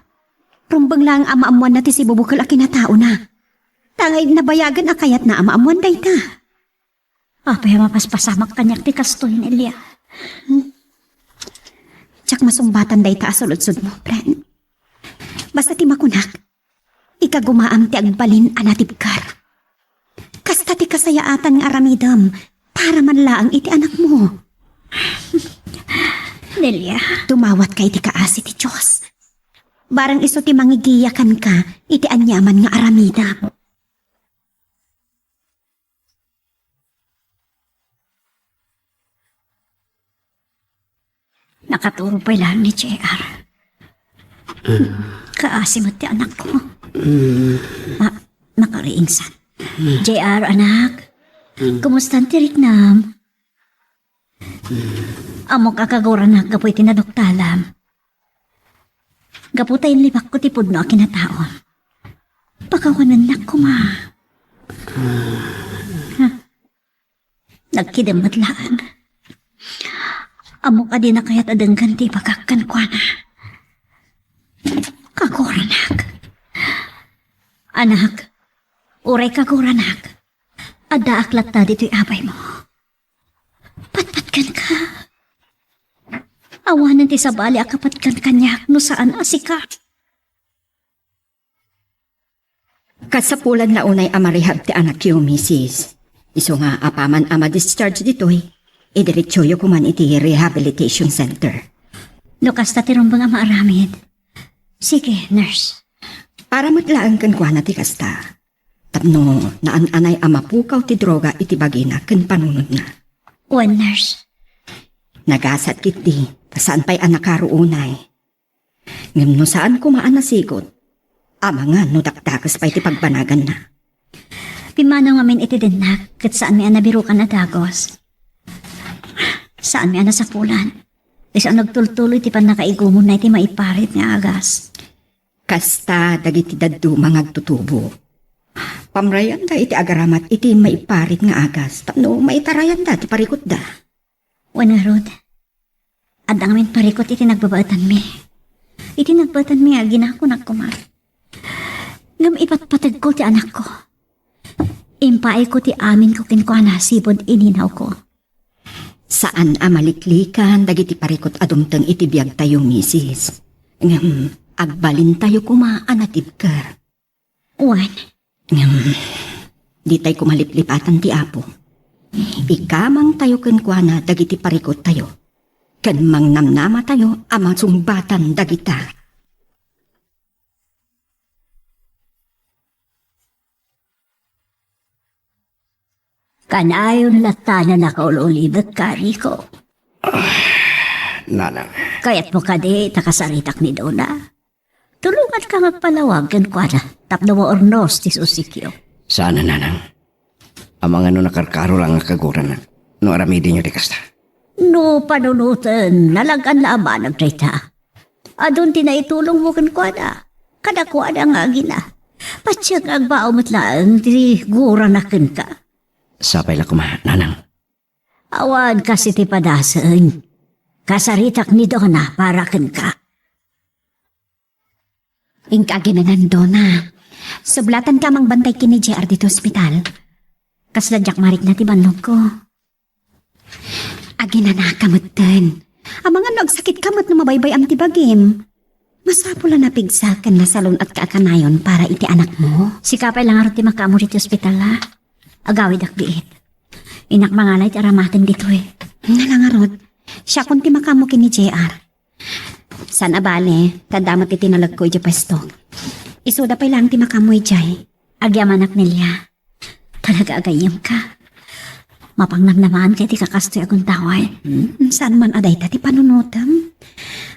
Rumbeng laeng a maammoanna ti sibubukel a kinataona. Tangay nabayagen a kayatna a maammoan dayta. Apay a mapaspasamak kaniak ti kastoy, Nelia? Hmm? Diak masungbatan dayta a suludsodmo, friend. Basta ti makunak, ikagumaam ti agbalin a natibker. Kasta ti kasayaatan nga aramidem para man laeng iti anakmo. Nelia. Dumawatka iti kaasi ti Dios. Bareng isu ti mangigiya kenka iti aniaman nga aramidem. Nakaturo pay laeng ni J R. Kaasi met ti anakko. Ah, nakariingsan. J R, anak, kumusta ti riknam? Ammok a kaguranak gapu iti naduktalam. Gapu ta inlibakko ti pudno a kinataom. Pakawanennak koma. Ha? Nagkidem met laeng. Ammok a dina kayat a denggen ti ibagak kenkuana. Kaguranak. Anak, uray kaguranak, addaak latta ditoy abaymo. Patpatgenka. Awanen ti sabali a kapatgen kaniak no saan a sika. Kasapulanna unay a ma-rehab ti anakyo, misis. Isu nga apaman a ma-discharge ditoy, idiretsoyo koman iti rehabilitation center. No kasta ti rumbeng a maaramid. Sige, nurse. Para met laeng kenkuana ti kasta. Tapno naan-anay a mapukaw ti droga iti bagina ken panunotna. Wen, nurse. Nagasat ketdi, ta saan pay a nakaro unay. Ngem no saan koma a nasigot, amangan no dakdakes pay ti pagbanaganna. Pimmanaw ngamin iti dennak, ket saanmi a nabirukan a dagos. Saanmi a nasapulan. Isu a nagtultuloy ti pannakaigumonna iti maiparit nga agas. Kasta dagiti dadduma nga agtutubo. Pamrayanda iti agaramat iti maiparit nga agas tapno maitarayanda ti parikutda. Wen ngarud, adda ngamin parikut iti nagbabaetanmi. Iti nagbaetanmi, aginakunak koma. Ngem ipatpategko ti anakko. Impaayko ti aminko kenkuana sipud ininawko. Saan a maliklikan dagiti parikut a dumteng iti biagtayo, misis. Ngem agbalintayo koma a natibker. Wen. Ngem, ditay koma liplipatan ti Apo. Ikamangtayo kenkuana dagiti parikuttayo. ken mangnamnamatayo a masungbatan dagita. Kanayon latta a nakaul-ulibek, Rico. Nanang. Kayatmo kadi ta kasaritak ni Dona? Tulonganka nga agpalawag kenkuana tapno maurnos ti susikyo. Saan a, Nanang. Amangan no nakarkaro la nga kagurana no aramidenyo ti kasta. No panunoten, nalagyan la a banag dayta. Adun ti naitulongmo kenkuana. Kadakuada nga agina. Patiek nga agbao met laeng ti gurana kenka. Sapay la koma, Nanang. Awan kas iti padasen. Kasaritak ni Dona para kenka. Inka aginana, Dona. Sublatanka a mangbantay ken ni J R ditoy ospital. Kasla diak marikna ti bannogko. Aginanaka metten. Amangan no agsakitka met no mabaybay-am ti bagim. Masapul a napigsa ken nasalun-atka a kanayon para iti anakmo. Sika pay la ngarud ti makaammo ditoy ospital, a? Agawidak biit. Innak mangala iti aramaten ditoy. Nala ngarud, siakon ti makaammo ken ni J R. Saan a bale, ta adda met iti nalagko idiay pwesto. Isuda pay laeng ti makaammo idiay. Agyamanak, Nelia. Talaga a gayyemka. Mapangnamnamaanka iti kakastoy a gundaway. Hmm, saan man a dayta ti panunotem?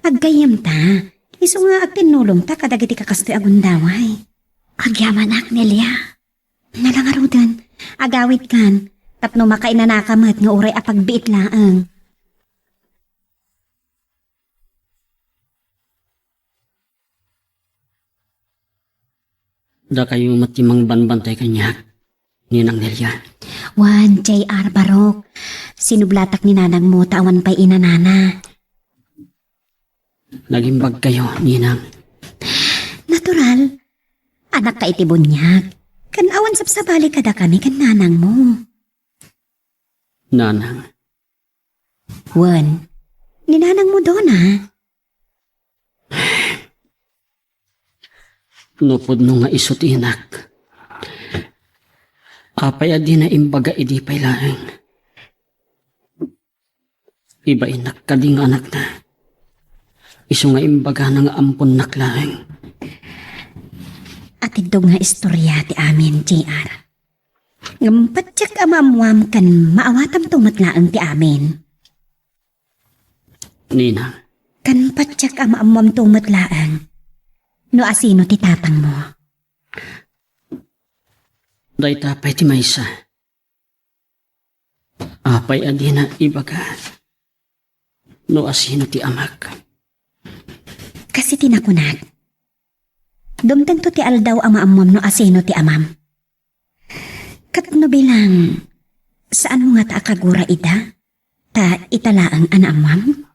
Aggayyemta. Isu nga agtinnulongta kadagiti kakastoy a gundaway. Agyamanak, Nelia. Nala ngaruden, agawidkan, tapno makainanaka met nga uray apagbiit laeng. Dakayo met ti mangbanbantay kaniak, Ninang Nelia. Wen, J R, Barok. Sinublatak ni nanangmo ta awan pay inanana. Nagimbagkayo, Ninang. Natural. Anakka iti buniag. Ken awan sabsabali kadakami ken nanangmo. Nanang. Wen, ni nanangmo, Dona. No pudno nga isu ti inak, apay a dina imbaga idi pay laeng? Ibainnak kadi nga anakna? Isu nga imbagana nga amponnak laeng. Atiddog nga istorya ti amin, J R. Ngem patiek a maammoam ken maawatamto met laeng ti amin. Nina. Ken patiek a maammoamto met laeng no asino ti tatangmo. Dayta pay ti maysa. Apay a dina ibaga no asino ti amak? Kas iti nakunak, dumtengto ti aldaw a maammoam no asino ti amam. Ket no bilang, saanmo ngata a kagura ida, ta ita laeng a naammoam?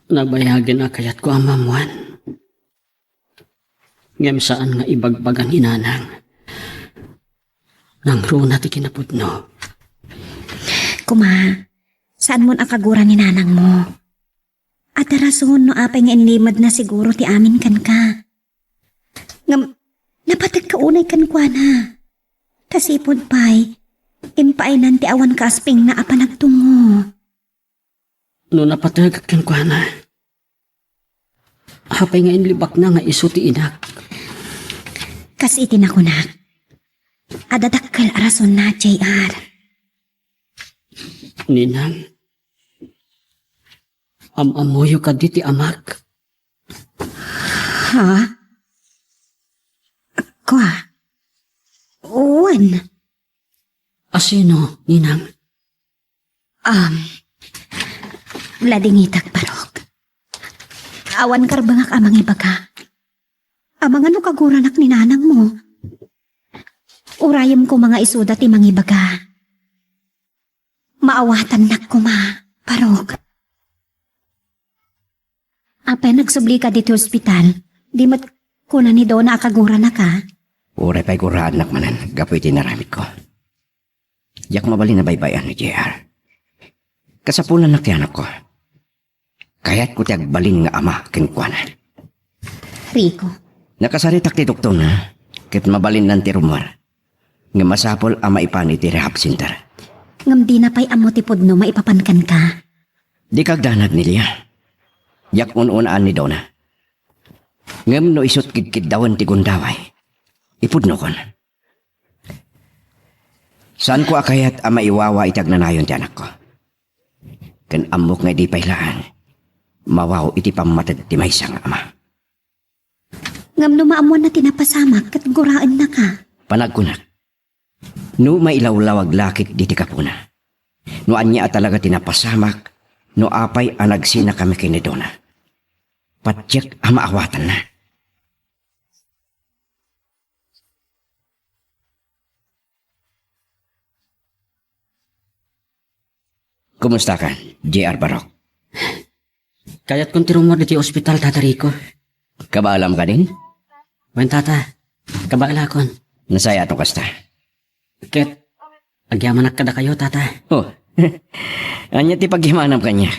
Nabayagen a kayatko a maammoan. Ngem saan nga ibagbaga ni nanang. Nangruna ti kinapudno. Kuma, saanmon a kagura ni nanangmo? Adda rason no apay nga inlimedna siguro ti amin kenka. Ngem, napategka unay kenkuana. Ta sipud pay, impaaynan ti awan kaaspingna a panagtungngo. No napategak kenkuana, apay nga inlibakna nga isu ti inak? Kas iti nakunak, adda dakkel a rasonna, J R. Ninang, am-ammoyo kadi ti amak? Ha? Kua? Wen. Asino, Ninang? Um, ladingitak, Barok. Awan karbengak a mangibaga. Amangan no kaguranak ni nanangmo. Urayem koma nga isuda ti mangibaga. Maawatannak koma, Barok. Apay nagsublika ditoy ospital? Di met kuna ni Dona a kaguranaka? Uray pay guraannak manen gapu iti inaramidko. Diak mabalin a baybay-an ni J R. Kasapulannak ti anakko. Kayatko ti agbalin nga ama kenkuana. Rico. Nakasaritak ti doktorna, ket mabalinnan ti rummuar. Ngem masapul a maipan iti rehab center. Ngem dina pay ammo ti pudno maipapan kenka. Dika agdanag, Nelia. Diak un-unaan ni Dona. Ngem no isut' kidkiddawen ti gundaway, ipudnokon. Saanko a kayat a maiwawa iti agnanayon ti anakko. Ken ammok nga idi pay laeng, mawaw iti pammated ti maysa nga ama. Ngem no maammoanna ti napasamak, ket guraennaka. Panagkunak, no mailawlawag la ketdi ti gapuna. No ania a talaga ti napasamak, no apay a nagsinakami ken ni Dona, patiek a maawatanna. Kumusta ka, J R Barok? Kayatkon ti rummuar iti ospital, Tata Rico. Kabaalam kadin? Wen, Tata. Kabaelakon. Nasayaat no kasta. Ket agyamanak kadakayo, Tata. Oh. Ania ti pagyamanam kaniak?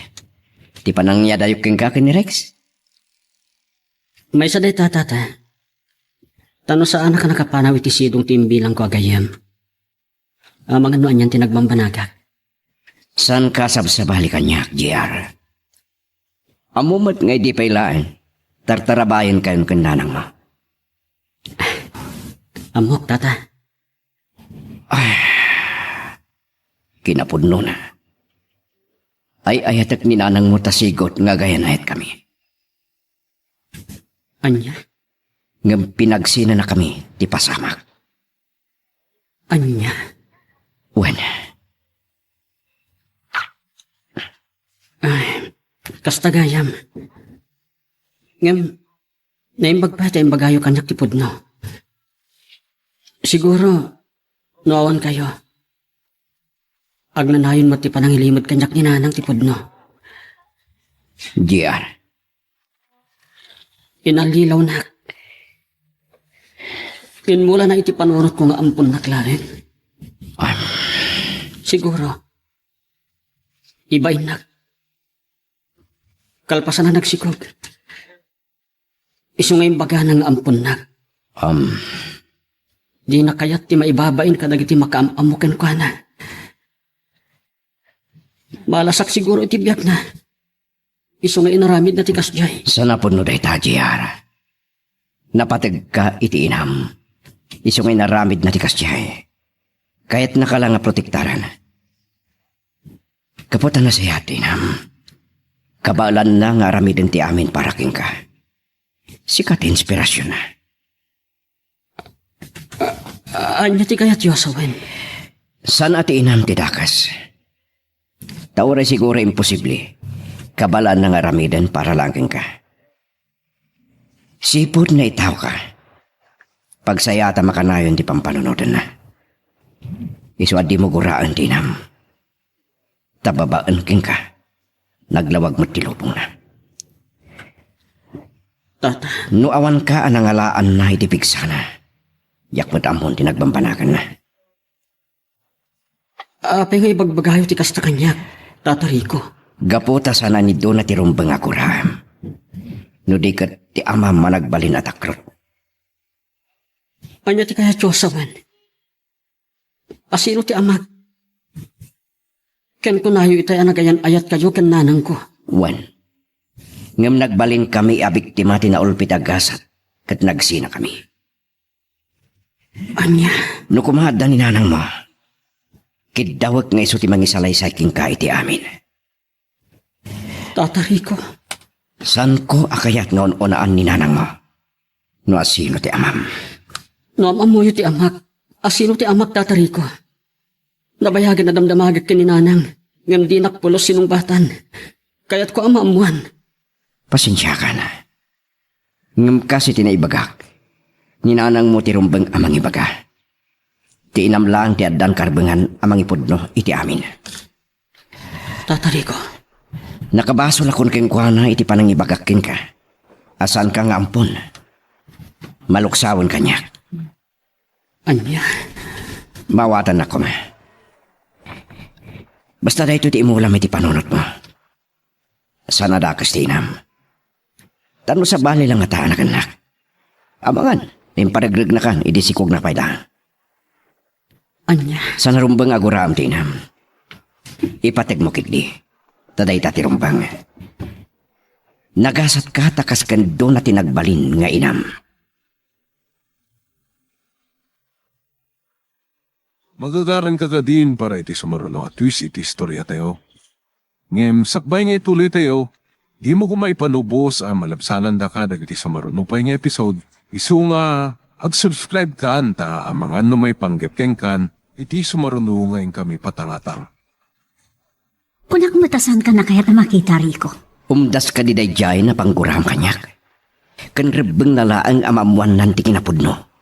Ti panangyadayok kenka ken ni Rex? Maysa dayta, Tata. Ta no saanak a nakapanaw iti sidong ti imbilangko a gayyem, amangan no anian ti nagbambanagak. Saanka a sabsabali kaniak, J R. Ammom met nga idi pay laeng, tartarabayenkayon ken nanangmo. Ammok, Tata. Ay, kinapudnona. Ay-ayatek ni nanangmo ta sigut nga agayanayetkami. Ania? Ngem pinagsinanakami ti pasamak. Ania? Wen. Ay, kasta gayam. Ngem, naimbag pay ta imbagayo kaniak ti pudno. Siguro, no awan kayo, agnanayon met ti panangilimed kaniak ni Nanang ti pudno. J R. Inallilawnak. Inmulana iti panunotko nga amponnak laeng. Ah. Siguro, ibainnak. Kalpasan a nagsikog, isu nga imbagana nga amponnak. Am. Dina kayat ti maibabain kadagiti makaam-ammo kenkuana. Malasak siguro iti biagna. Isu nga inaramidna ti kasdiay. Saan a pudno dayta, J R. Napategka iti inam. Isu nga inaramidna ti kasdiay. Kayatnaka la nga protektaran. Gapu ta nasayaat ti inam, kabaelanna nga aramiden ti amin para kenka. Sika ti inspirasionna. A-, ania ti kayatyo a sawen? Saan a ti inam ti dakes. Ta uray siguro imposible, kabaelanna nga aramiden para laeng kenka. Sipud naitawka, pagsayaat a makanayon ti pampanunotenna. Isu a dimo guraen ti inam. Ta babaen kenka, naglawag met ti lubongna. Tata. No awanka a nangalaanna iti pigsana, diak met ammon ti nagbambanaganna. Apay nga ibagbagayo ti kasta kaniak, Tata Rico? Gapu ta saan a ni Dona ti rumbeng a guraem. No di ket ti amam a nagbalin a takrot. Ania ti kayatyo a sawen? Asino ti amak? Ken kunayo itay a nagayan-ayatkayo ken nanangko. Wen. Ngem nagbalinkami a biktima ti naulpit a gasat ket nagsinakami. Ania? No koma adda ni nanangmo, kiddawek nga isu ti mangisalaysay kenka iti amin. Tata Rico. Saanko a kayat nga un-unaan ni nanangmo no asino ti amam. No am-ammoyo ti amak, asino ti amak, Tata Rico? Nabayagen a damdamagek ken ni nanang, ngem dinak pulos sinungbatan. Kayatko a maammoan. Pasensiakan. Ngem kas iti naibagak, ni nanangmo ti rumbeng a mangibaga. Ti inam laeng ti addan karbengan a mangipudno iti amin. Tata Rico. Nakabasolakon kenkuana iti panangibagak kenka a saanka nga ampon. Maluksawen kaniak. Ania? Maawatannak koma. Basta daytoy ti imulam iti panunotmo. Saan a dakes ti inam. Tapno sabali la ngata a nagannak. Amangan, imparegregnakan idi sikogna pay laeng. Ania? Saan a rumbeng a guraem ti inam. Ipategmo ketdi. Ta dayta ti rumbeng. Nagasatka ta kas ken duna ti nagbalin nga inam. Magagaranka kadin para iti sumaruno a twist iti istoriatayo. Ngem sakbay nga ituloytayo, dimo koma ipanubos a malabsanandaka dagiti sumaruno pay nga episode. Isu nga, ag-subscribe kan ta amangan no maipanggep kenkan iti sumaruno nga inkami patangatang. Kunak met a saanka a kayat a makita, Rico. Umdas kadi daydiay a pangguram kaniak. Ken rebbengna laeng a maammoannan ti kinapudno.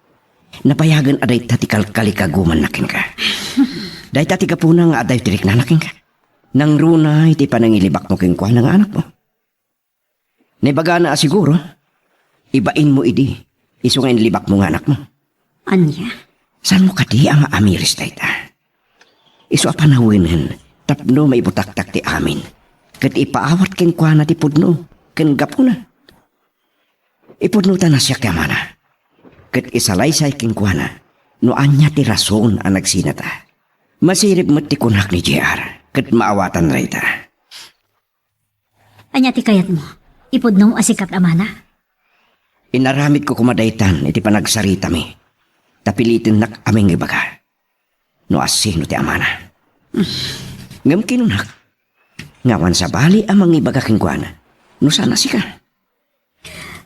Napayagen a dayta ti kalkalikagumanna kenka. Dayta ti gapuna nga adda ti riknana kenka. Nangruna iti panangilibakmo kenkuana nga anakmo. Naibagana a siguro, ibainmo idi, isu nga inlibakmo nga anakmo. Ania? Saanmo kadi a maamiris dayta? Isu a panawenen tapno maibutaktak ti amin, ket ipaawat kenkuana ti pudno ken gapuna. Ipudnota a siak ti amana, ket isalaysay kenkuana no ania ti rason a nagsinata. Masirib met ti kunak ni J R, ket maawatan dayta. Ania ti kayatmo? Ipudnom a sika ti amana? Inaramidko koma daytan iti panagsaritami, ta pilitennak a mangibaga no asino ti amana. Ngem kinunak nga awan sabali a mangibaga kenkuana no saan a sika.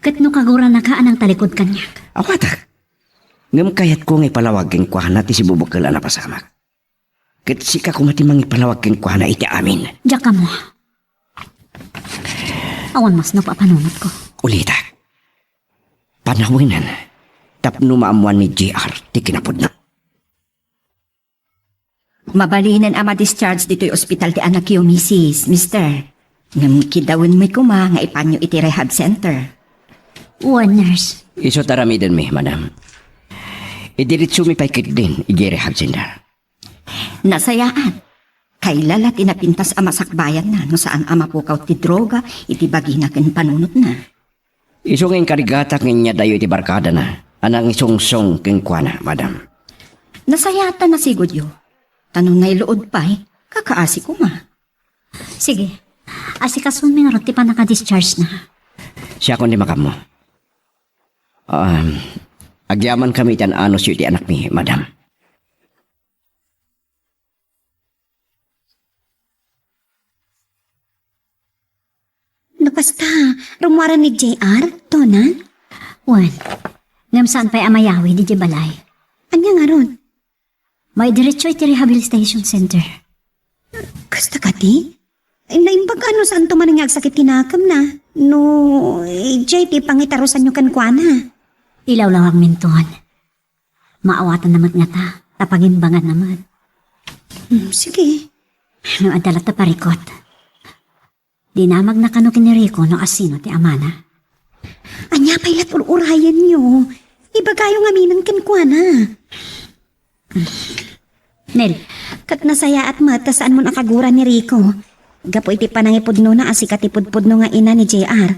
Ket no kagurannaka a nangtalikod kaniak? Awatak. Ngem kayatko nga ipalawag kenkuana ti sibubukel a napasamak. Ket sika koma ti mangipalawag kenkuana iti amin. Diak ammo. Awan masnop a panunotko. Ulitek. Panawenen tapno maammoan ni J R ti kinapudno. Mabalinen a ma-discharge ditoy ospital ti anakyo, misis, mister. Ngem kidawenmi koma nga ipanyo iti rehab center. Wen, nurse. Isu ti aramidenmi, madam. Idiretsomi pay ketdin idiay rehab center. Nasayaat. Kaylala ti napintas a masakbayanna no saan a mapukaw ti droga iti bagina ken panunotna. Isu nga inkarigatak nga inyadayo iti barkadana a nangisungsong kenkuana, madam. Nasayaat ta nasigudyo. Ta no nailuod pay, kakaasi koma. Sige. Asikasonmi ngarud ti pannaka-discharge na. Siakon ti makaammo. Um, agyamankami iti an-anusyo iti anakmi, madam. No kasta, rummuaren ni J R, Dona? Wen. Ngem saan pay a mayawid idiay balay. Ania ngarud? Maidiretso iti rehabilitation center. Kasta kadi? Naimbag no saanto manen nga agsakit ti nakemna. No, idiay ti pangitarusanyo kenkuana. Ilawlawagminton. Maawatanna met ngata, ta pagimbanganna met. Hmm, sige. No adda latta parikut. Dinamagna kano ken ni Rico no asino ti amana. Ania pay lat ur-urayenyo? Ibagayo ngaminen kenkuana. Nel. Ket nasayaat met ta saanmon a kaguran ni Rico. Gapu iti panangipudnona a sika ti pudpudno nga ina ni J R.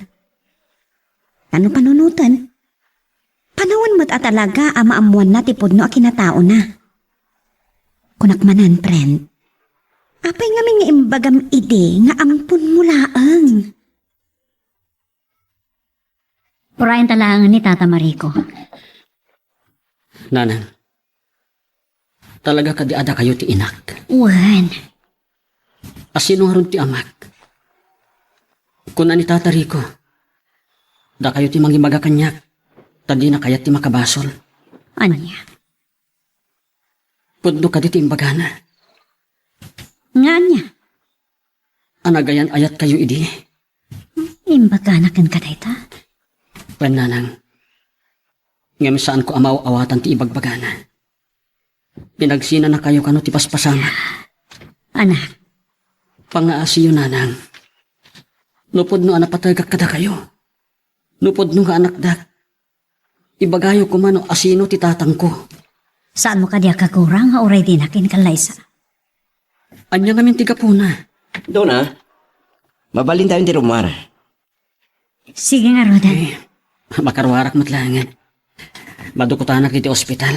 Tano panunoten? Panawen met a talaga a maammoanna ti pudno a kinataona. Kunak manen, friend. Apay ngamin nga imbagam idi nga amponmo laeng? Urayenta laengen ni Tata Mariko. Nanang, talaga kadi a dakayo ti inak? Wen. Asino ngarud ti amak? Kuna ni Tata Rico, dakayo ti mangibaga kaniak, ta dina kayat ti makabasol. Ania? Pudno kadi ti imbagana. Nga ania? A nagayan-ayatkayo idi. Imbagana kenka dayta? Wen, nanang. Ngem saanko a maaw-awatan ti ibagbagana. Pinagsinanakayo kano ti paspasamak. Anak. Pangaasiyo, nanang. No pudno a napategak kadakayo. No pudno nga anakdak. Ibagayo koma no asino ti tatangko. Saanmo kadi a kagurang nga uray dinak inkallaysa? Ania ngamin ti gapuna? Dona, mabalintayon ti rummuar. Sige ngaruden. Eh, makaruarak met laengen. Madukutanak iti ospital.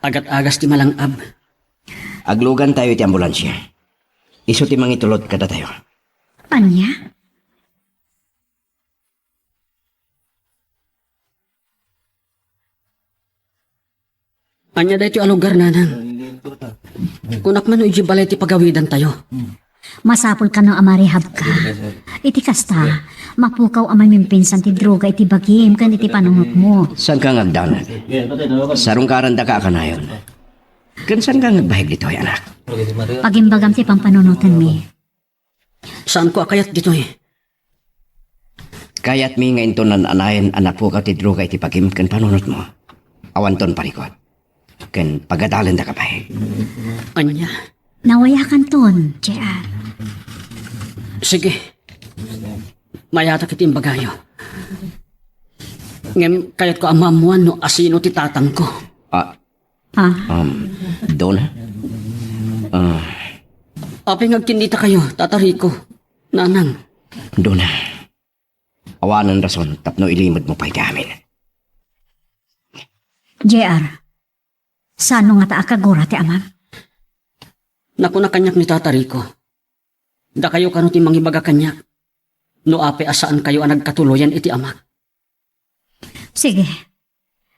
Agat-agas ti malang-ab. Aglugantayo iti ambulansia. Isu ti mangitulod kadatayo. Ania? Ania daytoy a lugar, nanang? Kunak man no idiay balay ti pagawidantayo. Masapul kano a marihabka. Iti kasta, mapukaw a mamimpinsan ti droga iti bagim ken iti panunotmo. Saanka nga agdanag? Sarungkarandaka a kanayon. Ken saanka nga agbaleg ditoy, anak? Pagimbagam ti pampanunotenmi. Saanko a kayat ditoy. Kayatmi nga inton naan-anayen a napukaw ti droga iti bagim ken panunotmo, awanton parikut. Ken pagadalendaka pay. Ania? Nawayakanton, J R. Sige. Mayatak iti imbagayo. Ngem kayatko a maammoan no asino ti tatangko. Ah, Ha? Um, Dona? Ah, Apay nga agkinnitakayo, Tata Rico, Nanang? Dona, awanen rason tapno ilimedmo pay ti amin. J R, sano ngata a kagura ti amam? Nakuna kaniak ni Tata Rico, dakayo kano ti mangibaga kaniak no apay a saankayo a nagkatuloyan iti amak. Sige.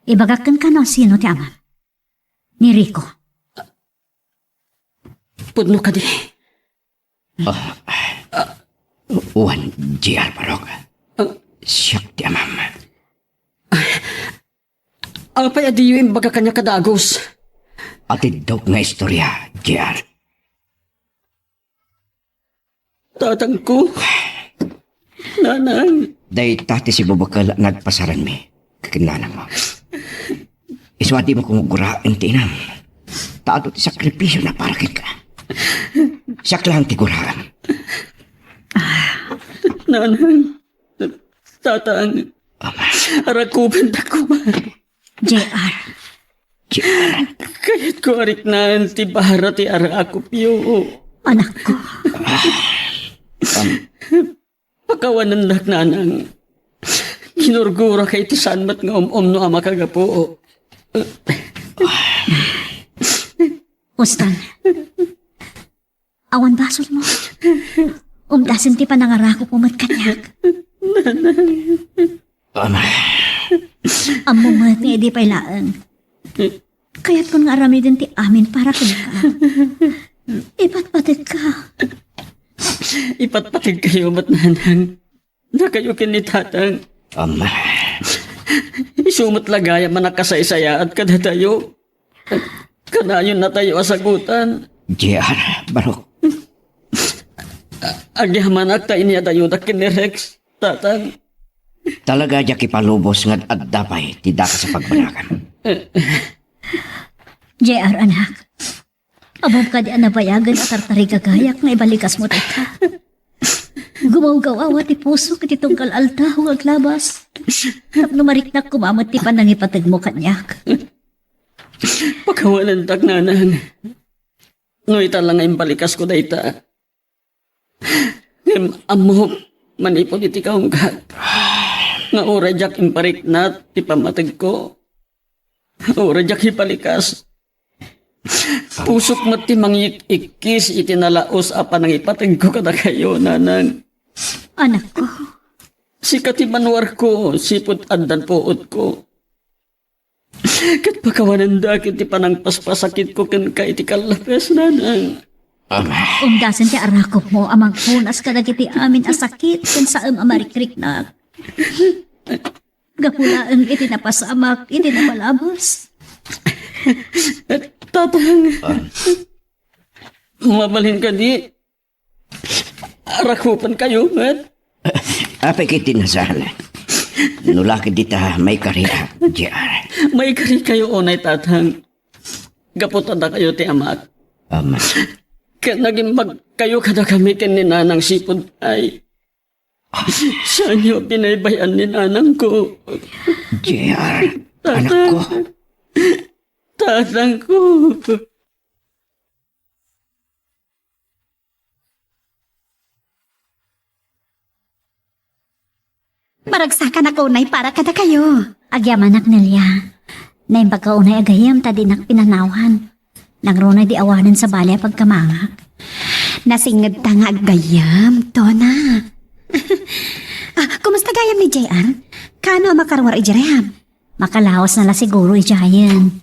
Ibagak kenka no sino ti amam. Ni Rico. Pudno kadi? Ah, wen, J R Barok. Ah. Siak ti amam. Apay a diyo imbaga kaniak a dagus? Atiddok nga istorya, J R. Tatangko. Nanang. Dayta ti sibubukel a nagpasaranmi ken nanangmo. Isu a dimo kong guraen ti inam. Ta adu ti sakripisio na para kenka. Siak lang ti guraem. Nanang. Tatang. Ama. Arakubendak koma. J R. J R. Kayatko a riknaen ti bara ti arakupyo. Anakko. Am. Pakawanendak, nanang. Ginurgurak iti saan met nga um-umno a makagapu. Ustan. Awan basolmo. Umdasen ti panangarakupmo met kaniak. Ama. Ammom met nga idi pay laeng. Kayatkon nga aramiden ti amin para kenka. Ipatpategka. Ipatpategkayo met, nanang. Dakayo ken ni tatang. Ama. Isu met la gayam a nakasaysayaat kadatayo. Kanayonnatayo a sagutan. J R, Barok. Agyamanak ta inyadayodak ken ni Rex, tatang. Talaga diak ipalubos nga ad-adda pay ti dakes a pagbanagam. J R, anak. Ammom kadi a nabayagen a tartarigagayak nga ibalikasmo dayta? Gumawgawawa ti pusok iti tunggal aldaw nga aglabas. Tapno mariknak koma met ti panangipategmo kaniak. Pakawanendak, nanang. No ita la nga imbalikasko dayta. Ngem ammok, manipud iti kaunggat, nga uray diak imparikna ti pammategko, uray diak ipalikas. Pusok met ti mangik-ikkis iti nalaus a panangipategko kadakayo, nanang. Anakko. Sika ti manuarko, sipud addan puotko. Ket pakawanendak iti panangpaspasakitko kenka iti kallapes, nanang. Ama. Umdasen ti arakupmo a mangpunas kadagiti amin a sakit ken saem a marikriknak. Gapu laeng iti napasamak iti napalabas. Tatang. Ah. Mabalin kadi? Arakupankayo met? Apay ket ti nasal. No la ket dita, maikariak, J R. Maikarikayo unay, tatang. Gapu ta dakayo ti amak. Ama. Ket nagimbagkayo kadakami ken ni nanang sipud ay. Saanyo binaybay-an ni nanangko. J R, anakko. Tatangko. Maragsakanak unay para kadakayo. Agyamanak, Nelia. Naimbagka unay a gayyem ta dinak pinanawan. Nangruna idi awanen sabali a pagkamangak. Nasingngedta nga aggayyem, Dona. Ah, kumusta gayam ni J R? Kaano a makaruar idiay rehab? Makalawasna la siguro idiayen.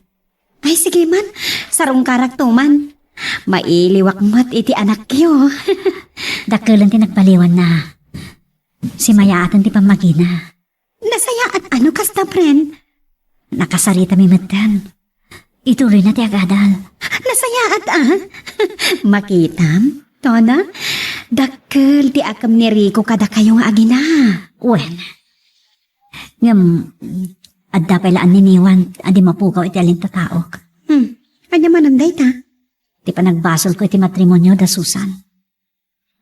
Ay, sige man. Sarungkarakto man. Mailiwak met iti anakyo. Dakkelen ti nagbaliwanna. Simayaaten ti pammagina. Nasayaat a no kasta, friend? Nakasaritami metten. Ituloyna ti agadal. Nasayaat a? Makitam, Dona, dakkel ti akem ni Rico kadakayo nga agina. Wen. Ngem, adda pay la anniniwan a di mapukaw iti alintataok. Hmm. Ania manen dayta? Ti panagbasolko iti matrimonio da Susan.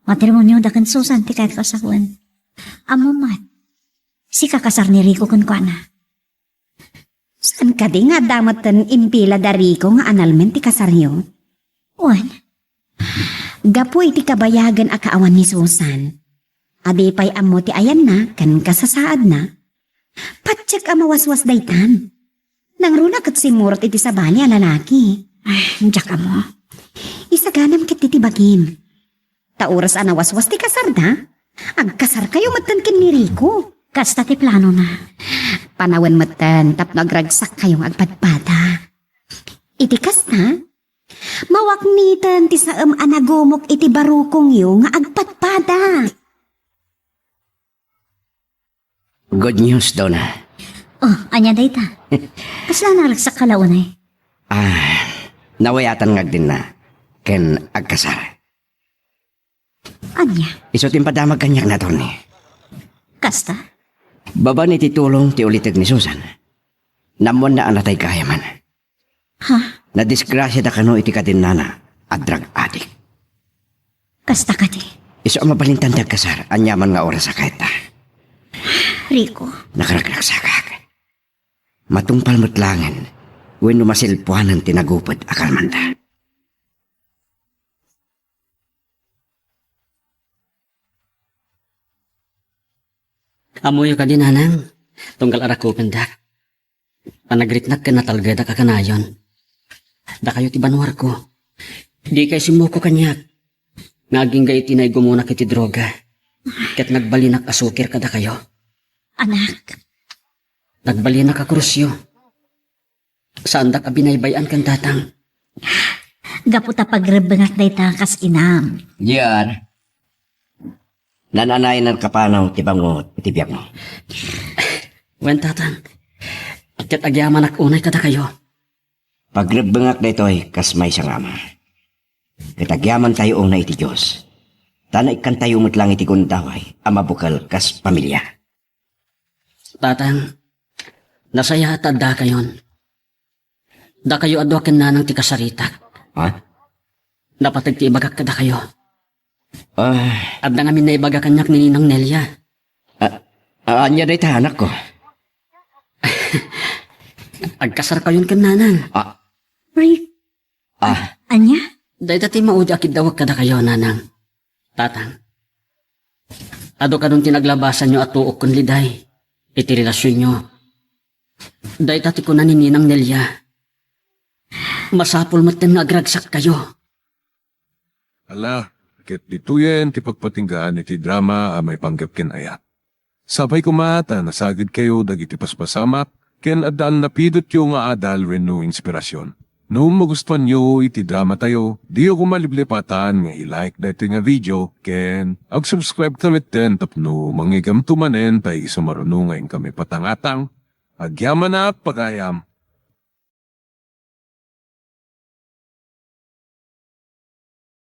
Matrimonio da ken Susan ti kayatko a sawen. Ammom met, sika kasar ni Rico kenkuana. Saan kadi nga adda metten impila da Rico nga annulment ti kasaryo? Wen. Gapu iti kabayagen a kaawan ni Susan, a di pay ammo ti ayanna ken kasasaadna, patiek a mawaswas daytan. Nangruna ket simmurot iti sabali a lalaki. Ay, diak ammo. Isaganam ket ti bagim. Ta oras a nawaswas ti kasarda, agkasarkayo metten ken ni Rico. Kasta ti planona. Panawen metten tapno agragsakkayo nga agpadpada. Iti kasta, mawakniten ti saem a nagumok iti barukongyo nga agpadpada. Good news, Dona. Oh, ania dayta? Kasla a naragsak ka la unay? Ah, nawayatan nga agdenna ken agkasar. Ania? Isu ti impadamag kaniak ni attorney. Kasta? Babaen iti tulong ti uliteg ni Susan, naammoanna a natay gayamen. Ha? Nadisgrasiada kano iti kadennana a drug addict. Kasta kadi? Isu a mabalintan ti agkasar, aniaman nga oras a kayatna. Rico. Nakaragragsakak. Matungpal met laengen, wenno masilpuanen ti nagupet a kalmanda. Ammoyo kadi, Nanang, tunggal a rakupendak. Panagriknak ken natalgedak a kanayon. Dakayo ti banuarko. Dikay simmuko kaniak nga agingga iti naigumunak iti droga ket nagbalinak a sukir kadakayo. Anak. Nagbalinak a krusyo. Saandak a binaybay-an ken tatang. Gapu ta pagrebbengak dayta kas inam. Diyan. Nananayan a kapanaw ti bangot iti biagmo. Wen, tatang. Ket agyamanak unay kadakayo. Pagrebbengak daytoy kas maysa nga ama. Ket agyamantayo unay iti Dios. Ta naikkantayo met laeng iti gundaway a mabukel kas pamilia. Tatang, nasayaat ta addakayon. Dakayo a dua ken nanang ti kasaritak. Ha? Napateg ti ibagak kadakayo. Ah. Adda ngamin naibaga kaniak ni Ninang Nelia. Ah, ah, ania dayta, anakko? Agkasarkayon ken nanang. Ah. Rick. Ah. Ania? Dayta ti maudi a kiddawek kadakayo, nanang. Tatang. Adu kadon ti naglabasanyo a tuok ken liday iti relasionyo. Dayta ti kuna ni Ninang Nelia. Masapul metten nga agragsakkayo. Ala, ket ditoyen ti pagpatinggaan iti drama a maipanggep ken ayat. Sapay koma ta nasagidkayo dagiti paspasamak ken addan napidotyo nga adal wenno inspirasyon. No magustuanyo iti dramatayo, diyo koma liplipatan nga i-like daytoy nga video ken ag-subscribe ka metten tapno mangigamto manen ta isu maruno nga inkami patangatang. Agyamanak pagayam.